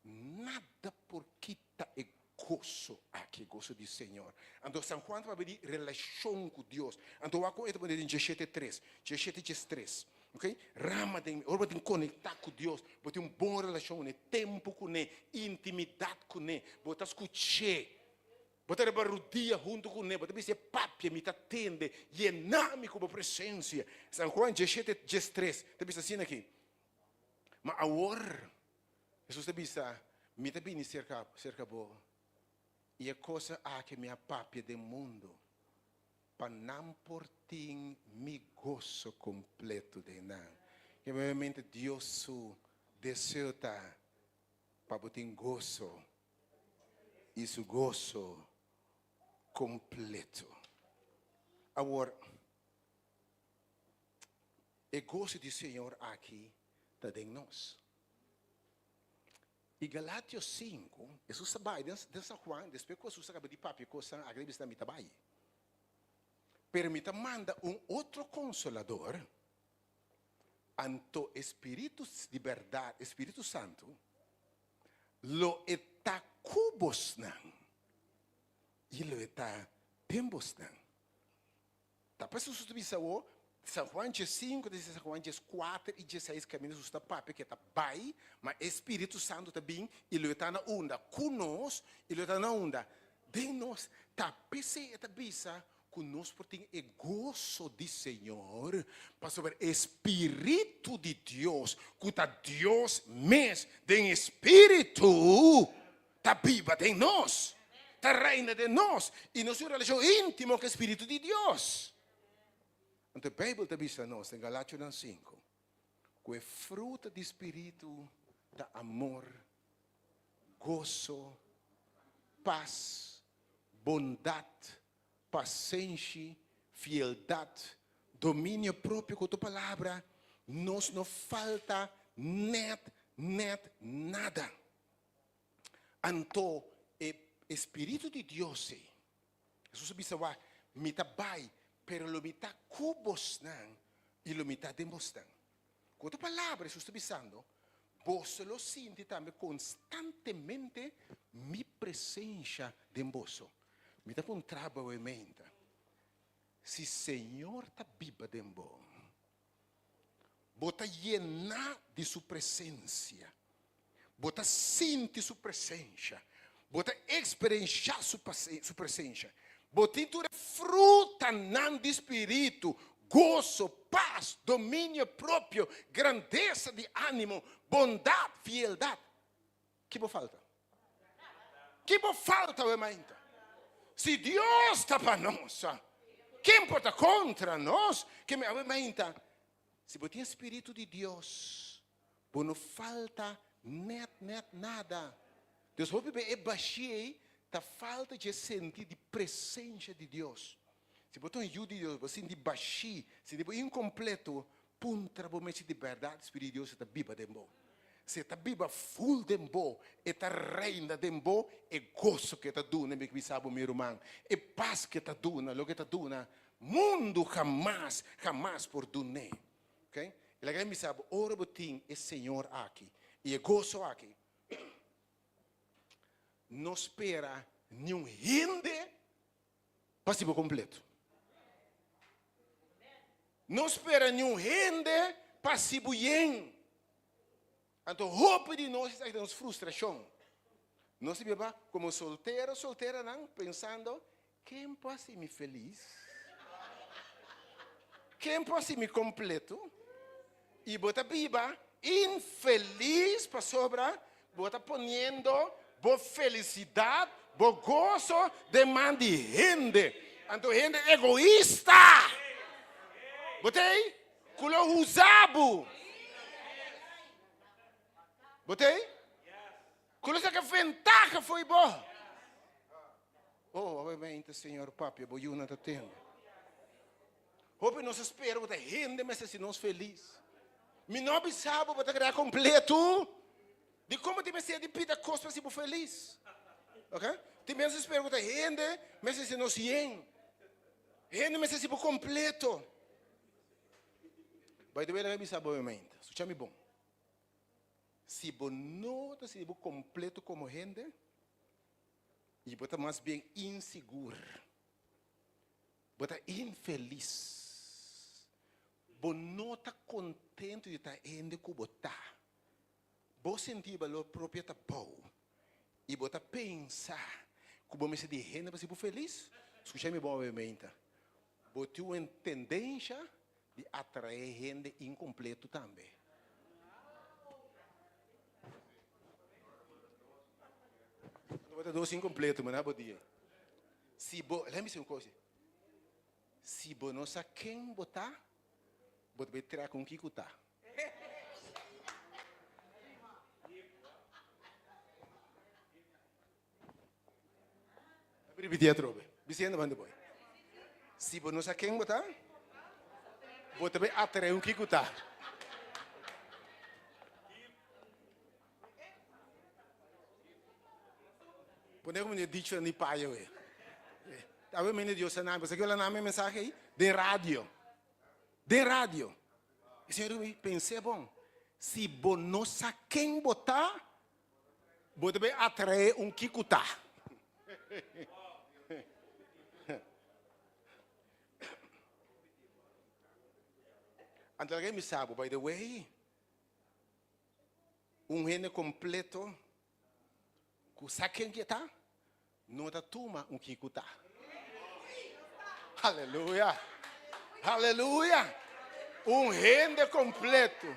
[SPEAKER 5] nada por kita e goso aki, e goso di Señor. Anto San Juan ta papia di relashon ku Dios. Anto wak kon e ta pone den diesshete tres, diesshete diestres. Ok, rama den mi. Ora bo tin konektá ku Dios, bo tin un bon relashon kuné, tempu kuné, intimidat kuné, bo ta skuch'é. Bo ta riba rudia huntu ku ne, bo ta bisa e papia, mi ta tende, yena mi ku bo presensia. San Juan diesshete diestres ta bisa asina aki. Ma awor, Hesus ta bisa, mi ta bini serka serka bo, i e kosa aki mi a papia den mundu, pa nan por tin mi goso kompleto den nan. Ke obviamente Dios su deseo ta pa bo tin goso i su goso kompleto. Awor, e goso di Señor aki ta den nos. I Galatio sinku, Hesus ta bai den San Juan, despues ku Hesus a kaba di papia kosnan aki, el a bisa nan, Mi ta bai, pero mi ta manda un otro Konsolador, anto e Spiritu di bèrdat, e Spiritu Santu, Lo e ta ku bosnan, i lo e ta den bosnan. Ta pa Hesus ta bisa awor, San Juan diesinku ta bisa San Juan dieskuater i dieseis kaminda Hesus ta papia ku e ta bai, ma e Spiritu Santu ta bin i lo e ta na unda? Ku nos, i lo e ta na unda? Den nos. Ta p'esei e ta bisa ku nos por tin e goso di Señor, pasobra e Spiritu di Dios, ku ta Dios mes den e Spiritu, ta biba den nos, ta reina den nos, i nos tin un relashon íntimo ku e Spiritu di Dios. Anto e Beibel ta bisa nos den Galationan sinku, ku e fruta di Spiritu ta amor, goso, pas, bondat, pasenshi, fieldat, dominio propio ku otro palabra, nos no falta nèt nèt nada. Anto e e spiritu di Dios ei, Hesus a bisa wak, mi ta bai, pero lo mi ta ku bosnan i lo mi ta den bosnan. Ku otro palabra, Hesus ta bisando, boso lo sinti tambe konstantemente mi presensha den boso. Mi ta puntra bo e meinta, si Señor ta biba den bo, bo ta yená di su presensia, bo ta sinti su presensha, bo ta eksperenshá su su presensha, bo tin tur e frutanan di spiritu, goso, pas, dominio propio, grandesa di ánimo, bondat, fieldat. Ki bo falta? Ki bo falta awe mainta? Si Dios ta pa nos, ken por ta kontra nos? Ke mi awe mainta, si bo tin e spiritu di Dios, Bo no falta net net nada. Dios hopi be e bashí ei ta falta dje sentí di presencia di Dios. Si bo ta un yu di Dios, bo sinti bashí, sinti bo incompleto, puntra bo mes si di berdad Spiritu di Dios ta biba den bo. Si e ta biba ful den bo, e ta reina den bo, e goso ku e ta duna, mi bisa bo mi ruman, e pas ku e ta duna, loke e ta duna, mundu hamas, hamas por dun'é. Ok? I laga mi bisa bo, ora bo tin e Señor aki i e goso aki, no spera niun hende pa si bo kompleto. No spera niun hende pa si bo yen. Anto hopi di nos esaki ta nos frustrashon. Nos ta biba komo soltero, solteranan pensando, ken por hasi mi felis? Ken por hasi mi kompleto? I bo ta biba infelis pasobra bo ta poniendo bo felisidat, bo goso den man di hende. Anto hende egoista! Bo ta ei? Ku lo usa bo. Bo ta ei? Ku lo saka ventaha fo'i bo. Oh, obviamente, Señor papia, bo yunan ta tende. Hopi nos a spera ku ta hende mester hasi nos felis. Mi no a bisa bo bo ta keda kompleto. Dikon bo tin mester di pida kos pa hasi bo felis? Ok? Tin bes nos a spera ku ta hende mester hasi nos yen. Hende mester hasi bo kompleto. By the way, laga mi bisa bo obviamente, skucha mi bon. Si bo no ta sinti bo kompleto komo hende, i bo ta mas bien insigur. Bo ta infelis. Bo no ta kontentu di ta hende ku bo ta. Bo sinti balor propio ta bou i bo ta pensa ku bo mester di hende pa hasi bo felis. Skucha mi bon obviamente. Bo tin un tendensha di atraé hende inkompleto tambe. Bo ta dos inkompleto, maná bo dia. Si bo, let me say un cosa. Si bo no sa ken bo ta, bo ta bay trek un kiko ta. Ripiti atrobe. Bisiendo banda boy. Si bo no sa ken bo ta, bo ta bay atrae un kiko ta. Pone como e dicho ni payo e. Awe mene Dios a nami, pasobra ki ora nami e mensahe ei? Den radio. Den radio. E Señor di mi, pens'é bon, si bo no sa ken bo ta, bo ta bay atraé un kiku ta. Anto laga mi sa bo, by the way, Un hende kompleto ku sa ken ke ta, no ta tuma un ki ku ta. Aleluya! Aleluya! Un hende kompleto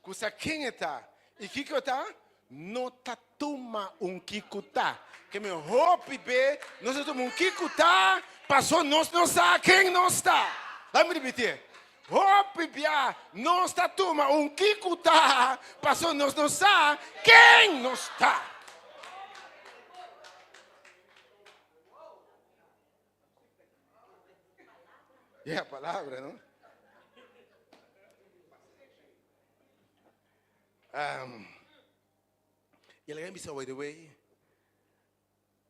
[SPEAKER 5] ku sa ken e ta i kiko e ta, no ta tuma un ki ku ta. Ke mi hopi be nos ta tuma un ki ku ta, paso nos no sa ken nos ta. Laga mi ripitié. Hopi bia nos ta tuma un kiku ta paso nos no sa ken nos ta. Yeah, palabra, no? Um, y algen bisa, by the way,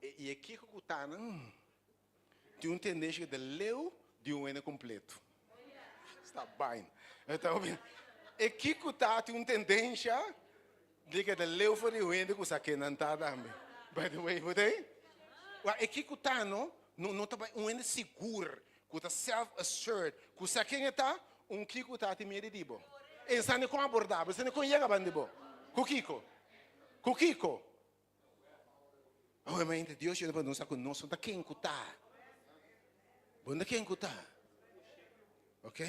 [SPEAKER 5] I e kiko ku ta nan tin un tendensia ku ta leu di un hende kompleto. Sta bain. E kiko ta tin un tendensia di keda leu for di un hende ku sa ken nan ta tambe. By the way, bo ta ei? Wak e kiko ta no, no ta bai un hende sigur ku ta self assert ku sa ken e ta, un kiko ta tin miedu di bo. E sa ni kon aborda bo, e sa ni kon yega banda di bo. Ku kiko? Ku kiko? Obviamente Dios yega pa nos sa ku nos no ta ken ku ta. Bo no ta ken ku ta. Ok?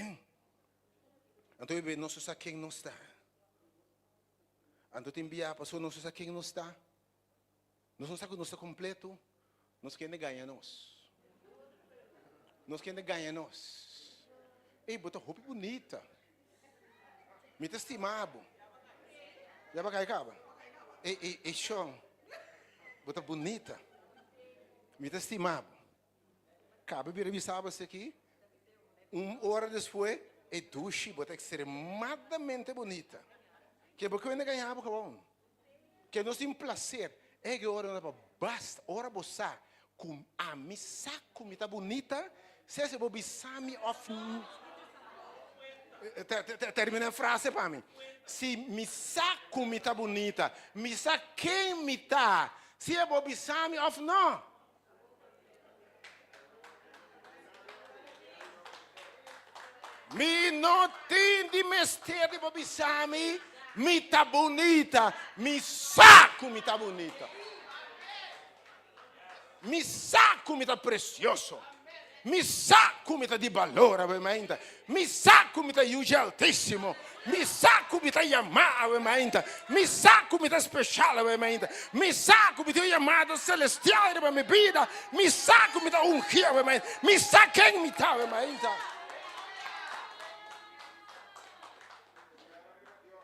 [SPEAKER 5] Anto bebe nos no sa ken nos ta. Anto tin bia paso nos no sa ken nos ta. Nos no sa ku nos ta kompleto. Nos kende gaña nos. Nos kende gaña nos. Ey, bo ta hopi bunita. Mi ta stima bo. Ya ba kai kaba. Ey, ey, ey, shon. Bo ta bunita. Mi ta stima bo. Kaba bira bisa bo esaki. Un ora despues, ey dushi, bo ta ekstremadamente bunita. Ke bo kende gaña bo gewoon. Ke nos tin placer. E ke ora no ta pa basta. Ora bo sa ku ami sa ku mi ta bunita, sea si bo bisa mi of Termina e frase pa mi. Si mi sa ku mi ta bunita, mi sa ken mi ta, sea bo bisa mi of no. Mi no tin di mester di bo bisa mi, mi ta bunita, mi sa ku mi ta bunita. Mi sa ku mi ta presioso. Mi sa ku mi ta di balor awe mainta. Mi sa ku mi ta yu dje Altísimo. Mi sa ku mi ta yamá awe mainta. Mi sa ku mi ta speshal awe mainta. Mi sa ku mi tin un yamado selestial riba mi bida. Mi sa ku mi ta ungí awe mainta. Mi sa ken mi ta awe mainta.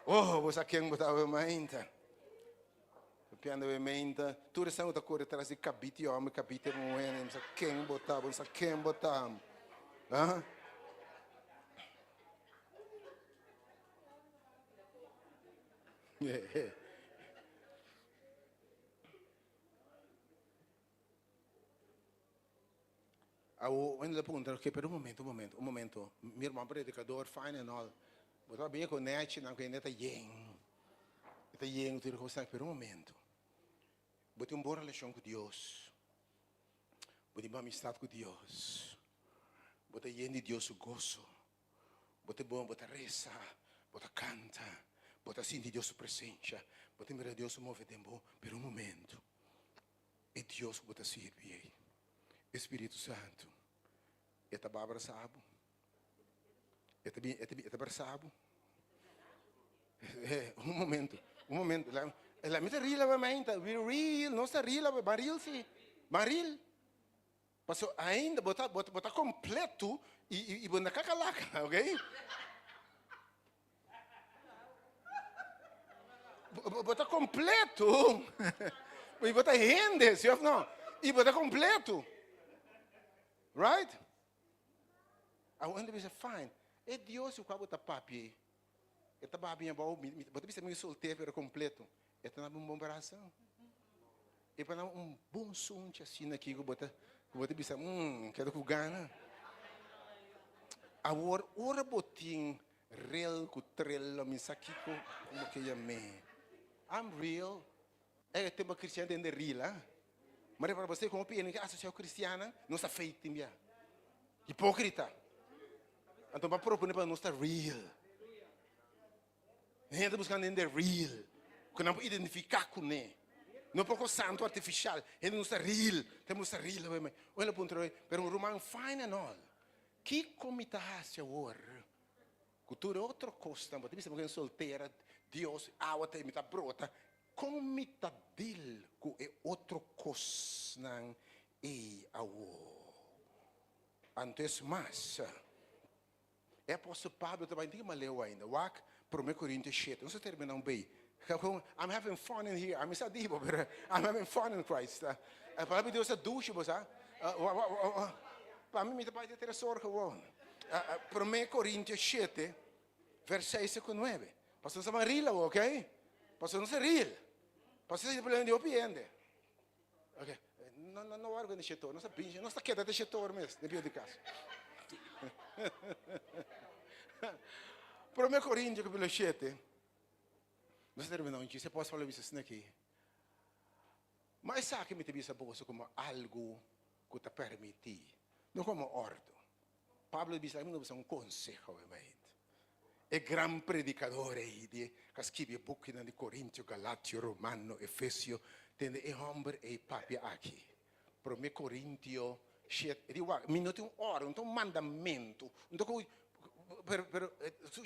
[SPEAKER 5] Oh, bo sa ken bo ta awe mainta. Papiando awe mainta, tur esnan ku ta kore tras di kabiti hòmber, kabiti muhé, nan sa ken bo ta, bo no sa ken bo ta. Ah? Awo, mi ta puntra, ok, pero un momento, un momento, un momento. Mi herman predicador, fine and all. Bo ta bia ku nechi nan ku hende ta yen. E ta yen tur kos nan, pero un momento. Bo tin un bon relashon ku Dios. Bo tin bon amistad ku Dios. Bo ta yen di Dios su goso. Bo ta bon, bo ta resa, bo ta kanta, bo ta sinti Dios su presensia, bo ta mira Dios su move den bo, pero un momento. E Dios ku bo ta sirbi ei, e Spiritu Santu, e ta babrasa bo. E ta bin, e ta bin, e ta brasa bo. Un momento, un momento. La, la mi ta real awe mainta. We real, nos ta real awe, ban real si. Ban real. Paso ainda bo ta, bo ta, bo ta completo i, i, i bo na kakalaka, ok? Bo ta completo. I bo ta hende, si of no? I bo ta completo. Right? Awor hende bisa, fine. E Dios ku kua bo ta papia ei, e ta baha bin abou, bo ta bisa mi soltero pero completo. E ta daba un bon brasa. E pa daba un bon sunchi asina aki ku bo ta, ku bo ta bisa, mm, keda ku gana. Awor, ora bo tin Rel ku trel lo mi sa kiko como ke yam'é. I'm real. E tempo cristiano den de real ah. Ma repara bo como p'e ke asocia ku cristianan nos ta fake tin bia. Hipocrita. Anto pa propone pa nos ta real. Hende ta buscando hende real ku nan por identifica kuné. No poko santo artificial. Hende nos ta real. Te nos ta real. Wen lo puntra pero ruman fine and all. Kiko mi ta hasi awor ku tur e otro kosnan? Bo ta bisa mi ku e soltera, Dios, awa ta mi ta brota. Kon mi ta deal ku e otro kosnan ei awor? Anto es mas, e apòstel Pablo ta bai tin maleu ainda. Wak Promé Korintio shete. Nos ta terminá un bei. I'm having fun in here. Ami sa di bo, pero I'm having fun in Christ. E palabra di Dios ta dushi, bo sa. Pa mi, mi ta bai den tresor gewoon. Promé Korintio shete, vers seis ku nuebe. Pasobra nos ta ban real awo, ok? Pasobra nos ta real. Pasobra esei ta problema di hopi hende. Ok, no, no, no wòrdu ku e shetor. Nos ta binchi, nos ta keda den shetor mes, den pio di kas. Promé Korintio kapítulo shete. Nos ta terminá un chiste. Apòstel Pablo a bisa asina aki, Ma esaki mi ta bisa boso komo algu ku ta permití, no komo òrdu. Pablo a bisa, Mi no bisa un konseho, hermanito. E gran predikador ei di ku a skibi e bukinan di Korintio, Galatio, Romano, Efesio, tende e hòmber ei papia aki. Promé Korintio shete, e di, Wak, mi no tin un òrdu, no tin un mandamentu, no ta ku, pero, pero,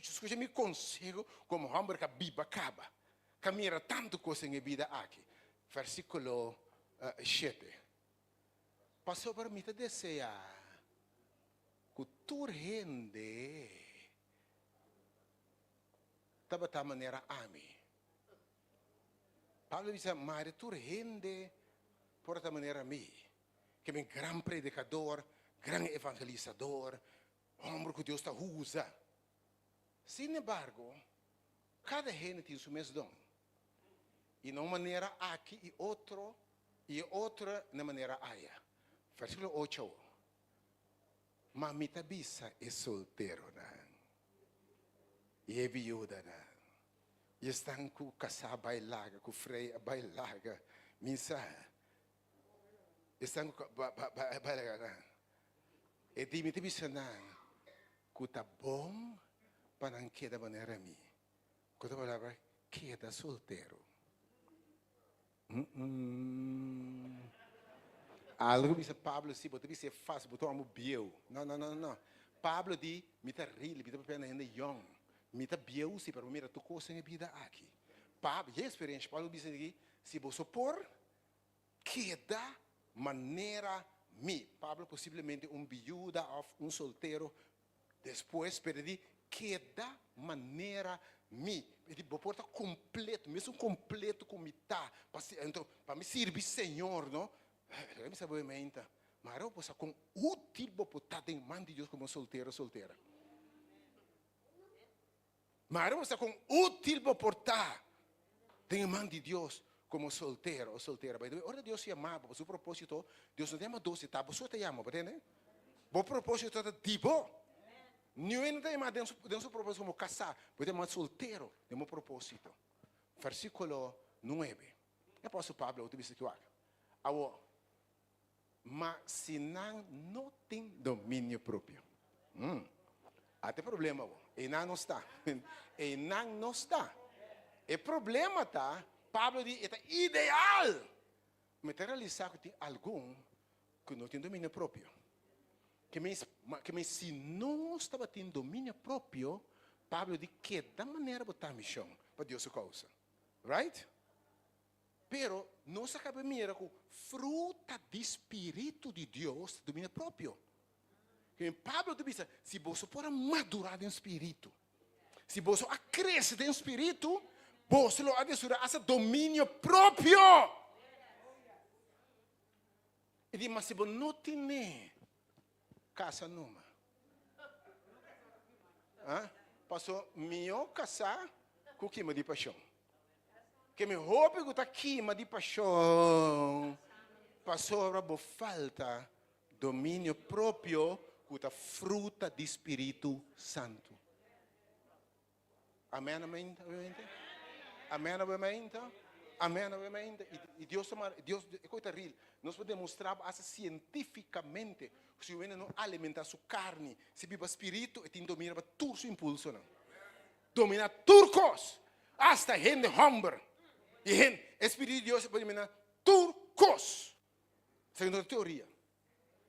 [SPEAKER 5] skucha mi konseho komo hòmber ku a biba kaba, ku a mira tantu kos den e bida aki. Versíkulo shete, Pasobra mi ta deseá ku tur hende tabata manera ami. Pablo bisa, Mari tur hende por ta manera mi, ke mi gran predikador, gran evangelisador, hòmber ku Dios ta usa. Sin embargo, Kada hende tin su mes don. I na un manera aki i otro, i e otro na e manera aya. Versíkulo ocho awor. Ma mi ta bisa e solteronan i e biudanan, i esnan ku kasá bai laga, ku frei a bai laga, mi sa, esnan ku bai laga nan, e di mi ta bisa nan ku ta bon pa nan keda manera mi. Ku otro palabra, keda soltero. Algu bisa Pablo si, bo ta bisa e fácil, bo ta un homo bieu. No, no, no, no. Pablo di, mi ta rili, mi ta papia na hende yòn. Mi ta bieu si, pero bo mira tur kos den e bida aki. Pablo, e eksperensha, Pablo bisa aki, si boso por keda manera mi. Pablo posiblemente un biuda òf un soltero Despues pero e di, Keda manera mi. E di, Bo por ta kompleto, mesun kompleto ku mi ta, pa si, anto, pa mi sirbi Señor, no? Laga mi sa bo e meinta. Mara bo por sa kon útil bo por ta den man di Dios komo soltero o soltera. Mara bo sa kon útil bo por ta den e man di Dios komo soltero o soltera. By the way, ora Dios yama bo pa su propósito, Dios no ta yama dos etapa, bo so ta yama, bo tende? Bo propósito ta di bo. Niun hende no ta yama den su, den su propósito komo kasá, bo ta yama soltero den bo propósito. Versíkulo nuebe, e apòstel Pablo ta bisa ki wak, Awor, Ma si nan no tin dominio propio. Mm. Ata e problema bo. Einan no sta. Einan no sta. E problema ta, Pablo di e ta ideal. Mi ta realisa ku tin algun ku no tin dominio propio. Ke men, ke men si nos tabatin dominio propio, Pablo di keda manera bo ta mishon pa Dios su kousa. Right? Pero nos a kaba mira ku fruta di spiritu di Dios ta dominio propio. Kende Pablo ta bisa, si boso por a madurá den spiritu, si boso a krese den spiritu, boso lo a desaroyá asta dominio propio. E di, ma si bo no tine, kasa numa. Ah, paso mihó kasá ku kima di pashon. Ke mi hopi ku ta kima di pashon pasobra bo falta dominio propio ku ta fruta di Spiritu Santu. Amen amen amen amen amen amen i Dios ta mara Dios e kos ta real nos por demostra bo hasta sientifikamente si un hende no alimenta su karni si biba spiritu e tin dominio riba tur su impulsonan. Domina tur kos, asta hende hòmber i hende. E Spiritu di Dios por domina tur kos. Esaki no ta teoria.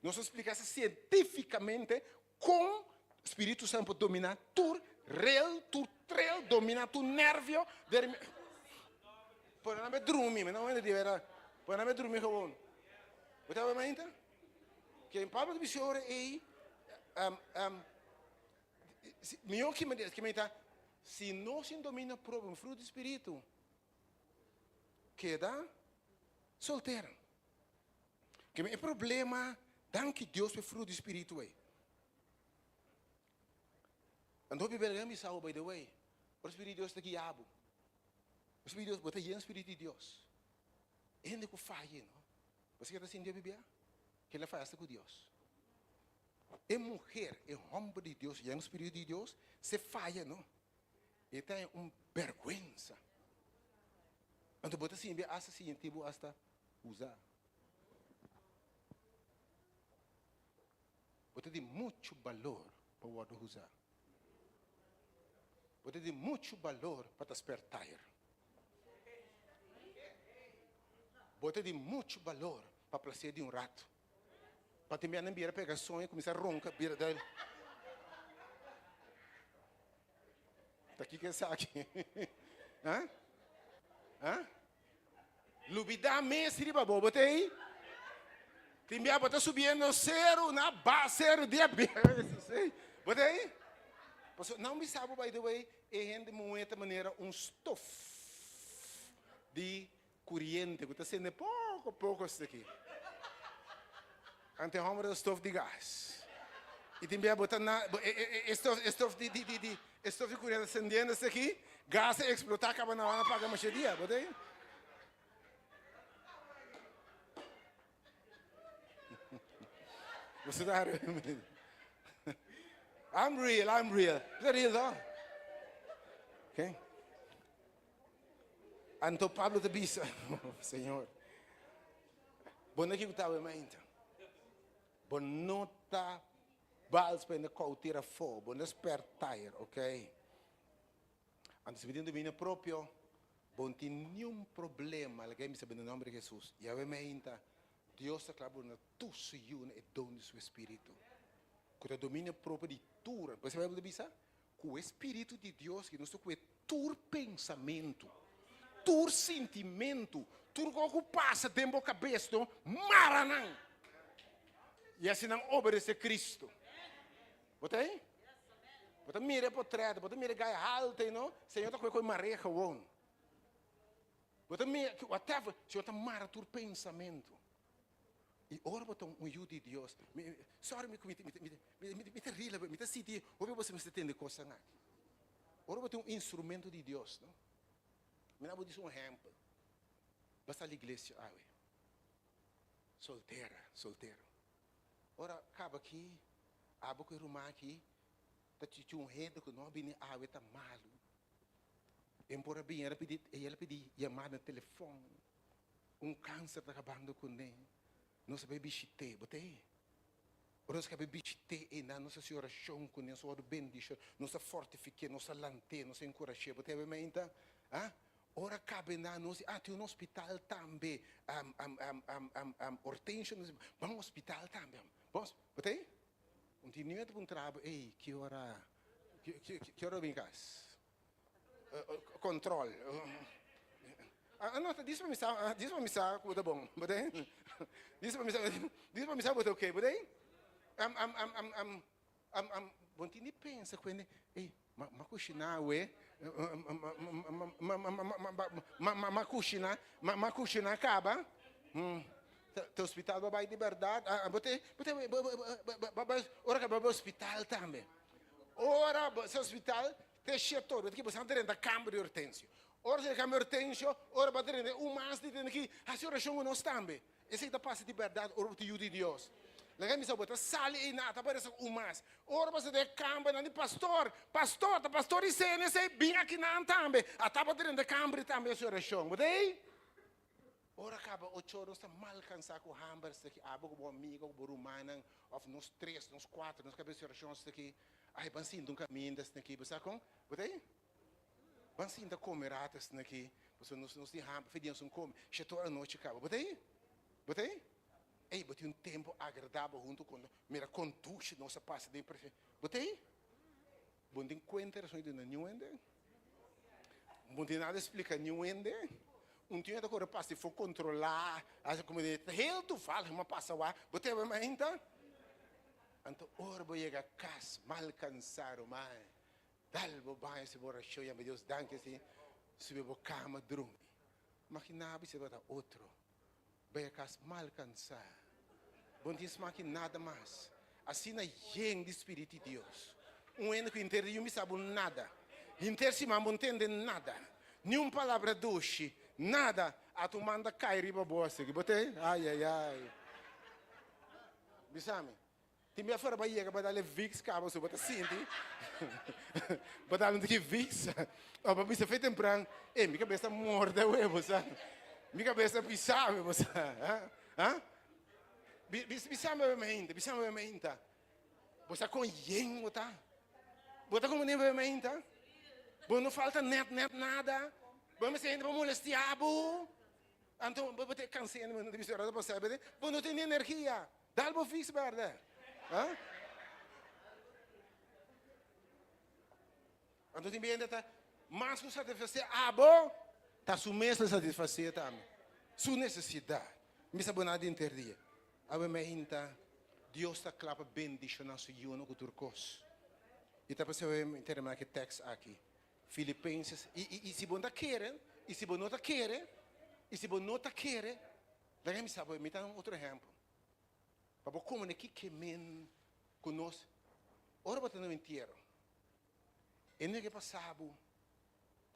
[SPEAKER 5] Nos a splika esaki sientifikamente kon Spiritu Santu por domina tur rel, tur trel, domina tur nervio. Por nan be drumi, mi no wende di berdad. Por nan be drumi gewoon. Bo ta wak mainta? Ke Pablo ta bisa ora ei, Mihó ki mi ta, si nos tin dominio propio, un fruto di spiritu, keda soltero. Ke e problema, danki Dios pa e fruto di spiritu ei. Anto hopi bel mi sa by the way, ora spiritu di Dios ta guia bo. Spiritu di Dios, bo ta yen spiritu di Dios. Hende ku faya, no? Bo sa ke ta sinti hopi bia? Kila faya asta ku Dios. E muher, e homber di Dios, yen spiritu di Dios, se faya no. E ta un bergwensa. Anto bo ta sinti hasta sinti bo hasta usa. Bo ta di mucho balor pa wordo usa. Bo ta di mucho balor pa ta spare tire. Bo ta di mucho balor pa placer di un rato. Pa tin bia nan bira pega soño kuminsá ronka bira ta Ta kiko esaki? Ha? Ha? Lubidá mes riba bo, bo ta ei? Tin bia bo ta subiendo seru na ba seru dia Bo ta ei? Pasobra nan bisa bo by the way e hende muhé ta manera un stof di Curiente cu ta sende poco poco esaki. Ante homber ta stof di gas. Y tin bia bo ta na e stof e stof di di di di. E stof di kuria ta sendiendo esaki, gas a eksplotá kaba nan a paga masha dia, bo ta ei? Boso ta hari mi. I'm real, I'm real. Ta real to? Okay. Anto Pablo ta bisa, Señor, bo no ki ku mainta. Bo no ta bals pa hende kou tira afó, bo no spare tire, ok? Anto si bo tin dominio propio, bo no tin niun problema, laga mi sabi na nomber di Jesus, Yahweh meinta, Dios ta kla pa duna tur su yunan e don di su Espiritu, ku ta dominio propio di tur, bo sa Bijbel ta bisa? Ku e Spiritu di Dios ki nos ta kue tur pensamentu, tur sintimentu, tur kos ku pasa den bo kabes no, mara nan i hasi nan obedesé Kristu. Bo ta ei? Bo ta mira e potrèt, bo ta mira e gai haltu ei no, Señor ta kue ku e mar'é gewon. Bo ta mira, whatever, Señor ta mara tur pensamentu. I ora bo ta un yu di Dios, mi, sorry mi ku mi, mi, mi, mi, mi ta rila, mi ta sinti hopi boso mester tende kosnan aki. Ora bo ta un instrumento di Dios, no? Mi na bo disi un ehèmpel. Bo sali iglesia awe, soltera, soltero. Ora kaba aki, abo ku e ruman aki ta chichi un hende ku no a bini awe ta malu. E por a bini, el a pidi, el a pidi yamada na telefòn. Un kanser ta kabando kuné. Nos a bai bishit'é. Bo ta ei? Ora nos kaba bishit'é einan, nos a hasi orashon kuné, nos a wòrdu bendishon, nos a fortifik'é, nos a lant'é, nos a enkurash'é. Bo ta ei mainta? A? Ora kaba einan, nos di, ah, tin un hospital tambe. Hortensio, nos di, ban hospital tambe. Bo ta ei? Un tin niu ta puntra bo, ei, ki ora, ki ora bo bin kas? Control. Ah, no, dis pa mi sa, dis pa mi sa ku bo ta bon. Bo ta Dis pa mi sa, dis pa mi sa bo ta okay. Bo ta Am, am, am, am, am, am, am, bo tin di pensa ku hende, ey, ma, ma kushiná awe, ma, ma, ma, ma, ma, ma, ma kushiná, ma, ma kushiná kaba. Hmm. Te hospital bo bai di bèrdat? Ah, bo te, bo te, bo, bo, bo, bo, ora ka bo bai hospital tambe. Ora bo sa hospital, Te shetor, bo ta ki bo drenta kamber di Hortensio. Ora ta kamber di Hortensio, ora bo a drenta un mas di tende ki hasi orashon ku nos tambe. Esei ta pasa di bèrdat ora bo ta yu di Dios. Laga mi sa bo ta sali einan ta parese un mas. Ora bo sa den e kambernan di pastor, pastor, ta pastor di CNC bin akinan tambe. Ata bo drenta kamber tambe hasi orashon. Bo ta ei? Ora kaba ocho nos ta mal kansá ku hamber esaki abo ku bo amigo ku bo rumannan òf nos tres nos kuater nos kabes orashon esaki ai ban sinta un kaminda esaki bo sa kon bo ta ei ban sinta kome rato esaki pasobra nos nos tin hamber fe dia nos no kome shete ora anochi kaba bo ta ei bo ta ei ei bo tin un tempu agradabel huntu ku mira kon dushi nos a pasa den bo ta ei. Bo no tin kuenta e rason di duna niun hende? Bo no tin nada di splika niun hende? Un tin ta kore pasa i for kontrolá, hasi komo di heel toevallig mi a pasa wak, bo ta yama mainta? Anto ora bo yega kas mal kansá ruman, dal bo baño hasi bo orashon, yama Dios danki asi, subi bo kama drumi. Maginá bo si tabata otro. Bai a kas mal kansá. Bo no tin smaki nada mas. Asina yen di Spirit di Dios. Un hende ku henter di yu bisa bo nada. Henter siman bo no tende nada. Ni un palabra dushi. Nada. Ata un manda kai riba bo asiki. Bo te? Ai ai ai. Bisa mi. Tin bia fuera bo a yega bo a dal e vicks caba su bo ta sinti bo dal un tiki vicks of bo bisa fe tempran ey mi cabes ta morde awe bo sa mi cabes ta pisa awe bo sa ha bisa mi awe mainta bisa mi awe mainta bo sa con yen bo ta bo ta como awe mainta bo no falta net net nada bo no mester hende pa molestia bo anto bo ta cansa hende bo no ta bisa ora ta pasa bo no tene energia. Dal bo fix berde. Ha? Anto tin bende ta mas ku satisfasé abo, ta su mes ta satisfasé tambe. Su nesesidat. Mi sa bo nada henter dia. Awe mainta Dios ta kla pa bendishoná su yunan ku tur kos. I ta pasé awe mi terminá ku e tèks aki. Filipenses, i, i, i si bo no ta kere, i si bo no ta kere, i si bo no ta kere, laga mi sa bo, mi ta un otro ehèmpel. Pa bo komo na ki kemen ku nos ora bo ta na un entiero. E nega pasa bo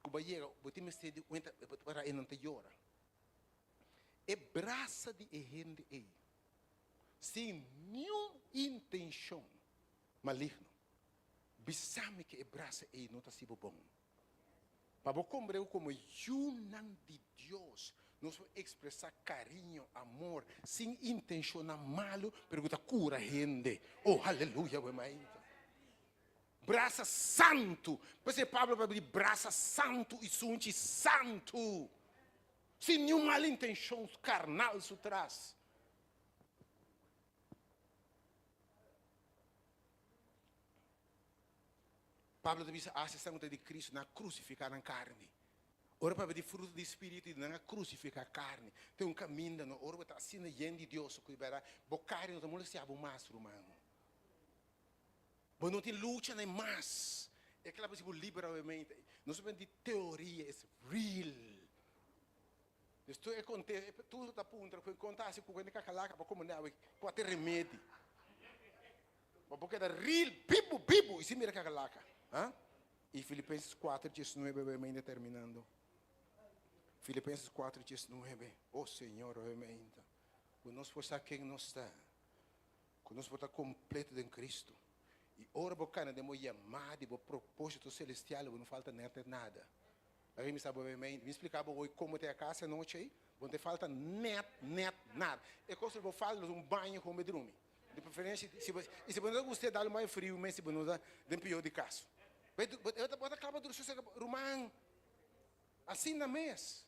[SPEAKER 5] ku bo a yega, bo tin mester di wenta para e nan ta yora. E brasa di e hende ei, sin niun intenshon maligno, bisa mi ku e brasa ei no ta hasi bo bon. Pa bo komprende ku komo yunan di Dios, nos por ekspresá kariño, amor, sin intenshonnan malu, pero ku ta kura hende. Oh, aleluya, bo maita. Brasa santu. P'esei Pablo a papia di brasa santu i sunchi santu, sin niun mal intenshon karnal su tras. Pablo ta bisa, Asi esnan ku ta di Kristu, nan a krusifiká nan karni. Ora papia di fruto di spiritu, nan a krusifiká karni. Tin un kaminda, no? Ora bo ta asina yen di Dios, ku bèrdat bo karni no ta molestiá bo mas, ruman. Bo no tin lucha na e mas. E kla pa si bo libra obviamente. No solamente di teoria, es real. Dus tur e konte, tur ta puntra ku e konta hasi ku kende kakalaka pa komo awe kua ta e remedi. Pa bo keda real bibu bibu i sin mira kakalaka. Ha? I Filipenses 4 19 obviamente terminando. Filipenses 4 19. Oh Señor obviamente. Ku nos por sa ken nos ta. Ku nos por ta kompleto den Kristu. I ora bo kana den bo yamada i bo propósito selestial, bo no falta nèt nèt nada. Laga mi sa bo mente. Mi splika bo hoy komo ta e kas anochi ei, bo no ta falta nèt nèt nada. E kos ku bo falta lo ta un baño kon bo drumi. Di preferensia si bo, i si bo no ta gusta e dal un baño friu mes si bo no ta den pió di kaso. Bo ta klaba duru sosega ruman. Asina mes.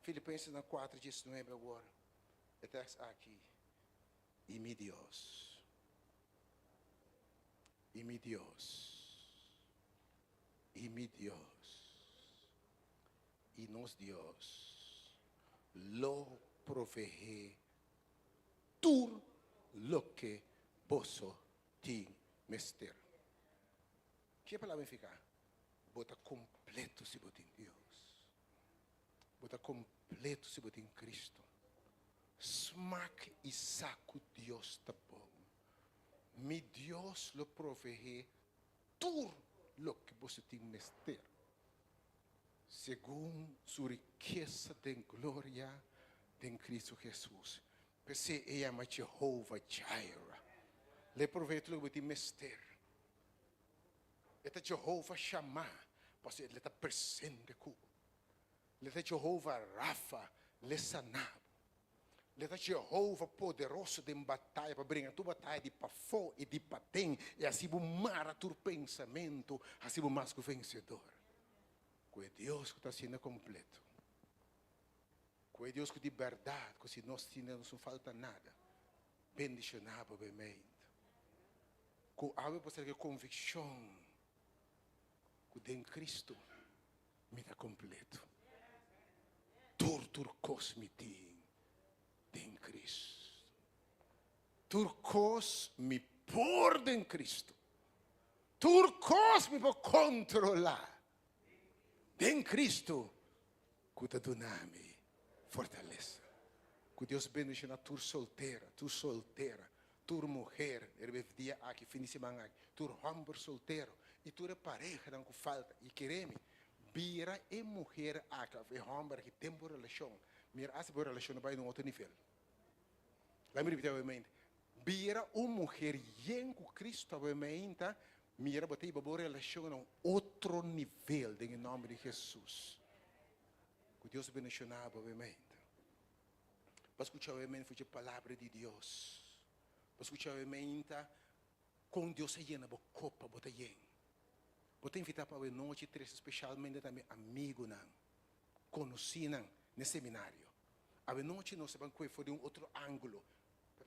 [SPEAKER 5] Filipensenan 4, 19 awor e tèks aki, I mi Dios, i mi Dios, i mi Dios, i nos Dios lo proveé tur loke boso tin mester. Ke palabra nifiká? Bo ta kompleto si bo tin Dios. Bo ta kompleto si bo tin Kristu. Smak i sa ku Dios ta bon. Mi Dios lo proveé tur loke boso tin mester, segun su rikesa den gloria den Kristu Hesus. P'esei e yama Jehova Jireh. Lo e proveé tur loke bo tin mester. E ta Jehova Shammah, pasobra el ta presente ku bo. Le ta Jehova Rafa, le sana bo. Le ta Jehova poderoso den bataya pa bringa tur bataya di pafó i di paden i hasi bo mara tur pensamentu, hasi bo mas ku vensedor. Ku e Dios ku ta asina kompleto, ku e Dios ku di bèrdat ku si nos tin nos no falta nada, bendishoná bo bemente. Ku awe por ser ku e konvikshon ku den Kristu mi ta kompleto. Tur tur kos mi tin den Kristu. Tur kos mi por den Kristu. Tur kos mi por kontrolá den Kristu ku ta duna mi fortalesa. Ku Dios bendishoná tur soltera, tur soltera, tur muher riba e dia aki, fin di siman aki, tur hòmber soltero i tur e parehanan ku falta. I kere mi, bira e muher aki òf e hòmber aki den bo relashon. Mira hasta bo relashon a bai na un otro nivel. Laat mi ripití awe-mente. Bira un muher yen ku Cristo awe-meinta, mira bo ta hiba bo relashon na un otro nivel den e nòmber di Hesus. Ku Dios bendishoná bo awe-meinta. Bo a skucha awe-meinta for dje palabra di Dios. Bo a skucha awe-meinta kon Dios a yena bo kopa, bo ta yen. Bo ta invitá pa awe nochi trese speshalmente tambe amigunan, konosínan n'e seminario. Awe nochi nos ta ban kue for di un otro ángulo.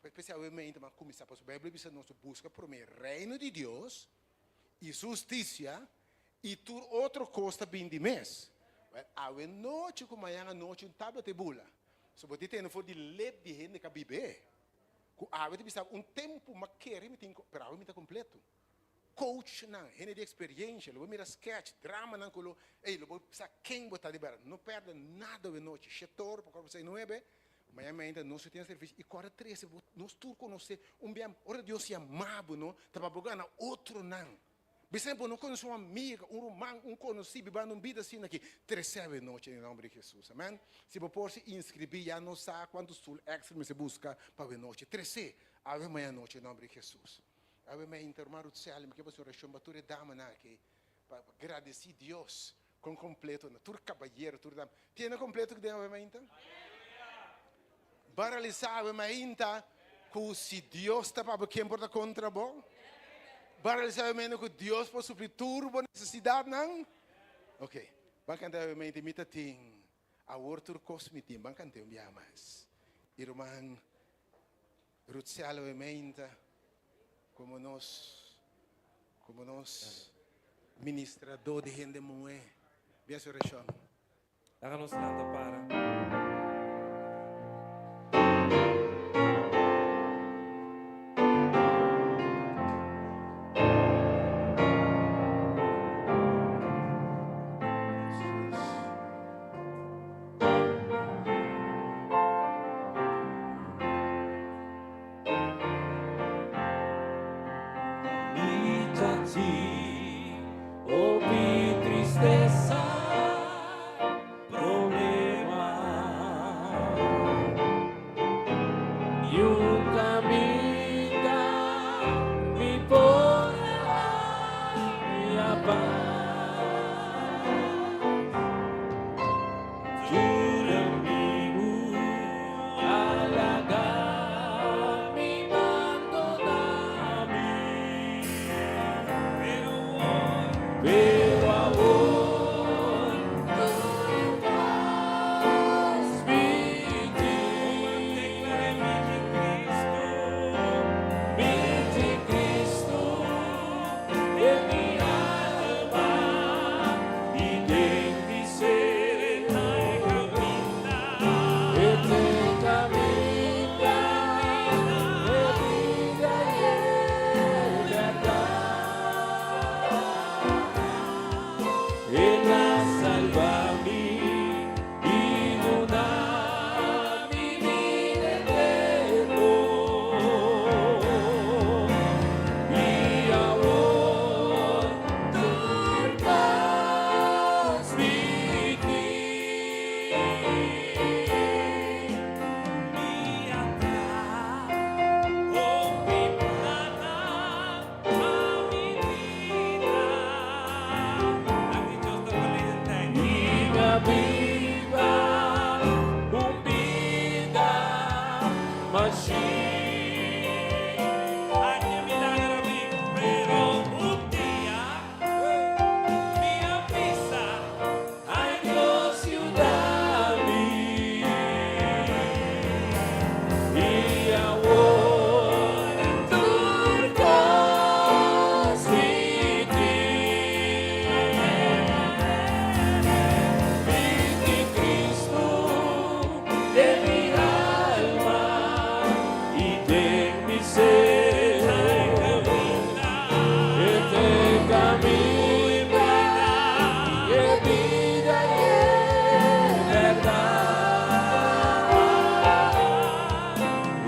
[SPEAKER 5] P'esei awe mainta ban kuminsá, pasobra Beibel bisa nos buska promé Reino di Dios i Su hustisia, i tur otro kos ta bin di mes. Wèl, awe nochi ku mañan anochi un tabla ta e bula. So bo tin tene for di lep di hende ka bib'é. Ku awe ta bisa un tempu m'a kere mi tin, pero awe mi ta kompleto. Coachnan, hende di experiencia, lo bo mira sketch, dramanan cu lo, ey, lo bo sa ken bo ta di berdad. No perde nada awe nochi, shetor pa cuarto pasai nuebe, mañana mainta nos lo tin servicio y cuarto trece bo, nos tur conoce un biaha, ora Dios yama bo, no, ta pa bo gana otronan. Bisa bo no konosé un amiga, un ruman, un konosí bibando un bida asina aki, tres'é awe nochi den nòmber di Hesus. Amèn. Si bo por si inskribí ya no sa kuantu stul èkstra mester buska pa awe nochi. Tres'é awe maña nochi den nòmber di Hesus. Awe meinta, ruman Rutseli, mi ke pa hasi orashon pa tur e damanan aki pa gradesí Dios kon kompleto na tur kabayero, tur dama. Tiene kompleto den awe meinta? Bo realisá awe mainta ku si Dios ta pa bo, ken por ta kontra bo? Bo realisá awe mainta ku Dios por supli tur bo nesesidatnan? Ok, ban kanta awe mainta, Mi ta tin, awor tur kos mi tin. Ban kant'é un biaha mas. I ruman Rutsel awe mainta, komo nos, komo nos ministradó di hende muhé, bia su orashon.
[SPEAKER 1] Laga nos lanta para. Mi ta tin hopi tristesa, problema. Niun caminda mi por haña paz. Tur amigu a laga mi bandona mi. Pero awor tur kos mi tin. Mi tin Cristo den mi alma i den mi ser. E ta e caminda, e bida i e berdad. El a salba mi i duna mi bida eterno. I awor tur kos mi tin. Mi a traha hopi plana pa mi bida. I mi a biba un bida mashin. Pero un dia mi a bisa, Ay Dios yuda mi. I awor tur kos mi tin. Mi tin Cristo den mi alma i den mi ser. E ta e caminda, e bida i e berdad.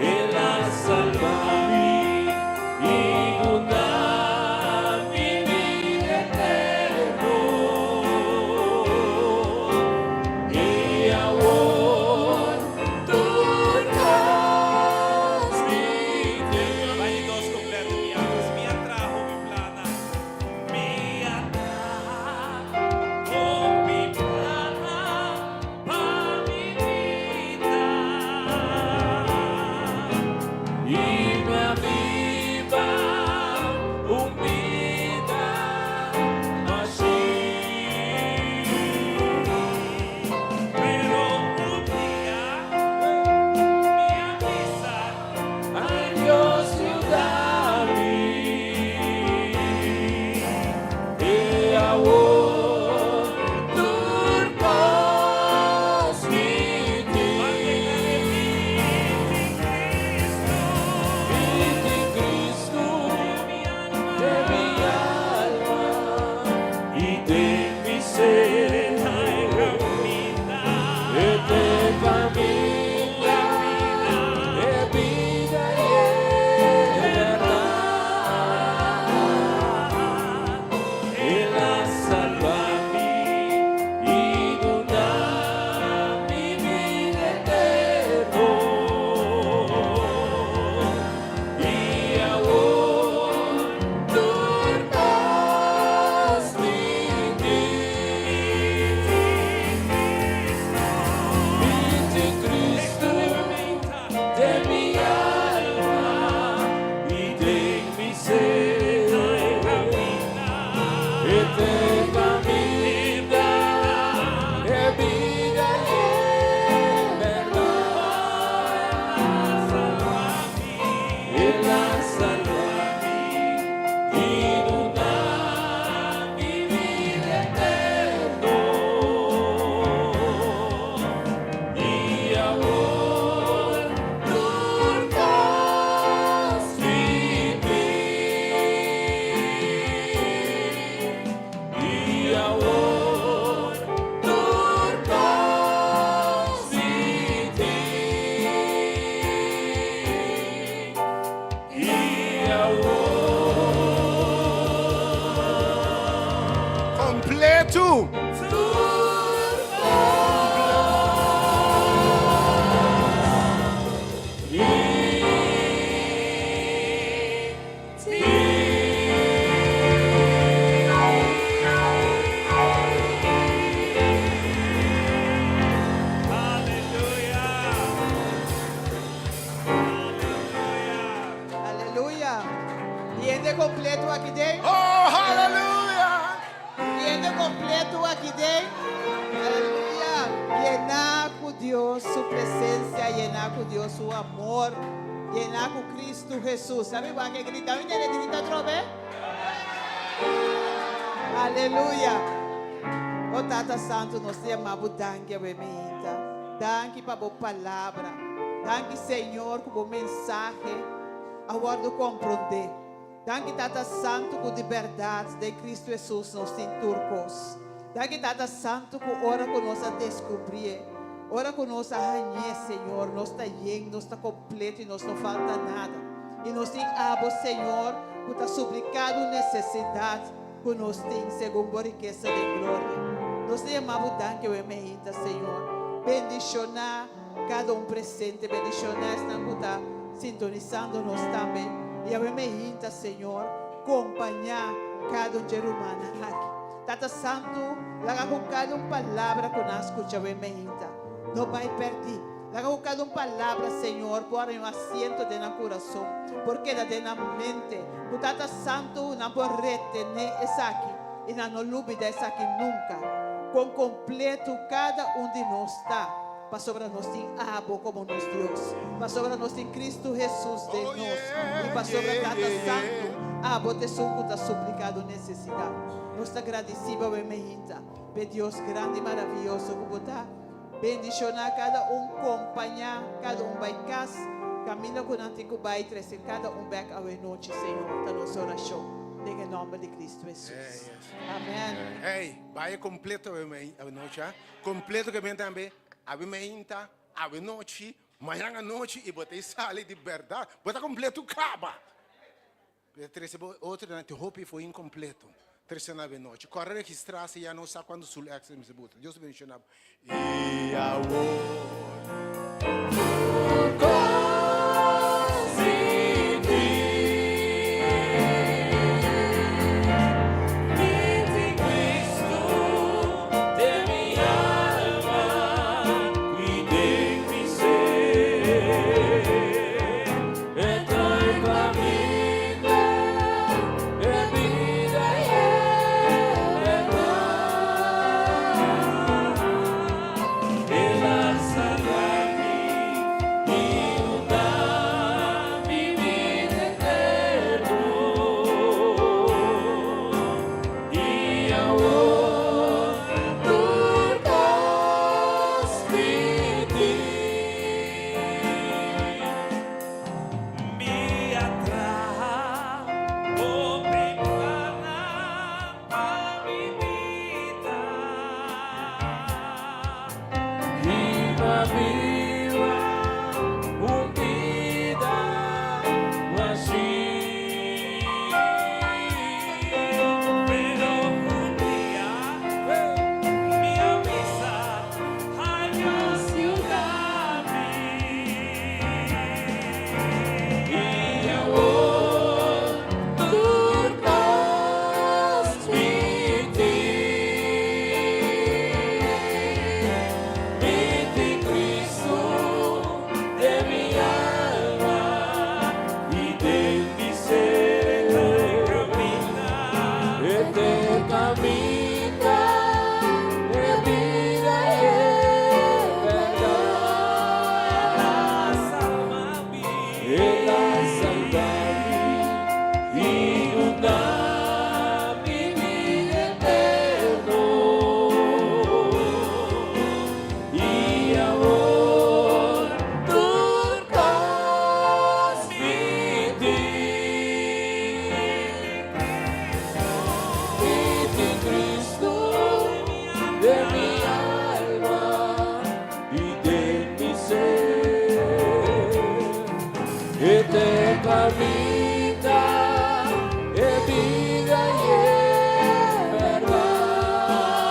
[SPEAKER 1] El a salba mi i duna mi bida eterno. I awor tur kos mi tin. Bai di dos kompleto mi amas. Mi a traha hopi plana. Mi a traha hopi plana pa mi bida. I mi a biba un bida mashin. Pero un dia mi a bisa, Ay Dios.
[SPEAKER 5] Kompleto!
[SPEAKER 4] Aleluya. Hende kompleto aki den.
[SPEAKER 5] Oh, hallelujah!
[SPEAKER 4] Hende kompleto aki den. Aleluya. Yená ku Dios su presensia, yená ku Dios su amor, yená ku Kristu Hesus. Sabe igual ke grita? Mi tende grita atrobe? Aleluya. O Tata Santu, nos ta yama bo danki awe mainta. Danki pa bo palabra. Danki Señor ku bo mensahe a wòrdu komprondé. Danki Tata Santu ku di bèrdat den Kristu Hesus nos tin tur kos. Danki Tata Santu ku ora ku nos a deskubrié, ora ku nos a hañ'é Señor, nos ta yen, nos ta kompleto i nos no falta nada. I nos tin abo Señor ku ta supli kada un nesesidat ku nos tin segun bo rikesa den gloria. Nos ta yama bo danki awe meinta Señor. Bendishoná kada un presente, bendishoná esnan ku ta sintonisando nos tambe. I awe meinta Señor, kompañá kada un dje rumannan aki. Tata Santu, laga ku kada un palabra ku nan a skucha awe meinta no bai pèrdí. Laga ku kada un palabra, Señor, por haña un asiento den nan kurason, por keda den nan mente. Ku Tata Santu nan por retené esaki i nan no lubidá esaki nunka. Kon kompletu kada un di nos ta, pasobra nos tin Abo komo nos Dios, pasobra nos tin Kristu Hesus den nos i pasobra Tata Santu, Abo ta esun ku ta supli kada un nesesidat. Nos ta gradisí Bo awe meinta p'e Dios grandi i maravioso ku Bo ta. Bendishoná kada un, kompañá kada un bai kas, kaminda ku nan tin ku bai, trese kada un bèk awe nochi, Señor, ta nos orashon, den e nòmber di Kristu Hesus. Amèn.
[SPEAKER 5] Hey, bai kompleto awe nochi, ha? Kompleto ke men tambe, awe meinta, awe nochi, mañan anochi, i bo ta sali di bèrdat. Bo ta kompleto kaba. Trese bo otronan te hopi for incompleto. Trese nan avenochi. Corre registra si ya no sa cuando sul extra mester buta. Dios bendiciona bo. Y awor.
[SPEAKER 1] Mi a traha hopi plannan pa mi bida.
[SPEAKER 2] I m'a biba un bida bashí.
[SPEAKER 1] Pero un dia mi a bisa, Ay Dios yuda mi.
[SPEAKER 2] I awor tur kos mi tin. Mi tin Kristu den mi alma i den mi ser. E ta kaminda, e bida i bèrdat. El a salba mi i duna mi bida eterno. I awor tur kos mi tin. Mi tin Kristu den mi alma i den mi ser. E ta kaminda, e bida i bèrdat.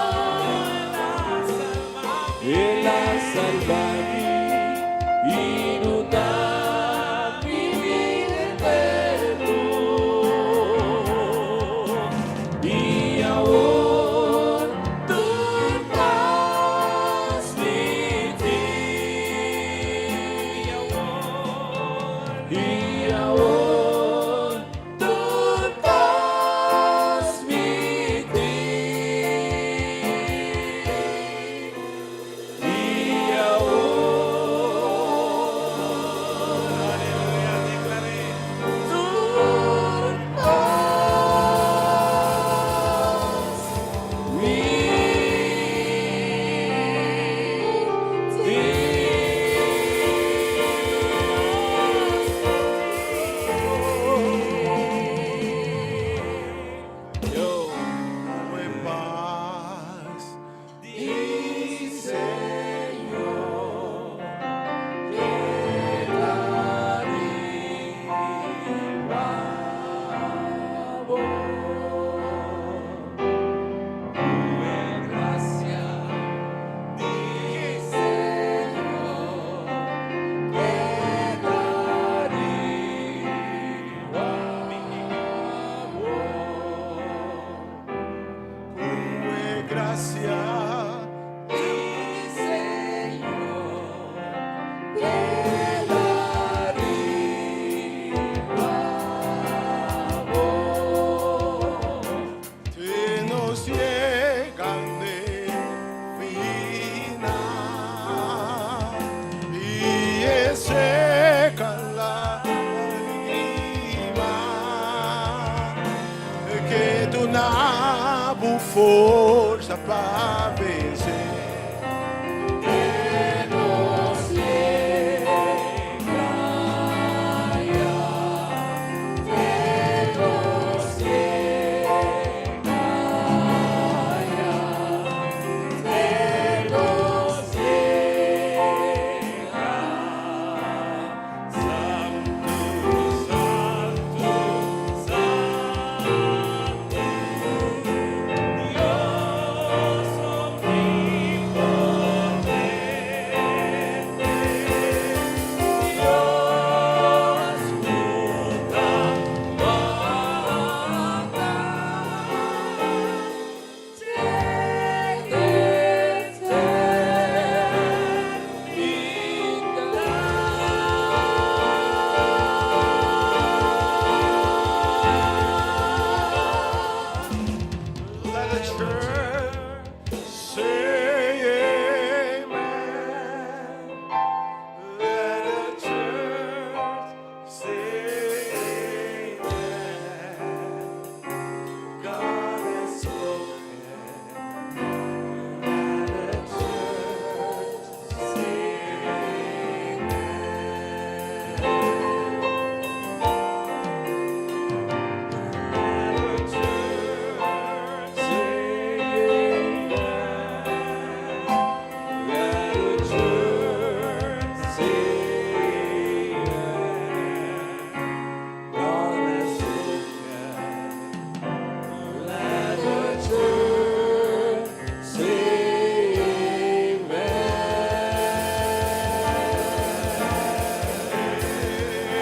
[SPEAKER 6] Ku forsa pa vense.